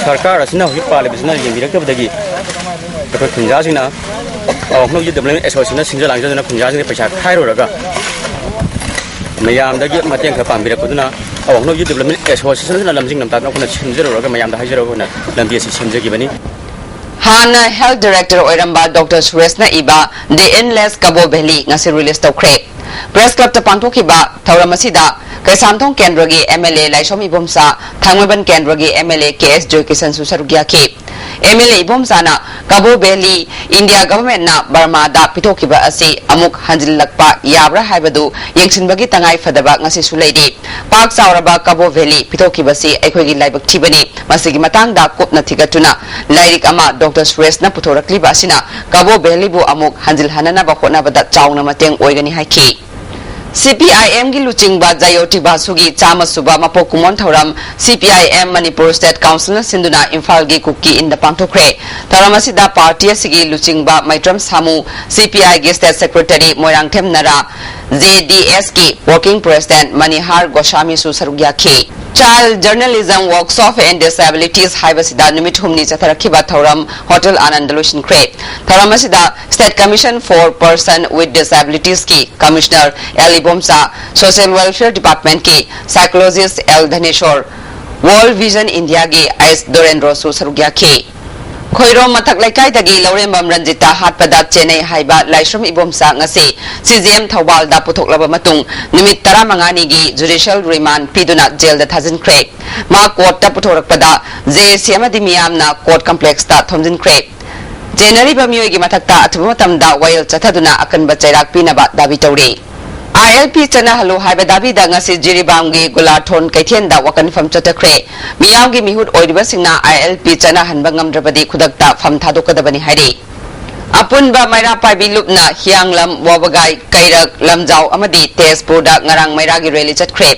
ꯁꯔꯀꯥꯔ ꯑꯁꯤꯅ ꯍꯧꯖꯤꯛ ꯄꯥꯜꯂꯤꯕꯁꯤꯅ ꯌꯦꯡꯕꯤꯔꯛꯇꯕꯗꯒꯤ ꯑꯩꯈꯣꯏ ꯈꯨꯟꯖꯥꯁꯤꯡꯅ ꯑꯋꯥꯡ ꯈꯨꯅꯧ ꯌꯨꯠ ꯗꯦꯕꯂꯞꯃꯦꯟ ꯑꯦꯁꯣꯁꯤꯌꯦꯁꯟꯅ ꯁꯤꯟꯖ ꯂꯥꯡꯖꯗꯨꯅ ꯈꯨꯟꯖꯥꯁꯤꯡꯗ ꯄꯩꯁꯥ ꯈꯥꯏꯔꯨꯔꯒ ꯃꯌꯥꯝꯗꯒꯤ ꯃꯇꯦꯡ ꯈꯔ ꯄꯥꯡꯕꯤꯔꯛꯄꯗꯨꯅ ꯑꯋꯥꯡ ꯈꯨꯅꯧ ꯌꯨꯠ ꯗꯦꯕꯂꯞꯃꯦꯟ ꯑꯦꯁꯣꯁꯤꯌꯦꯁꯟꯅ ꯂꯝꯖꯤꯡ ꯂꯝꯇꯥꯛꯇꯨꯅ ꯑꯩꯈꯣꯏꯅ ꯁꯤꯟꯖꯔꯨꯔꯒ ꯃꯌꯥꯝꯗ ꯍꯥꯏꯖꯔꯒ ꯑꯩꯈꯣꯏꯅ ꯂꯝꯕꯤ ꯑꯁꯤ ꯁꯦꯝꯖꯈꯤꯕꯅꯤ꯫ ꯍꯥꯟꯅ ꯍꯦꯜꯊ ꯗꯥꯏꯔꯦꯛꯇꯔ ꯑꯣꯏꯔꯝꯕ ꯗꯣꯛꯇꯔ ꯁꯨꯔꯦꯁꯅ ꯏꯕ The Endless Kabo Valley ꯉꯁꯤ ꯔꯤꯂꯤꯖ ꯇꯧꯈ꯭ꯔꯦ꯫ ꯄ꯭ꯔꯦꯁ ꯀ꯭ꯂꯕꯇ ꯄꯥꯡꯊꯣꯛꯈꯤꯕ ꯊꯧꯔꯝ ꯑꯁꯤꯗ ꯀꯩꯁꯥꯝꯊꯣꯡ ꯀꯦꯟꯗ꯭ꯔꯒꯤ ꯑꯦꯝ ꯑꯦꯜ ꯑꯦ ꯂꯥꯏꯁ꯭ꯔꯝ ꯏꯕꯣꯝꯆꯥ, ꯊꯥꯡꯃꯩꯕꯟ ꯀꯦꯟꯗ꯭ꯔꯒꯤ ꯑꯦꯝ ꯑꯦꯜ ꯑꯦ ꯀꯦ ꯑꯦꯁ ꯖꯣꯏꯀꯤꯁꯟꯁꯨ ꯁꯔꯨꯛ ꯌꯥꯈꯤ꯫ ꯑꯦꯝ ꯑꯦꯜ ꯑꯦ ꯏꯕꯣꯝꯆꯥꯅ ꯀꯕꯣ ꯚꯦꯂꯤ ꯏꯟꯗꯤꯌꯥ ꯒꯚꯔꯟꯃꯦꯟꯠꯅ ꯕꯔꯃꯥꯗ ꯄꯤꯊꯣꯛꯈꯤꯕ ꯑꯁꯤ ꯑꯃꯨꯛ ꯍꯟꯖꯤꯜꯂꯛꯄ ꯌꯥꯕ꯭ꯔꯥ ꯍꯥꯏꯕꯗꯨ ꯌꯦꯡꯁꯤꯟꯕꯒꯤ ꯇꯉꯥꯏ ꯐꯗꯕ ꯉꯁꯤꯁꯨ ꯂꯩꯔꯤ꯫ ꯄꯥꯛ ꯆꯥꯎꯔꯕ ꯀꯕꯣ ꯚꯦꯂꯤ ꯄꯤꯊꯣꯛꯈꯤꯕꯁꯤ ꯑꯩꯈꯣꯏꯒꯤ ꯂꯥꯏꯕꯛ ꯊꯤꯕꯅꯤ꯫ ꯃꯁꯤꯒꯤ ꯃꯇꯥꯡꯗ ꯀꯨꯞꯅ ꯊꯤꯒꯠꯇꯨꯅ ꯂꯥꯏꯔꯤꯛ ꯑꯃ ꯗꯣꯛꯇꯔ ꯁꯨꯔꯦꯁꯅ ꯄꯨꯊꯣꯔꯛꯂꯤꯕ ꯑꯁꯤꯅ ꯀꯕꯣ ꯚꯦꯂꯤꯕꯨ ꯑꯃꯨꯛ ꯍꯟꯖꯤꯜꯍꯟꯅꯅꯕ ꯍꯣꯠꯅꯕꯗ ꯆꯥꯎꯅ ꯃꯇꯦꯡ ꯑꯣꯏꯒꯅꯤ ꯍꯥꯏꯈꯤ꯫ ꯁꯤ ꯄꯤ ꯑꯥꯏ ꯑꯦꯝꯒꯤ ꯂꯨꯆꯤꯡꯕ ꯖꯌꯣꯇꯤ ꯕꯥꯁꯨꯒꯤ ꯆꯥꯝꯃ ꯁꯨꯕ ꯃꯄꯣꯛ ꯀꯨꯝꯑꯣꯟ ꯊꯧꯔꯝ ꯁꯤ P I M Manipur state ꯀꯥꯎꯟꯁꯤꯜꯅ ꯁꯤꯟꯗꯨꯅ ꯏꯝꯐꯥꯜꯒꯤ ꯀꯨꯀꯤ ꯏꯟꯗ ꯄꯥꯡꯊꯣꯛꯈ꯭ꯔꯦ꯫ ꯊꯧꯔꯝ ꯑꯁꯤꯗ ꯄꯥꯔꯇꯤ ꯑꯁꯤꯒꯤ ꯂꯨꯆꯤꯡꯕ ꯃꯩꯇ꯭ꯔꯝ ꯁꯥꯃꯨ, ꯁꯤ ꯄꯤ ꯑꯥꯏꯒꯤ ꯁ꯭ꯇꯦꯠ ꯁꯦꯀ꯭ꯔꯦꯇꯔꯤ ꯃꯣꯏꯔꯥꯡꯊꯦꯝ ꯅꯔꯥ, ꯖꯦ ꯗꯤ ꯑꯦꯁꯀꯤ ꯋꯥꯔꯀꯤꯡ ꯄ꯭ꯔꯦꯁꯤꯗꯦꯟꯠ ꯃꯅꯤꯍꯥꯔ ꯒꯣꯁꯥꯃꯤꯁꯨ ꯁꯔꯨꯛ ꯌꯥꯈꯤ꯫ Child Journalism Workshop and Disabilities ꯍꯥꯏꯕꯁꯤꯗ ꯅꯨꯃꯤꯠ ꯍꯨꯝꯅꯤ ꯆꯠꯊꯔꯛꯈꯤꯕ ꯊꯧꯔꯝ ꯍꯣꯇꯦꯜ ꯑꯥꯅꯟꯗ ꯂꯣꯏꯁꯤꯟꯈ꯭ꯔꯦ꯫ ꯊꯧꯔꯝ ꯑꯁꯤꯗ State Commission for Person with Disabilitiesꯀꯤ commissioner L Ibomcha, Social Welfare Departmentꯀꯤ psychologist L Dhaneshor, World Vision Indiaꯒꯤ ꯑꯩꯆ ꯗꯣꯔꯦꯟꯗ꯭ꯔꯣꯁꯨ ꯁꯔꯨꯛ ꯌꯥꯈꯤ꯫ ꯈꯣꯏꯔꯣꯝ ꯃꯊꯛ ꯂꯩꯀꯥꯏꯗꯒꯤ ꯂꯧꯔꯦꯝꯕꯝ ꯔꯟꯖꯤꯇꯥ ꯍꯥꯠꯄꯗ ꯆꯦꯟꯅꯩ ꯍꯥꯏꯕ ꯂꯥꯏꯁ꯭ꯔꯝ ꯏꯕꯣꯝꯆꯥ ꯉꯁꯤ ꯁꯤ ꯖꯤ ꯑꯦꯝ ꯊꯧꯕꯥꯜꯗ ꯄꯨꯊꯣꯛꯂꯕ ꯃꯇꯨꯡ ꯅꯨꯃꯤꯠ ꯇꯔꯥꯃꯉꯥꯅꯤꯒꯤ judicial remand ꯄꯤꯗꯨꯅ ꯖꯦꯜꯗ ꯊꯥꯖꯤꯟꯈ꯭ꯔꯦ꯫ ꯃꯥ ꯀꯣꯔꯠꯇ ꯄꯨꯊꯣꯔꯛꯄꯗ ꯖꯦ ꯑꯦ ꯁꯤ ꯑꯃꯗꯤ ꯃꯤꯌꯥꯝꯅ ꯀꯣꯔꯠ ꯀꯝꯄ꯭ꯂꯦꯛꯁꯇ ꯊꯣꯝꯖꯤꯟꯈ꯭ꯔꯦ꯫ ꯆꯦꯟꯅꯔꯤꯕ ꯃꯤꯑꯣꯏꯒꯤ ꯃꯊꯛꯇ ꯑꯊꯨꯕ ꯃꯇꯝꯗ ꯋꯥꯌꯦꯜ ꯆꯠꯊꯗꯨꯅ ꯑꯀꯟꯕ ꯆꯩꯔꯥꯛ ꯄꯤꯅꯕ ꯗꯥꯕꯤ ꯇꯧꯔꯤ꯫ ꯑꯥꯏ ꯑꯦꯜ ꯄꯤ ꯆꯠꯅꯍꯜꯂꯨ ꯍꯥꯏꯕ ꯗꯥꯕꯤꯗ ꯉꯁꯤ ꯖꯤꯔꯤꯕꯥꯝꯒꯤ ꯒꯨꯂꯥꯊꯣꯟ ꯀꯩꯊꯦꯜꯗ ꯋꯥꯀꯟꯐꯝ ꯆꯠꯊꯈ꯭ꯔꯦ꯫ ꯃꯤꯌꯥꯝꯒꯤ ꯃꯤꯍꯨꯠ ꯑꯣꯏꯔꯤꯕꯁꯤꯡꯅ ꯑꯥꯏ ꯑꯦꯜ ꯄꯤ ꯆꯠꯅꯍꯟꯕ ꯉꯝꯗ꯭ꯔꯕꯗꯤ ꯈꯨꯗꯛꯇ ꯐꯝ ꯊꯥꯗꯣꯛꯀꯗꯕꯅꯤ ꯍꯥꯏꯔꯤ꯫ ꯑꯄꯨꯟꯕ ꯃꯩꯔꯥ ꯄꯥꯏꯕꯤ ꯂꯨꯞꯅ ꯍꯤꯌꯥꯡꯂꯝ, ꯋꯥꯕꯒꯥꯏ, ꯀꯩꯔꯛ, ꯂꯝꯖꯥꯎ ꯑꯃꯗꯤ ꯇꯦꯖꯄꯨꯔꯗ ꯉꯔꯥꯡ ꯃꯩꯔꯥꯒꯤ ꯔꯦꯂꯤ ꯆꯠꯈ꯭ꯔꯦ꯫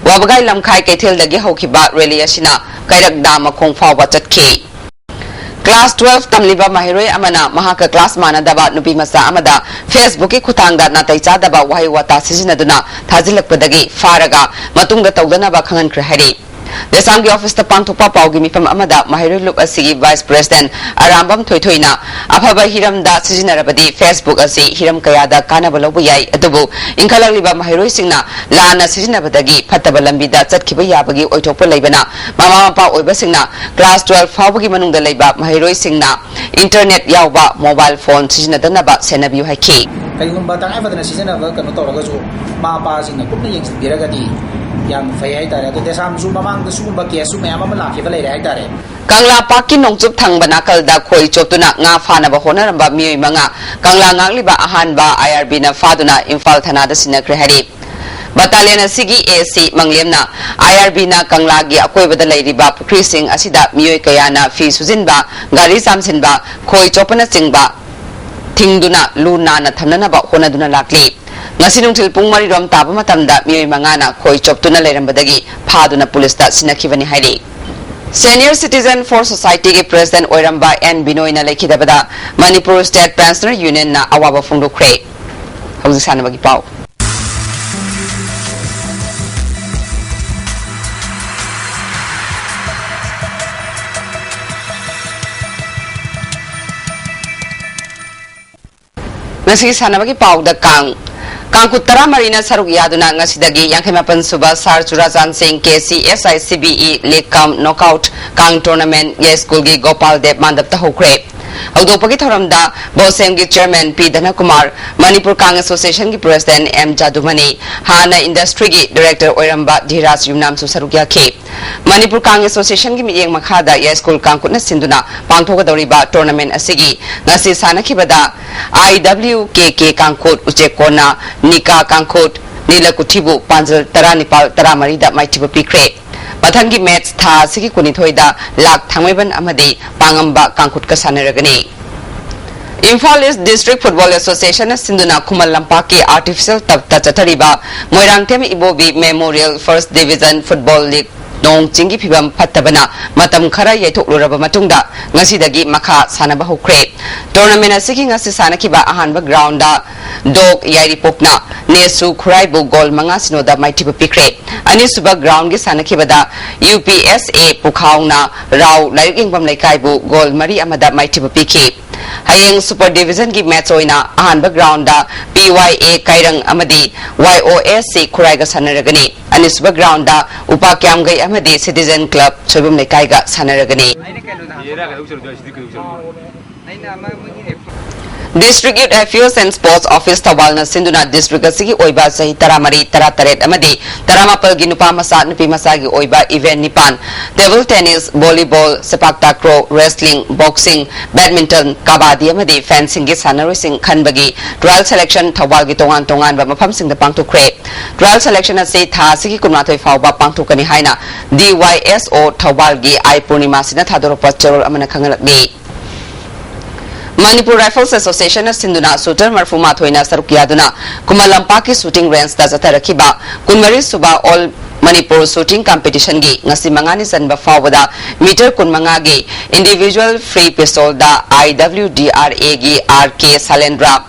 ꯋꯥꯕꯒꯥꯏ ꯂꯝꯈꯥꯏ ꯀꯩꯊꯦꯜꯗꯒꯤ ꯍꯧꯈꯤꯕ ꯔꯦꯂꯤ ꯑꯁꯤꯅ ꯀꯩꯔꯛ ꯗꯥꯝ ꯃꯈꯣꯡ ꯐꯥꯎꯕ ꯆꯠꯈꯤ꯫ Class twelve ꯇꯝꯂꯤꯕ ꯃꯍꯩꯔꯣꯏ ꯑꯃꯅ ꯃꯍꯥꯛꯀ class ꯃꯥꯟꯅꯗꯕ ꯅꯨꯄꯤ ꯃꯆꯥ ꯑꯃꯗ Facebookꯀꯤ ꯈꯨꯠꯊꯥꯡꯗ ꯅꯥꯇꯩ ꯆꯥꯗꯕ ꯋꯥꯍꯩ ꯋꯥꯇꯥ ꯁꯤꯖꯤꯟꯅꯗꯨꯅ ꯊꯥꯖꯤꯜꯂꯛꯄꯗꯒꯤ ꯐꯥꯔꯒ ꯃꯇꯨꯡꯗ ꯇꯧꯗꯅꯕ ꯈꯪꯍꯟꯈ꯭ꯔꯦ ꯍꯥꯏꯔꯤ꯫ ꯗꯦꯁꯥꯝꯒꯤ ꯑꯣꯐꯤꯁꯇ ꯄꯥꯡꯊꯣꯛꯄ ꯄꯥꯎꯒꯤ ꯃꯤꯐꯝ ꯑꯃꯗ ꯃꯍꯩꯔꯣꯏ ꯂꯨꯞ ꯑꯁꯤꯒꯤ vice president ꯑꯔꯥꯝꯕꯝ ꯊꯣꯏꯊꯣꯏꯅ ꯑꯐꯕ ꯍꯤꯔꯝꯗ ꯁꯤꯖꯤꯟꯅꯔꯕꯗꯤ Facebook ꯑꯁꯤ ꯍꯤꯔꯝ ꯀꯌꯥꯗ ꯀꯥꯟꯅꯕ ꯂꯧꯕ ꯌꯥꯏ, ꯑꯗꯨꯕꯨ ꯏꯟꯈꯠꯂꯛꯂꯤꯕ ꯃꯍꯩꯔꯣꯏꯁꯤꯡꯅ ꯂꯥꯟꯅ ꯁꯤꯖꯤꯟꯅꯕꯗꯒꯤ ꯐꯠꯇꯕ ꯂꯝꯕꯤꯗ ꯆꯠꯈꯤꯕ ꯌꯥꯕꯒꯤ ꯑꯣꯏꯊꯣꯛꯄ ꯂꯩꯕꯅ ꯃꯃꯥ ꯃꯄꯥ ꯑꯣꯏꯕꯁꯤꯡꯅ class twelve ꯐꯥꯎꯕꯒꯤ ꯃꯅꯨꯡꯗ ꯂꯩꯕ ꯃꯍꯩꯔꯣꯏꯁꯤꯡꯅ internet ꯌꯥꯎꯕ mobile phone ꯁꯤꯖꯤꯟꯅꯗꯅꯕ ꯁꯦꯟꯅꯕꯤꯌꯨ ꯍꯥꯏꯈꯤ꯫ ꯀꯔꯤꯒꯨꯝꯕ ꯇꯉꯥꯏ ꯐꯗꯅ ꯁꯤꯖꯤꯟꯅꯕ ꯀꯩꯅꯣ ꯇꯧꯔꯒꯁꯨ ꯃꯃꯥ ꯃꯄꯥꯁꯤꯡꯅ ꯀꯨꯞꯅ ꯌꯦꯡꯁꯤꯟꯕꯤꯔꯒꯗꯤ ꯌꯥꯝ ꯐꯩ ꯍꯥꯏꯇꯥꯔꯦ꯫ ꯑꯗꯣ ꯗꯦꯁꯥꯝꯁꯨ ꯃꯃꯥꯡꯗ ꯁꯤꯒꯨꯝꯕ caseꯁꯨ ꯃꯌꯥꯝ ꯑꯃ ꯂꯥꯛꯈꯤꯕ ꯂꯩꯔꯦ ꯍꯥꯏꯇꯥꯔꯦ꯫ ꯀꯪꯂꯥ ꯄꯥꯠꯀꯤ ꯅꯣꯡꯆꯨꯞ ꯊꯪꯕ ꯅꯥꯀꯜꯗ ꯈꯣꯏ ꯆꯣꯞꯇꯨꯅ ꯉꯥ ꯐꯥꯅꯕ ꯍꯣꯠꯅꯔꯝꯕ ꯃꯤꯑꯣꯏ ꯃꯉꯥ ꯀꯪꯂꯥ ꯉꯥꯛꯂꯤꯕ ꯑꯍꯥꯟꯕ ꯑꯥꯏ ꯑꯥꯔ ꯕꯤꯅ ꯐꯥꯗꯨꯅ ꯏꯝꯐꯥꯜ ꯊꯅꯥꯗ ꯁꯤꯟꯅꯈ꯭ꯔꯦ ꯍꯥꯏꯔꯤ꯫ Battalion ꯑꯁꯤꯒꯤ ꯑꯦ ꯁꯤ ꯃꯪꯂꯦꯝꯅ ꯑꯥꯏ ꯑꯥꯔ ꯕꯤꯅ ꯀꯪꯂꯥꯒꯤ ꯑꯀꯣꯏꯕꯗ ꯂꯩꯔꯤꯕ ꯄꯨꯈ꯭ꯔꯤꯁꯤꯡ ꯑꯁꯤꯗ ꯃꯤꯑꯣꯏ ꯀꯌꯥꯅ ꯐꯤ ꯁꯨꯖꯤꯟꯕ, ꯒꯥꯔꯤ ꯆꯥꯝꯁꯤꯟꯕ, ꯈꯣꯏ ꯆꯣꯞꯄꯅꯆꯤꯡꯕ ꯊꯤꯡꯗꯨꯅ ꯂꯨ ꯅꯥꯟꯅ ꯊꯝꯅꯅꯕ ꯍꯣꯠꯅꯗꯨꯅ ꯂꯥꯛꯂꯤ꯫ ꯉꯁꯤ ꯅꯨꯡꯊꯤꯜ ꯄꯨꯡ ꯃꯔꯤ ꯔꯣꯝ ꯇꯥꯕ ꯃꯇꯝꯗ ꯃꯤꯑꯣꯏ ꯃꯉꯥꯅ ꯈꯣꯏ ꯆꯣꯞꯇꯨꯅ ꯂꯩꯔꯝꯕꯗꯒꯤ ꯐꯥꯗꯨꯅ ꯄꯨꯂꯤꯁꯇ ꯁꯤꯟꯅꯈꯤꯕꯅꯤ ꯍꯥꯏꯔꯤ꯫ Senior Citizen for Society ꯒꯤ president ꯑꯣꯏꯔꯝꯕ ꯑꯦꯟ ꯕꯤꯅꯣꯏꯅ ꯂꯩꯈꯤꯗꯕꯗ ꯃꯅꯤꯄꯨꯔ State Pensioner Union ꯅ ꯑꯋꯥꯕ ꯐꯣꯡꯗꯣꯛꯈ꯭ꯔꯦ꯫ ꯍꯧꯖꯤꯛ ꯁꯥꯟꯅꯕꯒꯤ ꯄꯥꯎ꯫ ꯉꯁꯤꯒꯤ ꯁꯥꯟꯅꯕꯒꯤ ꯄꯥꯎꯗ ꯀꯥꯡ꯫ ꯀꯥꯡꯈꯨꯠ ꯇꯔꯥꯃꯔꯤꯅ ꯁꯔꯨꯛ ꯌꯥꯗꯨꯅ ꯉꯁꯤꯗꯒꯤ ꯌꯥꯡꯈꯩ ꯃꯥꯄꯟ ꯁꯨꯕ ꯁꯥꯔ ꯆꯨꯔꯥꯆꯥꯟ ꯁꯤꯡ K C S I C B E ꯂꯤꯒ ꯀꯝ ꯅꯣꯛꯑꯥꯎꯠ ꯀꯥꯡ ꯇꯣꯔꯅꯥꯃꯦꯟ ꯌꯥꯏꯁ꯭ꯀꯨꯜꯒꯤ ꯒꯣꯄꯥꯜ ꯗꯦꯕ ꯃꯥꯟꯗꯞꯇ ꯍꯧꯈ꯭ꯔꯦ꯫ ꯍꯧꯗꯣꯛꯄꯒꯤ ꯊꯧꯔꯝꯗ ꯕꯣꯁꯦꯝꯒꯤ ꯆꯤꯌꯔꯃꯦꯟ ꯄꯤ ꯙꯅꯀꯨꯃꯥꯔ, ꯃꯅꯤꯄꯨꯔ ꯀꯥꯡ ꯑꯦꯁꯣꯁꯤꯌꯦꯁꯟꯒꯤ ꯄ꯭ꯔꯦꯁꯤꯗꯦꯟꯠ ꯑꯦꯝ ꯖꯥꯗꯨꯃꯅꯤ, ꯍꯥꯟꯅ ꯏꯟꯗꯁꯇ꯭ꯔꯤꯒꯤ ꯗꯤꯔꯦꯛꯇꯔ ꯑꯣꯏꯔꯝꯕ ꯙꯤꯔꯥꯖ ꯌꯨꯝꯅꯥꯝꯁꯨ ꯁꯔꯨꯛ ꯌꯥꯈꯤ꯫ ꯃꯅꯤꯄꯨꯔ ꯀꯥꯡ ꯑꯦꯁꯣꯁꯤꯌꯦꯁꯟꯒꯤ ꯃꯤꯠꯌꯦꯡ ꯃꯈꯥꯗ ꯌꯥꯏꯁ꯭ꯀꯨꯜ ꯀꯥꯡꯈꯨꯠꯅ ꯁꯤꯟꯗꯨꯅ ꯄꯥꯡꯊꯣꯛꯀꯗꯧꯔꯤꯕ ꯇꯣꯔꯅꯥꯃꯦꯟ ꯑꯁꯤꯒꯤ ꯉꯁꯤ ꯁꯥꯟꯅꯈꯤꯕꯗ ꯑꯥꯏ ꯗꯕ꯭ꯂꯤꯎ ꯀꯦ ꯀꯦ ꯀꯥꯡꯈꯨꯠ ꯎꯆꯦꯛꯀꯣꯟꯅ ꯅꯤꯀꯥ ꯀꯥꯡꯈꯨꯠ ꯅꯤꯂꯀꯨꯊꯤꯕꯨ ꯄꯥꯟꯖꯜ ꯇꯔꯥꯅꯤꯄꯥꯜ ꯇꯔꯥꯃꯔꯤꯗ ꯃꯥꯏꯊꯤꯕ ꯄꯤꯈ꯭ꯔꯦ꯫ ꯃꯊꯪꯒꯤ ꯃꯦꯠꯆ ꯊꯥ ꯑꯁꯤꯒꯤ ꯀꯨꯟꯅꯤꯊꯣꯏꯗ ꯂꯥꯛ ꯊꯥꯡꯃꯩꯕꯟ ꯑꯃꯗꯤ ꯄꯥꯉꯝꯕ ꯀꯥꯡꯈꯨꯠꯀ ꯁꯥꯟꯅꯔꯒꯅꯤ꯫ ꯏꯝꯐꯥꯜ ꯏꯁ꯭ꯠ ꯗꯤꯁꯇ꯭ꯔꯤꯛ ꯐꯨꯠꯕꯣꯜ ꯑꯦꯁꯣꯁꯤꯌꯦꯁꯟꯅ ꯁꯤꯟꯗꯨꯅ ꯈꯨꯃꯟ ꯂꯝꯄꯥꯛꯀꯤ ꯑꯥꯔꯇꯤꯐꯤꯁꯤꯌꯦꯜ ꯇꯔꯐꯇ ꯆꯠꯊꯔꯤꯕ Moirangthem Ibobi memorial first division football league ꯅꯣꯡ ꯆꯤꯡꯒꯤ ꯐꯤꯕꯝ ꯐꯠꯇꯕꯅ ꯃꯇꯝ ꯈꯔ ꯌꯩꯊꯣꯛꯂꯨꯔꯕ ꯃꯇꯨꯡꯗ ꯉꯁꯤꯗꯒꯤ ꯃꯈꯥ ꯁꯥꯟꯅꯕ ꯍꯧꯈ꯭ꯔꯦ꯫ ꯇꯣꯔꯅꯥꯃꯦꯟ ꯑꯁꯤꯒꯤ ꯉꯁꯤ ꯁꯥꯟꯅꯈꯤꯕ ꯑꯍꯥꯟꯕ ꯒ꯭ꯔꯥꯎꯟꯗ ꯗꯣꯛ ꯌꯥꯏꯔꯤꯄꯣꯛꯅ ꯅꯦꯁꯨ ꯈꯨꯔꯥꯏꯕꯨ ꯒꯣꯜ ꯃꯉꯥ ꯁꯤꯅꯣꯗ ꯃꯥꯏꯊꯤꯕ ꯄꯤꯈ꯭ꯔꯦ꯫ ꯑꯅꯤꯁꯨꯕ ꯒ꯭ꯔꯥꯎꯟꯒꯤ ꯁꯥꯟꯅꯈꯤꯕꯗ ꯌꯨ ꯄꯤ ꯑꯦꯁ ꯑꯦ ꯄꯨꯈꯥꯎꯅ ꯔꯥꯎ ꯂꯥꯏꯔꯤꯛ ꯌꯦꯡꯐꯝ ꯂꯩꯀꯥꯏꯕꯨ ꯒꯣꯜ ꯃꯔꯤ ꯑꯃꯗ ꯃꯥꯏꯊꯤꯕ ꯄꯤꯈꯤ꯫ ꯍꯌꯦꯡ ꯁꯨꯄꯔ ꯗꯤꯕꯤꯖꯟꯒꯤ ꯃꯦꯠꯆ ꯑꯣꯏꯅ ꯑꯍꯥꯟꯕ ꯒ꯭ꯔꯥꯎꯟꯗ ꯄꯤ ꯋꯥꯏ ꯑꯦ ꯀꯥꯏꯔꯪ ꯑꯃꯗꯤ ꯋꯥꯏ ꯑꯣ ꯑꯦꯁ ꯁꯤ ꯈꯨꯔꯥꯏꯒ ꯁꯥꯟꯅꯔꯒꯅꯤ꯫ ꯑꯅꯤꯁꯨꯕ ꯒ꯭ꯔꯥꯎꯟꯗ ꯎꯄꯥ ꯀ꯭ꯌꯥꯝꯒꯩ ꯑꯃꯗꯤ ꯁꯤꯇꯤꯖꯟ ꯀ꯭ꯂꯕ ꯁꯣꯏꯕꯝ ꯂꯩꯀꯥꯏꯒ ꯁꯥꯟꯅꯔꯒꯅꯤ꯫ District youth affairs and sports office ꯊꯧꯕꯥꯜꯅ ꯁꯤꯟꯗꯨꯅ ꯗꯤꯁꯇ꯭ꯔꯤꯛ ꯑꯁꯤꯒꯤ ꯑꯣꯏꯕ ꯆꯍꯤ ꯇꯔꯥꯃꯔꯤ, ꯇꯔꯥꯇꯔꯦꯠ ꯑꯃꯗꯤ ꯇꯔꯥꯃꯥꯄꯜꯒꯤ ꯅꯨꯄꯥ ꯃꯆꯥ, ꯅꯨꯄꯤ ꯃꯆꯥꯒꯤ ꯑꯣꯏꯕ ꯏꯚꯦꯟꯠ ꯅꯤꯄꯥꯟ, table tennis, volleyball, sepak takraw, wrestling, boxing, badminton, kabaddi ꯑꯃꯗꯤ ꯐꯦꯟꯁꯤꯡꯒꯤ ꯁꯥꯟꯅꯔꯣꯏꯁꯤꯡ ꯈꯟꯕꯒꯤ trial selection ꯊꯧꯕꯥꯜꯒꯤ ꯇꯣꯉꯥꯟ ꯇꯣꯉꯥꯟꯕ ꯃꯐꯝꯁꯤꯡꯗ ꯄꯥꯡꯊꯣꯛꯈ꯭ꯔꯦ꯫ Trial selection ꯑꯁꯤ ꯊꯥ ꯑꯁꯤꯒꯤ ꯀꯨꯟꯃꯥꯊꯣꯏ ꯐꯥꯎꯕ ꯄꯥꯡꯊꯣꯛꯀꯅꯤ ꯍꯥꯏꯅ ꯗꯤ ꯋꯥꯏ ꯑꯦꯁ ꯑꯣ ꯊꯧꯕꯥꯜꯒꯤ ꯑꯥꯏ ꯄꯨꯔꯅꯤꯃꯥꯁꯤꯅ ꯊꯥꯗꯣꯔꯛꯄ ꯆꯦꯔꯣꯜ ꯑꯃꯅ ꯈꯪꯍꯜꯂꯛꯂꯤ꯫ Manipur Rifles Association ꯅ ꯁꯤꯟꯗꯨꯅ shooter ꯃꯔꯐꯨ ꯃꯥꯊꯣꯏꯅ ꯁꯔꯨꯛ ꯌꯥꯗꯨꯅ ꯈꯨꯃꯟ ꯂꯝꯄꯥꯛꯀꯤ shooting range ꯗ ꯆꯠꯊꯔꯛꯈꯤꯕ ꯀꯨꯟꯃꯔꯤ ꯁꯨꯕ All Manipur Shooting Competition ꯒꯤ ꯉꯁꯤ ꯃꯉꯥꯅꯤ ꯆꯟꯕ ꯐꯥꯎꯕꯗ meter ꯀꯨꯟꯃꯉꯥꯒꯤ individual free pistol the I W D R A ꯒꯤ R K ꯁꯥꯂꯦꯟꯗ꯭ꯔ,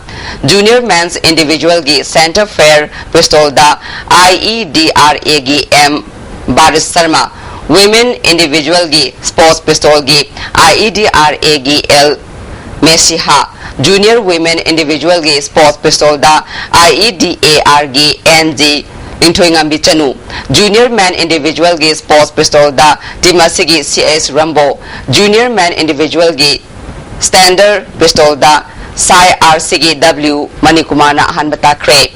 junior men's individual ꯒꯤ center fire pistol the I E D R A ꯒꯤ M ꯕꯥꯔꯤꯁ ꯁꯔꯃ, women individual ꯒꯤ sports pistol ꯒꯤ I E D R A ꯒꯤ L ꯃꯦꯁꯤꯍꯥ, junior women individual ꯒꯤ sports pistol the I E D A R ꯒꯤ N G ꯅꯤꯡꯊꯣꯏꯉꯝꯕꯤ ꯆꯅꯨ, junior men individual ꯒꯤ sports pistol ꯗ team ꯑꯁꯤꯒꯤ C S ꯔꯝꯕꯣ, junior men individual ꯒꯤ standard pistol ꯗ ꯁꯥꯏ R C ꯒꯤ W ꯃꯅꯤꯀꯨꯃꯥꯔꯅ ꯑꯍꯥꯟꯕ ꯇꯥꯈ꯭ꯔꯦ꯫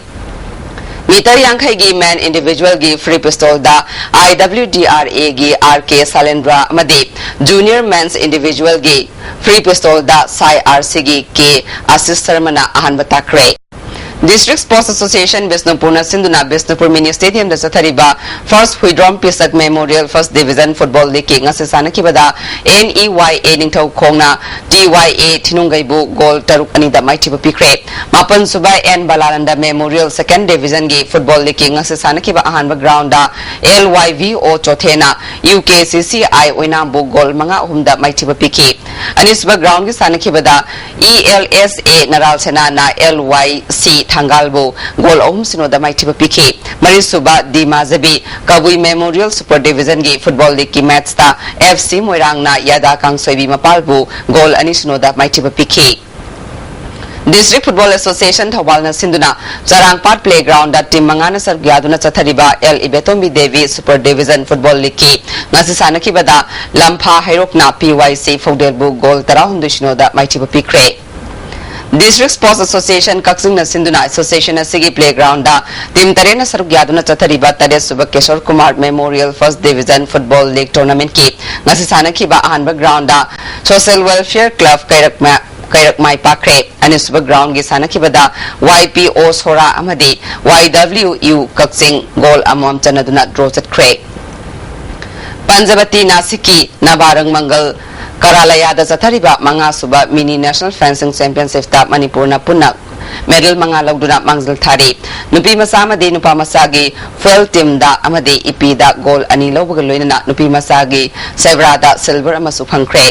Meter ꯌꯥꯡꯈꯩꯒꯤ men individual ꯒꯤ free pistol the I W D R A ꯒꯤ R K ꯁꯥꯂꯦꯟꯗ꯭ꯔ ꯑꯃꯗꯤ junior men's individual ꯒꯤ free pistol ꯗ ꯁꯥꯏ R C ꯒꯤ K ꯑꯥꯁꯤꯁ ꯁꯔꯃꯅ ꯑꯍꯥꯟꯕ ꯇꯥꯈ꯭ꯔꯦ꯫ District Sports Association ꯕꯤꯁꯅꯨꯄꯨꯔꯅ ꯁꯤꯟꯗꯨꯅ ꯕꯤꯁꯅꯨꯄꯨꯔ Mini Stadium ꯗ ꯆꯠꯊꯔꯤꯕ First ꯍꯨꯏꯗ꯭ꯔꯣꯝ ꯄꯤꯁꯛ Memorial First Division Football League ꯀꯤ ꯉꯁꯤ ꯁꯥꯟꯅꯈꯤꯕꯗ N E Y A ꯅꯤꯡꯊꯧꯈꯣꯡꯅ T Y A ꯊꯤꯅꯨꯡꯒꯩꯕꯨ goal ꯇꯔꯨꯛ ꯑꯅꯤꯗ ꯃꯥꯏꯊꯤꯕ ꯄꯤꯈ꯭ꯔꯦ꯫ ꯃꯥꯄꯟ ꯁꯨꯕ N ꯕꯂꯥꯅꯟꯗ Memorial Second Division ꯒꯤ Football League ꯀꯤ ꯉꯁꯤ ꯁꯥꯟꯅꯈꯤꯕ ꯑꯍꯥꯟꯕ ground the L Y V O ꯆꯣꯊꯦꯅ U K C C I ꯑꯣꯏꯅꯥꯝꯕꯨ goal ꯃꯉꯥ ꯑꯍꯨꯝꯗ ꯃꯥꯏꯊꯤꯕ ꯄꯤꯈꯤ꯫ ꯑꯅꯤꯁꯨꯕ ground ꯒꯤ ꯁꯥꯟꯅꯈꯤꯕꯗ E L S A ꯅꯔꯥꯜ ꯁꯦꯅꯥꯅ L Y C ꯊꯥꯡꯒꯥꯜꯕꯨ goal ꯑꯍꯨꯝ ꯁꯤꯅꯣꯗ ꯃꯥꯏꯊꯤꯕ ꯄꯤꯈꯤ꯫ ꯃꯔꯤꯁꯨꯕ ꯗꯤ ꯃꯥꯖꯕꯤ ꯀꯕꯨꯏ Memorial Super Division ꯒꯤ Football League ꯀꯤ match ꯇ F C ꯃꯣꯏꯔꯥꯡꯅ ꯌꯥꯗꯥ ꯀꯥꯡꯁꯣꯏꯕꯤ ꯃꯄꯥꯜꯕꯨ goal ꯑꯅꯤ ꯁꯤꯅꯣꯗ ꯃꯥꯏꯊꯤꯕ ꯄꯤꯈꯤ꯫ District Football Association ꯊꯧꯕꯥꯜꯅ ꯁꯤꯟꯗꯨꯅ ꯆꯔꯥꯡꯄꯥꯠ Playground ꯗ team ꯃꯉꯥꯅ ꯁꯔꯨꯛ ꯌꯥꯗꯨꯅ ꯆꯠꯊꯔꯤꯕ L ꯏꯕꯦꯇꯣꯝꯕꯤ Devi Super Division Football League ꯀꯤ ꯉꯁꯤ ꯁꯥꯟꯅꯈꯤꯕꯗ ꯂꯝꯐꯥ ꯍꯩꯔꯣꯛꯅ P Y C ꯐꯧꯗꯦꯜꯕꯨ goal ꯇꯔꯥꯍꯨꯝꯗꯣꯏ ꯁꯤꯅꯣꯗ ꯃꯥꯏꯊꯤꯕ ꯄꯤꯈ꯭ꯔꯦ꯫ District Sports Association ꯀꯛꯆꯤꯡꯅ ꯁꯤꯟꯗꯨꯅ association ꯑꯁꯤꯒꯤ playground ꯗ team ꯇꯔꯦꯠꯅ ꯁꯔꯨꯛ ꯌꯥꯗꯨꯅ ꯆꯠꯊꯔꯤꯕ ꯇꯔꯦꯠ ꯁꯨꯕ Kishore Kumar Memorial First Division Football League Tournament ꯀꯤ ꯉꯁꯤ ꯁꯥꯟꯅꯈꯤꯕ ꯑꯍꯥꯟꯕ ground ꯗ Social Welfare Club ꯀꯩꯔꯛꯃ-, ꯀꯩꯔꯛ ꯃꯥꯏ ꯄꯥꯛꯈ꯭ꯔꯦ꯫ ꯑꯅꯤꯁꯨꯕ ground ꯒꯤ ꯁꯥꯟꯅꯈꯤꯕꯗ Y P O ꯁꯣꯔꯥ ꯑꯃꯗꯤ Y W U ꯀꯛꯆꯤꯡ goal ꯑꯃꯃꯝ ꯆꯟꯅꯗꯨꯅ draw ꯆꯠꯈ꯭ꯔꯦ꯫ ꯄꯟꯖꯕꯇꯤ ꯅꯥꯁꯤꯛꯀꯤ ꯅꯕꯥꯔꯪ ꯃꯪꯒꯜ ꯀꯔꯥꯂꯥꯌꯥꯗ ꯆꯠꯊꯔꯤꯕ ꯃꯉꯥꯁꯨꯕ ꯃꯤꯅꯤ ꯅꯦꯁꯅꯦꯜ ꯐꯦꯟꯁꯤꯡ ꯆꯦꯝꯄꯤꯌꯟꯁꯤꯞꯇ ꯃꯅꯤꯄꯨꯔꯅ ꯄꯨꯟꯅ ꯃꯦꯗꯜ ꯃꯉꯥ ꯂꯧꯗꯨꯅ ꯃꯥꯡꯖꯤꯜ ꯊꯥꯔꯤ꯫ ꯅꯨꯄꯤ ꯃꯆꯥ ꯑꯃꯗꯤ ꯅꯨꯄꯥ ꯃꯆꯥꯒꯤ ꯐꯤꯜꯗ ꯇꯤꯝꯗ ꯑꯃꯗꯤ ꯏꯄꯤꯗ ꯒꯣꯜ ꯑꯅꯤ ꯂꯧꯕꯒ ꯂꯣꯏꯅꯅ ꯅꯨꯄꯤ ꯃꯆꯥꯒꯤ ꯁꯦꯕ꯭ꯔꯥꯗ ꯁꯤꯜꯚꯔ ꯑꯃꯁꯨ ꯐꯪꯈ꯭ꯔꯦ꯫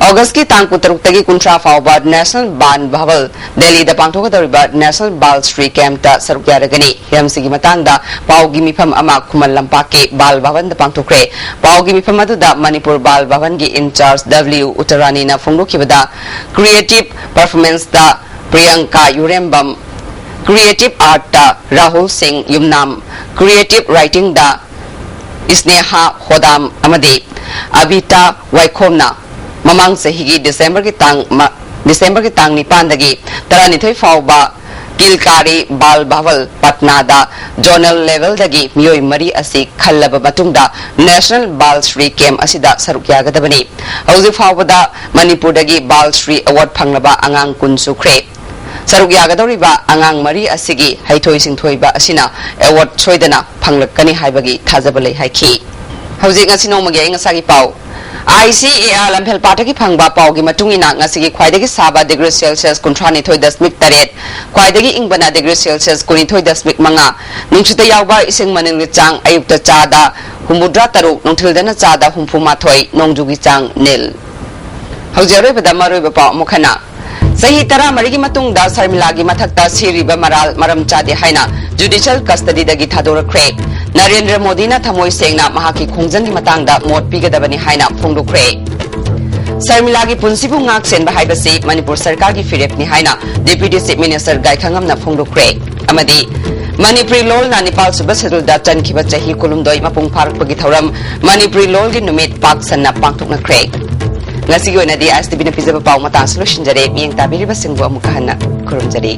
ꯑꯣꯒꯁꯀꯤ ꯇꯥꯡ ꯀꯨꯟꯇꯔꯨꯛꯇꯒꯤ ꯀꯨꯟꯊ꯭ꯔꯥ ꯐꯥꯎꯕ ꯅꯦꯁꯅꯦꯜ ꯕꯥꯟ ꯚꯋꯜ ꯗꯦꯜꯂꯤꯗ ꯄꯥꯡꯊꯣꯛꯀꯗꯧꯔꯤꯕ ꯅꯦꯁꯅꯦꯜ ꯕꯥꯜ ꯁ꯭ꯔꯤ ꯀꯦꯝꯞꯇ ꯁꯔꯨꯛ ꯌꯥꯔꯒꯅꯤ꯫ ꯍꯤꯔꯝꯁꯤꯒꯤ ꯃꯇꯥꯡꯗ ꯄꯥꯎꯒꯤ ꯃꯤꯐꯝ ꯑꯃ ꯈꯨꯃꯟ ꯂꯝꯄꯥꯛꯀꯤ ꯕꯥꯜ ꯚꯋꯟꯗ ꯄꯥꯡꯊꯣꯛꯈ꯭ꯔꯦ꯫ ꯄꯥꯎꯒꯤ ꯃꯤꯐꯝ ꯑꯗꯨꯗ ꯃꯅꯤꯄꯨꯔ ꯕꯥꯜ ꯚꯋꯟꯒꯤ ꯏꯟꯆꯥꯔꯖ ꯗꯕ꯭ꯂꯤꯎ ꯎꯇꯔꯥꯅꯤꯅ ꯐꯣꯡꯗꯣꯛꯈꯤꯕꯗ, ꯀ꯭ꯔꯤꯌꯦꯇꯤꯚ ꯄꯔꯐꯣꯔꯃꯦꯟꯁꯇ ꯄ꯭ꯔꯤꯌꯪꯀꯥ ꯌꯨꯔꯦꯝꯕꯝ, ꯀ꯭ꯔꯤꯌꯦꯇꯤꯚ ꯑꯥꯔꯠꯇ ꯔꯥꯍꯨꯜ ꯁꯤꯡ ꯌꯨꯝꯅꯥꯝ, ꯀ꯭ꯔꯤꯌꯦꯇꯤꯚ ꯔꯥꯏꯇꯤꯡꯗ ꯏꯁꯅꯦꯍꯥ ꯍꯣꯗꯥꯝ ꯑꯃꯗꯤ ꯑꯕꯤꯇꯥ ꯋꯥꯏꯈꯣꯝꯅ ꯃꯃꯥꯡ ꯆꯍꯤꯒꯤ ꯗꯤꯁꯦꯝꯕꯔꯒꯤ ꯇꯥꯡ ꯃ-, ꯗꯤꯁꯦꯝꯕꯔꯒꯤ ꯇꯥꯡ ꯅꯤꯄꯥꯟꯗꯒꯤ ꯇꯔꯥꯅꯤꯊꯣꯏ ꯐꯥꯎꯕ ꯀꯤꯜꯀꯥꯔꯤ ꯕꯥꯜ ꯚꯋꯜ ꯄꯠꯅꯥꯗ ꯖꯣꯅꯦꯜ ꯂꯦꯚꯦꯜꯗꯒꯤ ꯃꯤꯑꯣꯏ ꯃꯔꯤ ꯑꯁꯤ ꯈꯜꯂꯕ ꯃꯇꯨꯡꯗ ꯅꯦꯁꯅꯦꯜ ꯕꯥꯜ ꯁ꯭ꯔꯤ ꯀꯦꯝꯞ ꯑꯁꯤꯗ ꯁꯔꯨꯛ ꯌꯥꯒꯗꯕꯅꯤ꯫ ꯍꯧꯖꯤꯛ ꯐꯥꯎꯕꯗ ꯃꯅꯤꯄꯨꯔꯗꯒꯤ ꯕꯥꯜ ꯁ꯭ꯔꯤ ꯑꯦꯋꯥꯔꯗ ꯐꯪꯂꯕ ꯑꯉꯥꯡ ꯀꯨꯟ ꯁꯨꯈ꯭ꯔꯦ꯫ ꯁꯔꯨꯛ ꯌꯥꯒꯗꯧꯔꯤꯕ ꯑꯉꯥꯡ ꯃꯔꯤ ꯑꯁꯤꯒꯤ ꯍꯩꯊꯣꯏ ꯁꯤꯡꯊꯣꯏꯕ ꯑꯁꯤꯅ ꯑꯦꯋꯥꯔꯗ ꯁꯣꯏꯗꯅ ꯐꯪꯂꯛꯀꯅꯤ ꯍꯥꯏꯕꯒꯤ ꯊꯥꯖꯕ ꯂꯩ ꯍꯥꯏꯈꯤ꯫ ꯍꯧꯖꯤꯛ ꯉꯁꯤ ꯅꯣꯡꯃꯒꯤ ꯑꯏꯪ ꯑꯁꯥꯒꯤ ꯄꯥꯎ꯫ ꯑꯥꯏ ꯁꯤ ꯑꯦ ꯑꯥꯔ ꯂꯝꯐꯦꯜ ꯄꯥꯠꯇꯒꯤ ꯐꯪꯕ ꯄꯥꯎꯒꯤ ꯃꯇꯨꯡ ꯏꯟꯅ, ꯉꯁꯤꯒꯤ ꯈ꯭ꯋꯥꯏꯗꯒꯤ ꯁꯥꯕ ꯗꯤꯒ꯭ꯔꯤ ꯁꯦꯜꯁꯤꯌꯁ ꯀꯨꯟꯊ꯭ꯔꯥ ꯅꯤꯊꯣꯏ ꯗꯁꯃꯤꯛ ꯇꯔꯦꯠ, ꯈ꯭ꯋꯥꯏꯗꯒꯤ ꯏꯪꯕꯅ ꯗꯤꯒ꯭ꯔꯤ ꯁꯦꯜꯁꯤꯌꯁ ꯀꯨꯟꯅꯤꯊꯣꯏ ꯗꯁꯃꯤꯛ ꯃꯉꯥ, ꯅꯨꯡꯁꯤꯠꯇ ꯌꯥꯎꯕ ꯏꯁꯤꯡ ꯃꯅꯤꯜꯒꯤ ꯆꯥꯡ ꯑꯌꯨꯛꯇ ꯆꯥꯗ ꯍꯨꯝꯐꯨꯇꯔꯥ ꯇꯔꯨꯛ, ꯅꯨꯡꯊꯤꯜꯗꯅ ꯆꯥꯗ ꯍꯨꯝꯐꯨ ꯃꯥꯊꯣꯏ, ꯅꯣꯡꯖꯨꯒꯤ ꯆꯥꯡ ꯅꯤꯜ꯫ ꯍꯧꯖꯤꯛ ꯑꯔꯣꯏꯕꯗ ꯃꯔꯨꯑꯣꯏꯕ ꯄꯥꯎ ꯑꯃꯨꯛ ꯍꯟꯅ꯫ ꯆꯍꯤ ꯇꯔꯥꯃꯔꯤꯒꯤ ꯃꯇꯨꯡꯗ ꯁꯔꯃꯤꯂꯥꯒꯤ ꯃꯊꯛꯇ ꯁꯤꯔꯤꯕ ꯃꯔꯥꯜ ꯃꯔꯝ ꯆꯥꯗꯦ ꯍꯥꯏꯅ ꯖꯨꯗꯤꯁꯤꯌꯦꯜ ꯀꯁꯇꯗꯤꯗꯒꯤ ꯊꯥꯗꯣꯔꯛꯈ꯭ꯔꯦ꯫ ꯅꯔꯦꯟꯗ꯭ꯔ ꯃꯣꯗꯤꯅ ꯊꯃꯣꯏ ꯁꯦꯡꯅ ꯃꯍꯥꯛꯀꯤ ꯈꯣꯡꯖꯪꯒꯤ ꯃꯇꯥꯡꯗ ꯃꯣꯠ ꯄꯤꯒꯗꯕꯅꯤ ꯍꯥꯏꯅ ꯐꯣꯡꯗꯣꯛꯈ꯭ꯔꯦ꯫ ꯁꯔꯃꯤꯂꯥꯒꯤ ꯄꯨꯟꯁꯤꯕꯨ ꯉꯥꯛ ꯁꯦꯟꯕ ꯍꯥꯏꯕꯁꯤ ꯃꯅꯤꯄꯨꯔ ꯁꯔꯀꯥꯔꯒꯤ ꯐꯤꯔꯦꯞꯅꯤ ꯍꯥꯏꯅ ꯗꯦꯄ꯭ꯌꯨꯇꯤ ꯆꯤꯐ ꯃꯤꯅꯤꯁꯇꯔ ꯒꯥꯏꯈꯪꯉꯝꯅ ꯐꯣꯡꯗꯣꯛꯈ꯭ꯔꯦ꯫ ꯑꯃꯗꯤ ꯃꯅꯤꯄꯨꯔꯤ ꯂꯣꯜꯅ ꯅꯤꯄꯥꯜ ꯁꯨꯕ ꯁꯦꯗꯨꯜꯗ ꯆꯟꯈꯤꯕ ꯆꯍꯤ ꯀꯨꯟꯍꯨꯝꯗꯣꯏ ꯃꯄꯨꯡ ꯐꯥꯔꯛꯄꯒꯤ ꯊꯧꯔꯝ ꯃꯅꯤꯄꯨꯔꯤ ꯂꯣꯜꯒꯤ ꯅꯨꯃꯤꯠ ꯄꯥꯛ ꯁꯟꯅ ꯄꯥꯡꯊꯣꯛꯅꯈ꯭ꯔꯦ꯫ ꯉꯁꯤꯒꯤ ꯑꯣꯏꯅꯗꯤ ꯑꯥꯏ ꯑꯦꯁ ꯇꯤ ꯚꯤꯅ ꯄꯤꯖꯕ ꯄꯥꯎ ꯃꯇꯥꯡꯁꯨ ꯂꯣꯏꯁꯤꯟꯖꯔꯦ꯫ ꯃꯤꯠꯌꯦꯡ ꯇꯥꯕꯤꯔꯤꯕꯁꯤꯡꯕꯨ ꯑꯃꯨꯛꯀ ꯍꯟꯅ ꯈꯨꯔꯨꯝꯖꯔꯤ꯫